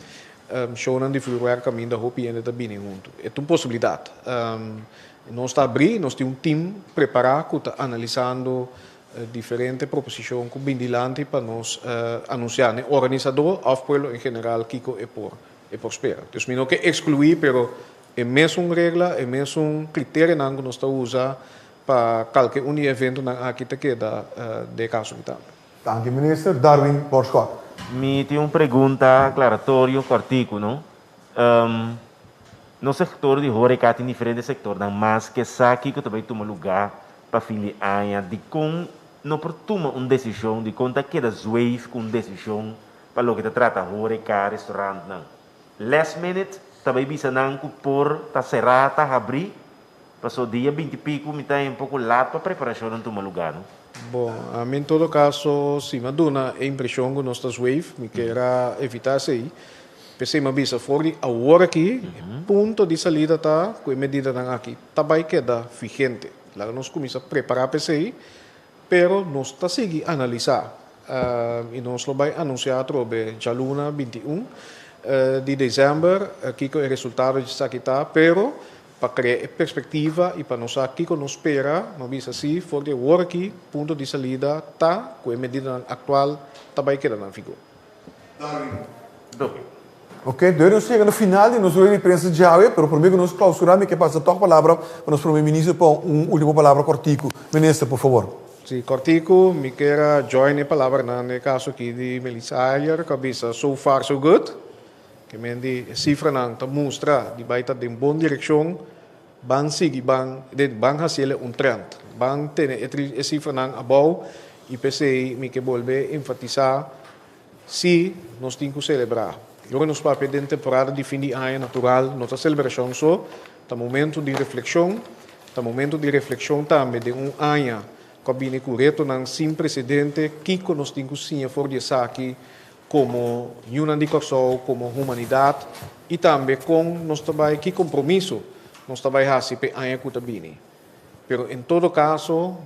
shownan di vuurwerk kaminda hopi hende ta bini huntu. E ta un posibilidat. Nos ta abrí, nos tin un tim prepará ku ta analisando Diferente proposishon ku bin dilanti pa nos anunsiá n'e organisadó òf pueblo en general kiko e por e por spera. Dus mi no ke ekskluí pero e mesun regla, e mesun kriterianan ku nos ta usa pa kalke un di e eventonan aki ta keda den e kaso aki tambe. Danki Minister. Darwin Borschot. Mi tin un pregunta aklaratorio kòrtiku, no? Nos sektor di horeca tin diferente sektornan mas ke sa kiko ta bai tuma lugá pa fin di aña. Dikon no por tuma un desishon? Dikon ta keda zweef ku un desishon pa loke ta trata horeca, restaurantnan? Last minute ta bai bisa nan ku por ta será, ta habrí, paso dia binti piku mi ta un poko lat pa preparashonnan tuma lugá, no? Bon, ami en todo kaso si mi a duna e impreshon ku nos ta zweef, mi kier a evitá esei. P'esei mi a bisa for di awor aki, e punto di salida ta ku e medidanan aki ta bai keda vigente. Laga nos kuminsá prepará p'esei, pero nos ta sigui analisá i nos lo bai anunsiá atrobe djaluna 21 di desèmber kiko e resultado di esaki ta, pero pa krea e perspektiva i pa nos sa kiko nos spera, mi a bisa si for di awor aki punto di salida ta ku e medidanan aktual ta bai keda na vigor. Ok, dor nos yega na final di nos rueda di prensa djawe, pero prome ku nos klausurá mi ke pasa tòg palabra pa nos prome minister pa un último palabra kòrtiku. Minister, por fabor. Sí, kòrtiku, mi kier a join e palabranan den e kaso aki di Melissa Ayer ku a bisa so far so good, ke men di e sifranan ta mustra di bai ta den bon direkshon, ban sigui ban den ban hasiel un trend, ban tene e sifranan abou i p'esei mi ke bolbe enfatisá Sí, nos tin ku selebrá. Loke nos papia den temporada di fin di aña natural no ta selebrashon so, ta momentu di reflekshon. Ta momentu di reflekshon tambe den un aña ku a bini ku retonan sin presedente, kiko nos tin ku siña for di esaki komo yunan di Kòrsou, komo humanidat i tambe kon nos ta bai, ki kompromiso nos ta bai hasi p'e aña ku ta bini. Pero en todo kaso,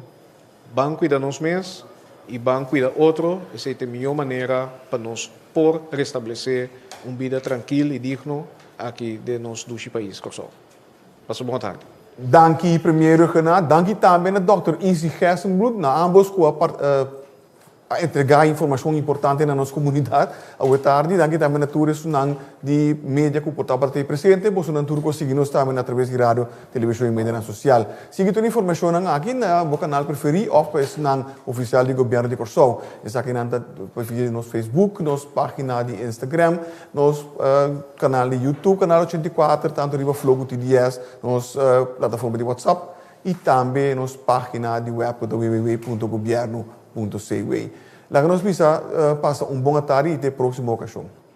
Ban cuida nos mes y ban cuida otro, esey ta e mihor manera pa nos por restablece un bida trankil y digno aki den nos dushi pais Corsou. Pasa bon tardi. Danki Premier Rhuggenaath, danki tambe na Dòkter Izzy Gerstenbluth, na ambos ku a a entregá informashon importante na nos komunidat awe tardi. Danki tambe na tur esunnan di media ku por tabata ei presente. Bosonan tur ku a sigui nos tambe na traves di radio, televishon i medianan sosial. Sigui tur informashonnan aki na bo kanal preferí òf pa esnan ofisial di Gobièrnu di Kòrsou. Esakinan ta via nos Facebook, nos página di Instagram, nos kanal di YouTube, Kanal 84, tantu riba Flow ku TDS, nos plataforma di WhatsApp i tambe nos página di web ku ta www.gobiernu.cw. Laga nos bisa pasa un bon atardi i te próksimo okashon.